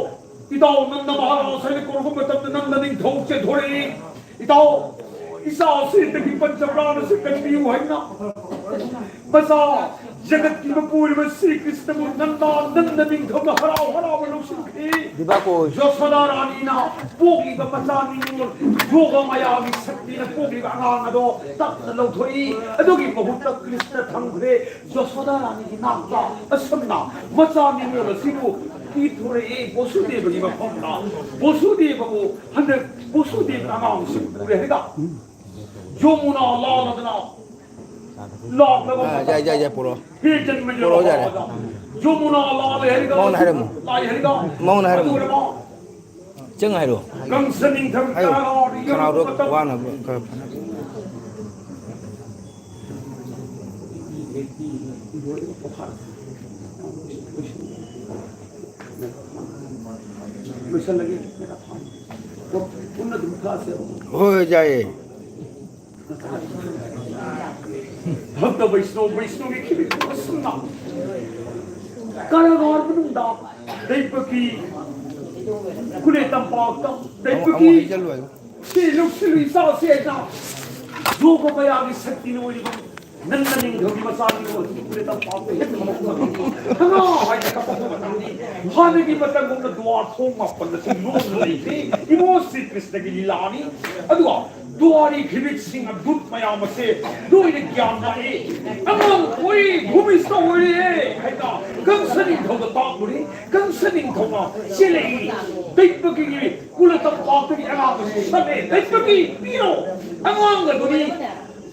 ꯏꯇꯥꯎ ꯅꯟꯗ ꯃꯍꯥꯔꯥꯖ ꯍꯥꯏꯅ ꯀꯧꯔꯛꯄ ꯃꯇꯝꯗ ꯅꯟꯗ ꯅꯤꯡꯊꯧ ꯆꯦꯟꯊꯣꯔꯛꯏ꯫ ꯏꯇꯥꯎ, ꯏꯆꯥ ꯑꯁꯤ ꯍꯟꯗꯛꯀꯤ ꯄꯟꯆ ꯄ꯭ꯔꯥꯟ ꯑꯁꯤ ꯀꯟꯕꯤꯌꯨ ꯍꯥꯏꯅ ꯃꯆꯥ ꯖꯒꯠꯀꯤ ꯃꯄꯨ ꯑꯣꯏꯔꯤꯕ ꯁ꯭ꯔꯤ ꯀ꯭ꯔꯤꯁꯅꯕꯨ ꯅꯟꯗ, ꯅꯟꯗ ꯅꯤꯡꯊꯧꯅ ꯍꯔꯥꯎ ꯍꯔꯥꯎꯅ ꯂꯧꯁꯤꯟꯈꯤ꯫ ꯗꯤꯕꯥꯀꯣ꯫ ꯌꯣꯁꯣꯗꯥ ꯔꯥꯅꯤꯅ ꯄꯣꯛꯂꯤꯕ ꯃꯆꯥ ꯅꯤꯉꯣꯜ ꯌꯣꯒ ꯃꯌꯥꯒꯤ ꯁꯛꯇꯤꯅ ꯄꯣꯛꯂꯤꯕ ꯑꯉꯥꯡ ꯑꯗꯣ ꯇꯞꯅ ꯂꯧꯊꯣꯛꯏ꯫ ꯑꯗꯨꯒꯤ ꯃꯍꯨꯠꯇ ꯀ꯭ꯔꯤꯁꯅ ꯊꯝꯈ꯭ꯔꯦ꯫ ꯌꯣꯁꯣꯗꯥ ꯔꯥꯅꯤꯒꯤ ꯅꯥꯛꯇ ꯑꯁꯨꯝꯅ ꯃꯆꯥ ꯅꯤꯉꯣꯜ ꯑꯁꯤꯕꯨ ꯄꯤꯊꯣꯔꯛꯏ ꯕꯣꯁꯨꯗꯦꯕꯒꯤ ꯃꯐꯝꯗ꯫ ꯕꯣꯁꯨꯗꯦꯕꯕꯨ ꯍꯟꯗꯛ ꯕꯣꯁꯨꯗꯦꯕ ꯑꯉꯥꯡꯁꯤ ꯄꯨꯔꯦ ꯍꯥꯏꯗ ꯌꯣꯃꯨꯅꯥ ꯂꯥꯜꯂꯗꯅ ꯂꯥꯛꯂꯕ ꯑꯥ, ꯌꯥꯏ, ꯌꯥꯏ, ꯌꯥꯏ, ꯄꯨꯔꯛꯑꯣ꯫ ꯍꯦ ꯖꯟꯃ ꯄꯨꯔꯛꯑꯣ, ꯌꯥꯔꯦ꯫ ꯌꯣꯃꯨꯅꯥ ꯂꯥꯜꯂꯦ ꯍꯥꯏꯔꯒ ꯃꯉꯣꯟꯗ ꯍꯥꯏꯔꯝꯃꯨ꯫ ꯂꯥꯏ ꯍꯥꯏꯔꯒ ꯃꯉꯣꯟꯗ ꯍꯥꯏꯔꯝꯃꯨ꯫ ꯑꯗꯨꯒ ꯆꯪ ꯍꯥꯏꯔꯣ꯫ ꯀꯪꯁ ꯅꯤꯡꯊꯝ ꯍꯥꯏꯌꯣ꯫ ꯀꯥꯔꯥ ꯈꯅꯥꯎꯗꯣ ꯌꯧꯔꯛꯄ ꯃꯇꯝ ꯋꯥꯅꯕ ꯈꯔ ꯐꯅꯕ꯫ ꯂꯣꯏꯁꯜꯂꯒꯦ꯫ ꯄꯨꯟꯅ ꯑꯗꯨꯝ ꯊꯛꯑꯁꯦꯕ꯫ ꯍꯣꯏ, ꯍꯣꯏ, ꯌꯥꯏꯌꯦ꯫ ꯚꯛꯇ ꯕꯩꯁꯅꯣ, ꯕꯩꯁꯅꯣꯒꯤ ꯈꯤꯕꯤꯛ ꯑꯁꯨꯝꯅ ꯀꯔꯥꯒꯥꯔ ꯃꯅꯨꯡꯗ ꯂꯩꯕꯒꯤ ꯀꯨꯂꯦ ꯇꯝꯄꯥꯛꯇ ꯑꯃꯨꯛ, ꯂꯩꯕꯒꯤ ꯑꯃꯨꯛ ꯍꯩꯖꯜꯂꯨ ꯍꯥꯏꯌꯨ꯫ ꯁꯤ ꯂꯧꯁꯤꯜꯂꯨ ꯏꯆꯥꯁꯦ ꯍꯥꯏꯅ ꯌꯣꯒ ꯃꯌꯥꯒꯤ ꯁꯛꯇꯤꯅ ꯑꯣꯏꯔꯤꯕ ꯅꯟꯗ ꯅꯤꯡꯊꯧꯒꯤ ꯃꯆꯥꯅꯤ ꯑꯣꯏꯔꯤꯕ ꯀꯨꯂꯦ ꯇꯝꯄꯥꯛꯇ ꯍꯦꯛ ꯊꯝꯃꯛꯄ ꯃꯇꯝꯗ ꯍꯪꯉꯥ ꯍꯥꯏꯅ ꯀꯞꯄꯛꯄ ꯃꯇꯝꯗꯤ ꯍꯥꯟꯅꯒꯤ ꯃꯇꯝꯒꯨꯝꯅ ꯗ꯭ꯋꯥꯔ ꯊꯣꯡ ꯃꯥꯄꯟꯗꯁꯨ ꯂꯣꯟꯅ ꯂꯩꯈ꯭ꯔꯦ꯫ ꯏꯕꯣ ꯁ꯭ꯔꯤ ꯀ꯭ꯔꯤꯁꯅꯒꯤ ꯂꯤꯂꯥꯅꯤ꯫ ꯑꯗꯨꯒ ꯗ꯭ꯋꯥꯔꯤ ꯐꯤꯕꯤꯛꯁꯤꯡ ꯑꯗꯨꯠ ꯃꯌꯥꯝ ꯑꯁꯦ ꯂꯣꯏꯅ ꯒ꯭ꯌꯥꯟ ꯂꯥꯛꯏ꯫ ꯑꯉꯥꯡ ꯑꯣꯏ, ꯚꯨꯃꯤꯁꯇ ꯑꯣꯏꯔꯦ ꯍꯥꯏꯅ ꯀꯪꯁ ꯅꯤꯡꯊꯧꯗ ꯇꯥꯛꯂꯨꯔꯦ꯫ ꯀꯪꯁ ꯅꯤꯡꯊꯧꯅ ꯆꯦꯜꯂꯛꯏ꯫ ꯇꯩꯄꯒꯤ ꯀꯨꯂ ꯇꯝꯄꯥꯛꯇꯒꯤ ꯑꯉꯥꯡ ꯑꯁꯤ ꯁꯠꯂꯦ꯫ ꯇꯩꯄꯒꯤ ꯄꯤꯔꯣ꯫ ꯑꯉꯥꯡ ꯑꯗꯨꯗꯤ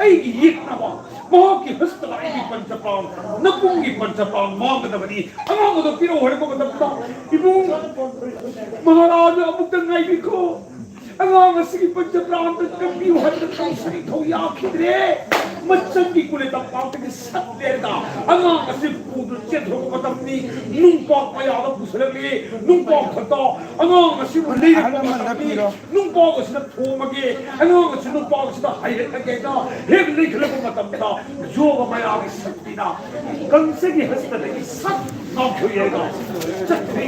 ꯑꯩꯒꯤ ꯌꯦꯛꯅꯕ ꯃꯍꯥꯛꯀꯤ ꯍꯁꯇꯗ ꯑꯩꯒꯤ ꯄꯟꯆꯄ꯭ꯔꯥꯟ, ꯅꯄꯨꯡꯒꯤ ꯄꯟꯆꯄ꯭ꯔꯥꯟ ꯃꯥꯡꯒꯗꯕꯅꯤ꯫ ꯑꯉꯥꯡ ꯑꯗꯨ ꯄꯤꯔꯛꯎ ꯍꯥꯏꯔꯛꯄ ꯃꯇꯝꯗ, ꯏꯕꯨꯡ ꯃꯍꯥꯔꯥꯖ ꯑꯃꯨꯛꯇ ꯉꯥꯏꯕꯤꯈꯣ꯫ ꯑꯉꯥꯡ ꯑꯁꯤꯒꯤ ꯄꯟꯆꯄ꯭ꯔꯥꯟꯗ ꯀꯟꯕꯤꯌꯨ ꯍꯥꯏꯕꯗ ꯀꯪꯁ ꯅꯤꯡꯊꯧ ꯌꯥꯈꯤꯗ꯭ꯔꯦ꯫ ꯃꯆꯟꯒꯤ ꯀꯨꯂꯦ ꯇꯝꯄꯥꯛꯇꯒꯤ ꯁꯠꯂꯦꯅ ꯑꯉꯥꯡ ꯑꯁꯤ ꯄꯨꯗꯨꯅ ꯆꯦꯟꯊꯣꯔꯛꯄ ꯃꯇꯝꯅꯤ꯫ ꯅꯨꯡꯄꯥꯛ ꯃꯌꯥꯗ ꯄꯨꯁꯤꯜꯂꯛꯂꯤ꯫ ꯅꯨꯡꯄꯥꯛ ꯈꯛꯇ ꯑꯉꯥꯡ ꯑꯁꯤꯕꯨ ꯂꯩꯔꯛꯄ ꯃꯇꯝꯅꯤ꯫ ꯅꯨꯡꯄꯥꯛ ꯑꯁꯤꯗ ꯊꯣꯝꯃꯒꯦ, ꯑꯉꯥꯡ ꯑꯁꯤ ꯅꯨꯡꯄꯥꯛ ꯑꯁꯤꯗ ꯍꯩꯔꯛꯑꯒꯦꯅ ꯍꯦꯛ ꯂꯩꯈꯠꯂꯛꯄ ꯃꯇꯝꯗ ꯌꯣꯒ ꯃꯌꯥꯒꯤ ꯁꯛꯇꯤꯅ ꯀꯪꯁꯒꯤ ꯍꯁꯇꯗꯒꯤ ꯁꯠ ꯉꯥꯛꯊꯣꯛꯑꯦꯒ ꯆꯠꯈ꯭ꯔꯦ꯫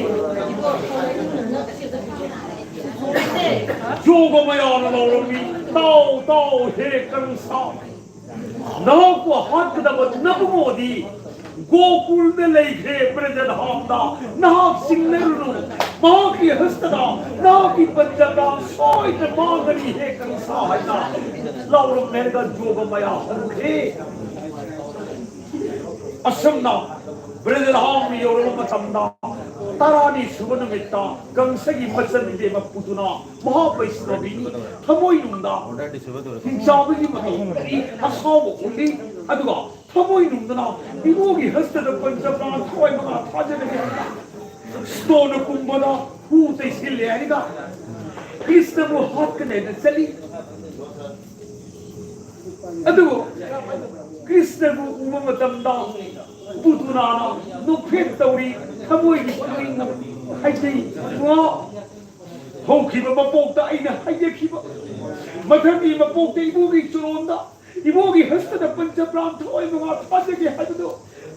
ꯌꯣꯒ ꯃꯌꯥꯅ ꯂꯥꯎꯔꯝꯃꯤ, "ꯇꯥꯎ, ꯇꯥꯎ, ꯍꯦ ꯀꯪꯁ, ꯅꯍꯥꯛꯄꯨ ꯍꯥꯠꯀꯗꯕ ꯅꯕꯨꯡꯉꯣꯗꯤ ꯒꯣꯀꯨꯜꯗ ꯂꯩꯈ꯭ꯔꯦ, ꯕ꯭ꯔꯖꯙꯥꯝꯗ꯫ ꯅꯍꯥꯛ ꯆꯤꯡꯅꯔꯨꯅꯨ, ꯃꯍꯥꯛꯀꯤ ꯍꯁꯇꯗ ꯅꯍꯥꯛꯀꯤ ꯄꯟꯆꯄ꯭ꯔꯥꯟ ꯁꯣꯏꯗꯅ ꯃꯥꯡꯒꯅꯤ, ꯍꯦ ꯀꯪꯁ" ꯍꯥꯏꯅ ꯂꯥꯎꯔꯝꯃꯦꯒ ꯌꯣꯒ ꯃꯌꯥ ꯍꯧꯈ꯭ꯔꯦ꯫ ꯑꯁꯨꯝꯅ ꯕ꯭ꯔꯖꯙꯥꯝ ꯌꯧꯔꯕ ꯃꯇꯝꯗ, ꯇꯔꯥꯅꯤ ꯁꯨꯕ ꯅꯨꯃꯤꯠꯇ ꯀꯪꯁꯒꯤ ꯃꯆꯟ ꯏꯕꯦꯝꯃ ꯄꯨꯗꯨꯅ ꯃꯍꯥꯕꯩꯁꯅꯣꯕꯤꯅꯤ ꯊꯃꯣꯏꯅꯨꯡꯗ ꯍꯤꯡꯆꯥꯕꯒꯤ ꯃꯇꯧ ꯎꯠꯂꯤ, ꯑꯁꯥꯎꯕ ꯎꯠꯂꯤ꯫ ꯑꯗꯨꯒ ꯊꯃꯣꯏꯅꯨꯡꯗꯅ ꯏꯕꯣꯒꯤ ꯍꯁꯇꯗ ꯄꯟꯆꯄ꯭ꯔꯥꯟ ꯊꯋꯥꯏ ꯃꯉꯥ ꯊꯥꯖꯔꯒꯦ꯫ ꯁ꯭ꯇꯣꯅ ꯀꯨꯝꯕꯗ ꯍꯨ ꯇꯩꯁꯤꯜꯂꯦ ꯍꯥꯏꯔꯒ ꯀ꯭ꯔꯤꯁꯅꯕꯨ ꯍꯥꯠꯀꯅꯦꯅ ꯆꯠꯂꯤ꯫ ꯑꯗꯨꯕꯨ ꯀ꯭ꯔꯤꯁꯅꯕꯨ ꯎꯕ ꯃꯇꯝꯗ ꯄꯨꯇꯨꯅꯥꯅ ꯅꯣꯛꯐꯦꯠ ꯇꯧꯔꯤ, ꯊꯃꯣꯏꯒꯤ ꯄꯨꯛꯅꯤꯡ ꯍꯥꯏꯖꯩ꯫ ꯉꯣ, ꯍꯧꯈꯤꯕ ꯃꯄꯣꯛꯇ ꯑꯩꯅ ꯍꯥꯏꯖꯈꯤꯕ, ꯃꯊꯪꯒꯤ ꯃꯄꯣꯛꯇ ꯏꯕꯣꯒꯤ ꯆꯨꯔꯣꯟꯗ, ꯏꯕꯣꯒꯤ ꯍꯁꯇꯗ ꯄꯟꯆꯄ꯭ꯔꯥꯟ ꯊꯋꯥꯏ ꯃꯉꯥ ꯊꯥꯖꯒꯦ ꯍꯥꯏꯕꯗꯨ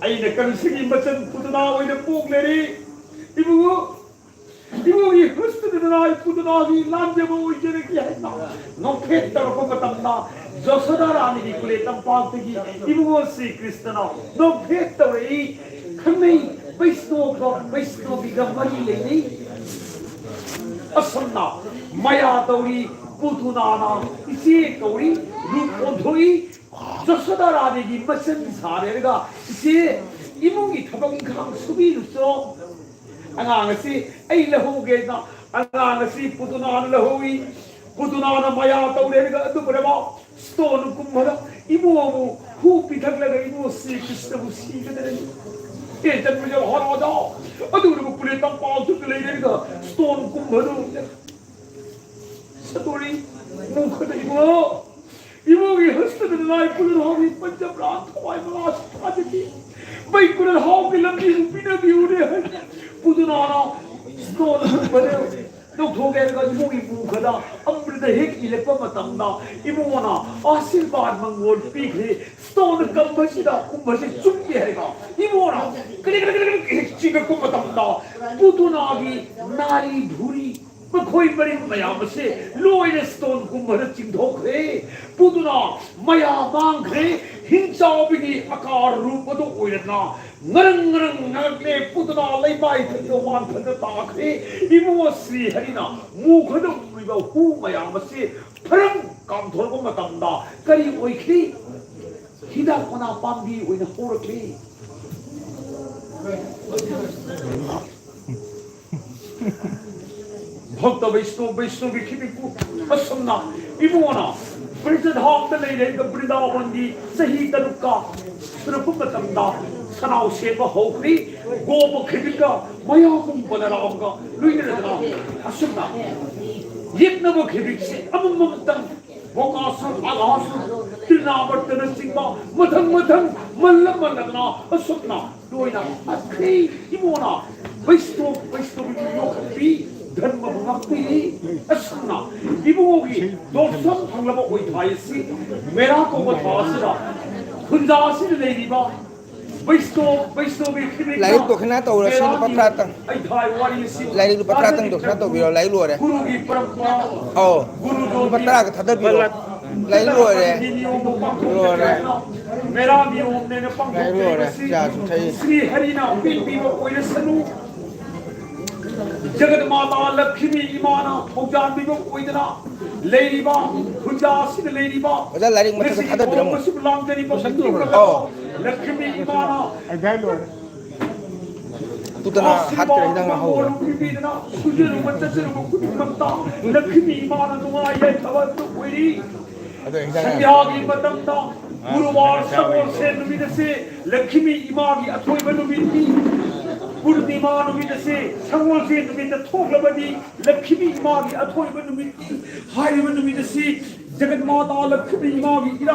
ꯑꯩꯅ ꯀꯪꯁꯒꯤ ꯃꯆꯟ ꯄꯨꯇꯨꯅꯥ ꯑꯣꯏꯅ ꯄꯣꯛꯂꯦꯔꯦ꯫ ꯏꯕꯨꯡꯉꯣ, ꯏꯕꯣꯒꯤ ꯍꯁꯇꯗ ꯅꯅꯥꯏ ꯄꯨꯇꯨꯅꯥꯒꯤ ꯂꯥꯟꯖꯕ ꯑꯣꯏꯖꯔꯒꯦ ꯍꯥꯏꯅ ꯅꯣꯛꯐꯦꯠ ꯇꯧꯔꯛꯄ ꯃꯇꯝꯗ, ꯖꯣꯁꯣꯗꯥ ꯔꯥꯅꯤꯒꯤ ꯀꯨꯂꯦ ꯇꯝꯄꯥꯛꯇꯒꯤ ꯏꯕꯨꯡꯉꯣ ꯁ꯭ꯔꯤ ꯀ꯭ꯔꯤꯁꯅꯅ ꯅꯣꯛꯐꯦꯠ ꯇꯧꯔꯛꯏ꯫ ꯈꯪꯅꯩ, ꯕꯩꯁꯅꯣꯒ ꯕꯩꯁꯅꯣꯕꯤꯒ ꯃꯔꯤ ꯂꯩꯅꯩ꯫ ꯑꯁꯨꯝꯅ ꯃꯌꯥ ꯇꯧꯔꯤ, ꯄꯨꯇꯨꯅꯥꯅ ꯏꯆꯦ ꯀꯧꯔꯤ, ꯔꯨꯞ ꯑꯣꯟꯊꯣꯛꯏ꯫ ꯖꯣꯁꯣꯗꯥ ꯔꯥꯅꯤꯒꯤ ꯃꯆꯟ ꯁꯥꯔꯦꯔꯒ, "ꯏꯆꯦ, ꯏꯃꯨꯡꯒꯤ ꯊꯕꯛ ꯏꯪꯈꯥꯡ ꯁꯨꯕꯤꯔꯨꯆꯣ꯫ ꯑꯉꯥꯡ ꯑꯁꯤ ꯑꯩ ꯂꯧꯍꯧꯒꯦꯅ ꯑꯉꯥꯡ ꯑꯁꯤ ꯄꯨꯇꯨꯅꯥꯅ ꯂꯧꯍꯧꯏ꯫ ꯄꯨꯇꯨꯅꯥꯅ ꯃꯌꯥ ꯇꯧꯔꯦꯔꯒ ꯑꯗꯨꯕꯨꯔꯕ ꯁ꯭ꯇꯣꯟ ꯀꯨꯝꯕꯗ ꯏꯕꯣꯕꯨ ꯍꯨ ꯄꯤꯊꯛꯂꯒ ꯏꯕꯣ ꯁ꯭ꯔꯤ ꯀ꯭ꯔꯤꯁꯅꯕꯨ ꯁꯤꯒꯗꯔꯅꯤ꯫ ꯍꯦ ꯖꯟꯃꯦꯖ ꯃꯍꯥꯔꯥꯖꯥ, ꯑꯗꯨꯒꯨꯝꯂꯕ ꯀꯨꯂꯦ ꯇꯝꯄꯥꯛꯇꯨꯗ ꯂꯩꯔꯒ ꯁ꯭ꯇꯣꯟ ꯀꯨꯝꯕꯗꯨ ꯁꯇꯣꯔꯤ ꯃꯨꯈꯗ ꯏꯕꯣ ꯏꯕꯣꯒꯤ ꯍꯁꯇꯗ ꯂꯥꯏ ꯄꯨꯂꯜꯍꯥꯎꯒꯤ ꯄꯟꯆ ꯄ꯭ꯔꯥꯟ ꯊꯋꯥꯏ ꯃꯉꯥꯁꯨ ꯊꯥꯖꯈꯤ꯫ ꯃꯩ ꯄꯨꯂꯜꯍꯥꯎꯒꯤ ꯂꯝꯕꯤꯕꯨ ꯄꯤꯅꯕꯤꯌꯨꯔꯦ ꯍꯥꯏꯅ ꯄꯨꯗꯨꯅꯥꯅ ꯁ꯭ꯇꯣꯟ ꯍꯨꯝꯕꯗ ꯂꯧꯊꯣꯛꯀꯦ ꯍꯥꯏꯔꯒ ꯏꯕꯣꯒꯤ ꯃꯨꯈꯗ ꯑꯃ꯭ꯔꯤꯇ ꯍꯦꯛ ꯏꯜꯂꯛꯄ ꯃꯇꯝꯗ ꯏꯕꯣꯅ ꯑꯥꯁꯤꯔꯕꯥꯗ ꯃꯪꯒꯣꯜ ꯄꯤꯈ꯭ꯔꯦ꯫ ꯁ꯭ꯇꯣꯟ ꯀꯝꯕꯁꯤꯗ ꯀꯨꯝꯕꯁꯤ ꯆꯨꯝꯃꯤ ꯍꯥꯏꯔꯒ ꯏꯕꯣꯅ ꯀꯔꯤ ꯀꯔꯤ ꯀꯔꯤ ꯀꯔꯤ ꯍꯦꯛ ꯆꯤꯡꯉꯛꯄ ꯃꯇꯝꯗ ꯄꯨꯗꯨꯅꯥꯒꯤ ꯅꯥꯔꯤ ꯙꯨꯔꯤ ꯃꯈꯣꯏ ꯃꯔꯤꯜ ꯃꯌꯥꯝ ꯑꯁꯦ ꯂꯣꯏꯅ ꯁ꯭ꯇꯣꯟ ꯀꯨꯝꯕꯗ ꯆꯤꯡꯊꯣꯛꯈ꯭ꯔꯦ꯫ ꯄꯨꯗꯨꯅ ꯃꯌꯥ ꯃꯥꯡꯈ꯭ꯔꯦ꯫ ꯍꯤꯡꯆꯥꯕꯤꯒꯤ ꯑꯀꯥꯔ ꯔꯨꯞ ꯑꯗꯨ ꯑꯣꯏꯔꯗꯅ ꯉꯔꯪ ꯉꯔꯪ ꯉꯔꯛꯂꯦ꯫ ꯄꯨꯗꯨꯅ ꯂꯩꯃꯥꯏ ꯊꯛꯇ ꯋꯥꯟꯊꯗ ꯇꯥꯈ꯭ꯔꯦ꯫ ꯏꯕꯨꯡꯉꯣ ꯁ꯭ꯔꯤ ꯍꯔꯤꯅ ꯃꯨꯈꯗ ꯎꯔꯤꯕ ꯍꯨ ꯃꯌꯥꯝ ꯑꯁꯤ ꯐꯔꯪ ꯀꯥꯝꯊꯣꯔꯛꯄ ꯃꯇꯝꯗ ꯀꯔꯤ ꯑꯣꯏꯈ꯭ꯔꯤ? ꯍꯤꯗꯥꯛ ꯃꯅꯥ ꯄꯥꯝꯕꯤ ꯑꯣꯏꯅ ꯍꯧꯔꯛꯂꯤ꯫ ꯚꯛꯇ ꯕꯩꯁꯅꯣ, ꯕꯩꯁꯅꯣꯒꯤ ꯈꯤꯕꯤꯛꯄꯨ ꯑꯁꯨꯝꯅ ꯏꯕꯨꯡꯉꯣꯅ ꯕ꯭ꯔꯖꯙꯥꯝꯗ ꯂꯩꯔꯤꯕ ꯕ꯭ꯔꯤꯟꯗꯥꯕꯟꯒꯤ ꯆꯍꯤ ꯇꯔꯨꯛꯀ ꯁꯨꯔꯛꯄ ꯃꯇꯝꯗ ꯁꯅꯥꯎ ꯁꯦꯝꯕ ꯍꯧꯈ꯭ꯔꯤ꯫ ꯒꯣꯄ ꯈꯤꯕꯤꯛꯀ ꯃꯌꯥꯝ ꯕꯂꯔꯥꯝꯒ ꯂꯣꯏꯅꯔꯗꯅ ꯑꯁꯨꯝꯅ ꯌꯦꯛꯅꯕ ꯈꯤꯕꯤꯛꯁꯦ ꯑꯃꯃꯝꯇꯪ ꯕꯣꯀꯥꯁꯨꯔ, ꯑꯘꯥꯁꯨꯔ, ꯇ꯭ꯔꯤꯅꯥꯕꯔꯇꯅꯆꯤꯡꯕ ꯃꯊꯪ ꯃꯊꯪ ꯃꯜꯂ ꯃꯜꯂꯗꯅ ꯑꯁꯨꯝꯅ ꯂꯣꯏꯅ ꯇꯠꯈ꯭ꯔꯦ꯫ ꯏꯕꯨꯡꯉꯣꯅ ꯕꯩꯁꯅꯣ, ꯕꯩꯁꯅꯣꯕꯤꯕꯨ ꯌꯣꯛꯈꯠꯄꯤ, ꯙꯔꯃꯕꯨ ꯉꯥꯛꯄꯤꯔꯤ꯫ ꯑꯁꯨꯝꯅ ꯏꯕꯨꯡꯉꯣꯒꯤ ꯗꯣꯁꯝ ꯐꯪꯂꯕ ꯑꯣꯏꯊꯥꯏ ꯑꯁꯤ ꯃꯦꯔꯥ ꯀꯧꯕ ꯊꯥ ꯑꯁꯤꯗ ꯈꯨꯟꯖꯥ ꯑꯁꯤꯗ ꯂꯩꯔꯤꯕ ꯕꯩꯁꯅꯣ, ꯕꯩꯁꯅꯣꯕꯤ ꯈꯤꯕꯤꯛꯅ ꯂꯥꯏꯔꯤꯛ ꯗꯣꯈꯤꯅꯥ ꯇꯧꯔꯁꯤ, ꯂꯨꯄꯥ ꯃꯦꯔꯥꯒꯤ ꯇꯔꯥꯇꯪ꯫ ꯑꯩꯊꯥꯏ ꯋꯥꯔꯤ ꯑꯁꯤ ꯂꯥꯏꯔꯤꯛ ꯂꯨꯄꯥ ꯇꯔꯥꯇꯪ ꯗꯣꯈꯤꯅꯥ ꯇꯧꯕꯤꯔꯣ, ꯂꯥꯏꯔꯤꯛ ꯂꯣꯏꯔꯦ꯫ ꯒꯨꯔꯨꯒꯤ ꯄꯔꯝꯄꯔꯥ, ꯑꯧ, ꯒꯨꯔꯨ ꯂꯨꯄꯥ ꯇꯔꯥꯒ ꯊꯥꯗꯕꯤꯔꯣ꯫ ꯂꯥꯏꯔꯤꯛ ꯂꯣꯏꯔꯦ꯫ ꯂꯣꯏꯔꯦ꯫ ꯃꯦꯔꯥ ꯅꯤꯌꯣꯝꯅꯦꯅ ꯂꯥꯏꯔꯤꯛ ꯂꯣꯏꯔꯦ꯫ ꯄꯥꯡꯊꯣꯛꯆꯔꯤꯕꯁꯤ ꯆꯥꯁꯨ ꯊꯛꯏ꯫ ꯁ꯭ꯔꯤ ꯍꯔꯤꯅ ꯄꯦꯟꯕꯤꯕ ꯑꯣꯏꯔꯁꯅꯨ꯫ ꯖꯒꯠ ꯃꯥꯇꯥ ꯂꯛꯈꯃꯤ ꯏꯃꯥꯅ ꯊꯧꯖꯥꯟꯕꯤꯕ ꯑꯣꯏꯗꯅ ꯂꯩꯔꯤꯕ ꯈꯨꯟꯖꯥ ꯑꯁꯤꯗ ꯂꯩꯔꯤꯕ ꯑꯣꯖꯥ, ꯂꯥꯏꯔꯤꯛ ꯃꯊꯛꯇ ꯉꯁꯤꯒꯤ ꯊꯥꯗꯕꯤꯔꯝꯃꯣ꯫ ꯊꯧꯔꯝ ꯑꯁꯤꯕꯨ ꯂꯥꯡꯗꯔꯤꯕ ꯄꯨꯝꯅꯃꯛ ꯑꯗꯣ ꯑꯧ꯫ ꯂꯛꯈꯃꯤ ꯏꯃꯥꯅ ꯑꯗꯥꯏ ꯂꯣꯏꯔꯦ꯫ ꯇꯨꯇꯅ ꯍꯥꯠꯈ꯭ꯔꯦ, ꯍꯤꯗꯥꯛ ꯉꯥꯍꯧꯔꯦ꯫ ꯄꯤꯕꯤꯗꯅ ꯁꯨꯖꯔꯨꯕ ꯆꯠꯆꯔꯨꯕ ꯈꯨꯗꯤꯡꯃꯛꯇ ꯂꯛꯈꯃꯤ ꯏꯃꯥꯅ ꯅꯨꯡꯉꯥꯏ ꯌꯥꯏꯐꯕ ꯑꯗꯨ ꯑꯣꯏꯔꯤ꯫ ꯑꯗꯣ ꯍꯤꯗꯥꯛ ꯁꯟꯙ꯭ꯌꯥꯒꯤ ꯃꯇꯝꯗ ꯒꯨꯔꯨꯋꯥꯔ ꯁꯒꯣꯜꯁꯦꯟ ꯅꯨꯃꯤꯠ ꯑꯁꯤ ꯂꯛꯈꯃꯤ ꯏꯃꯥꯒꯤ ꯑꯊꯣꯏꯕ ꯅꯨꯃꯤꯠꯅꯤ꯫ ꯄꯨꯔꯅꯤꯃꯥ ꯅꯨꯃꯤꯠ ꯑꯁꯤ ꯁꯒꯣꯜꯁꯦꯟ ꯅꯨꯃꯤꯠꯇ ꯊꯣꯛꯂꯕꯗꯤ ꯂꯛꯈꯃꯤ ꯏꯃꯥꯒꯤ ꯑꯊꯣꯏꯕ ꯅꯨꯃꯤꯠꯅꯤ꯫ ꯍꯥꯏꯔꯤꯕ ꯅꯨꯃꯤꯠ ꯑꯁꯤ Jagat Mata Lakhmi imagi ira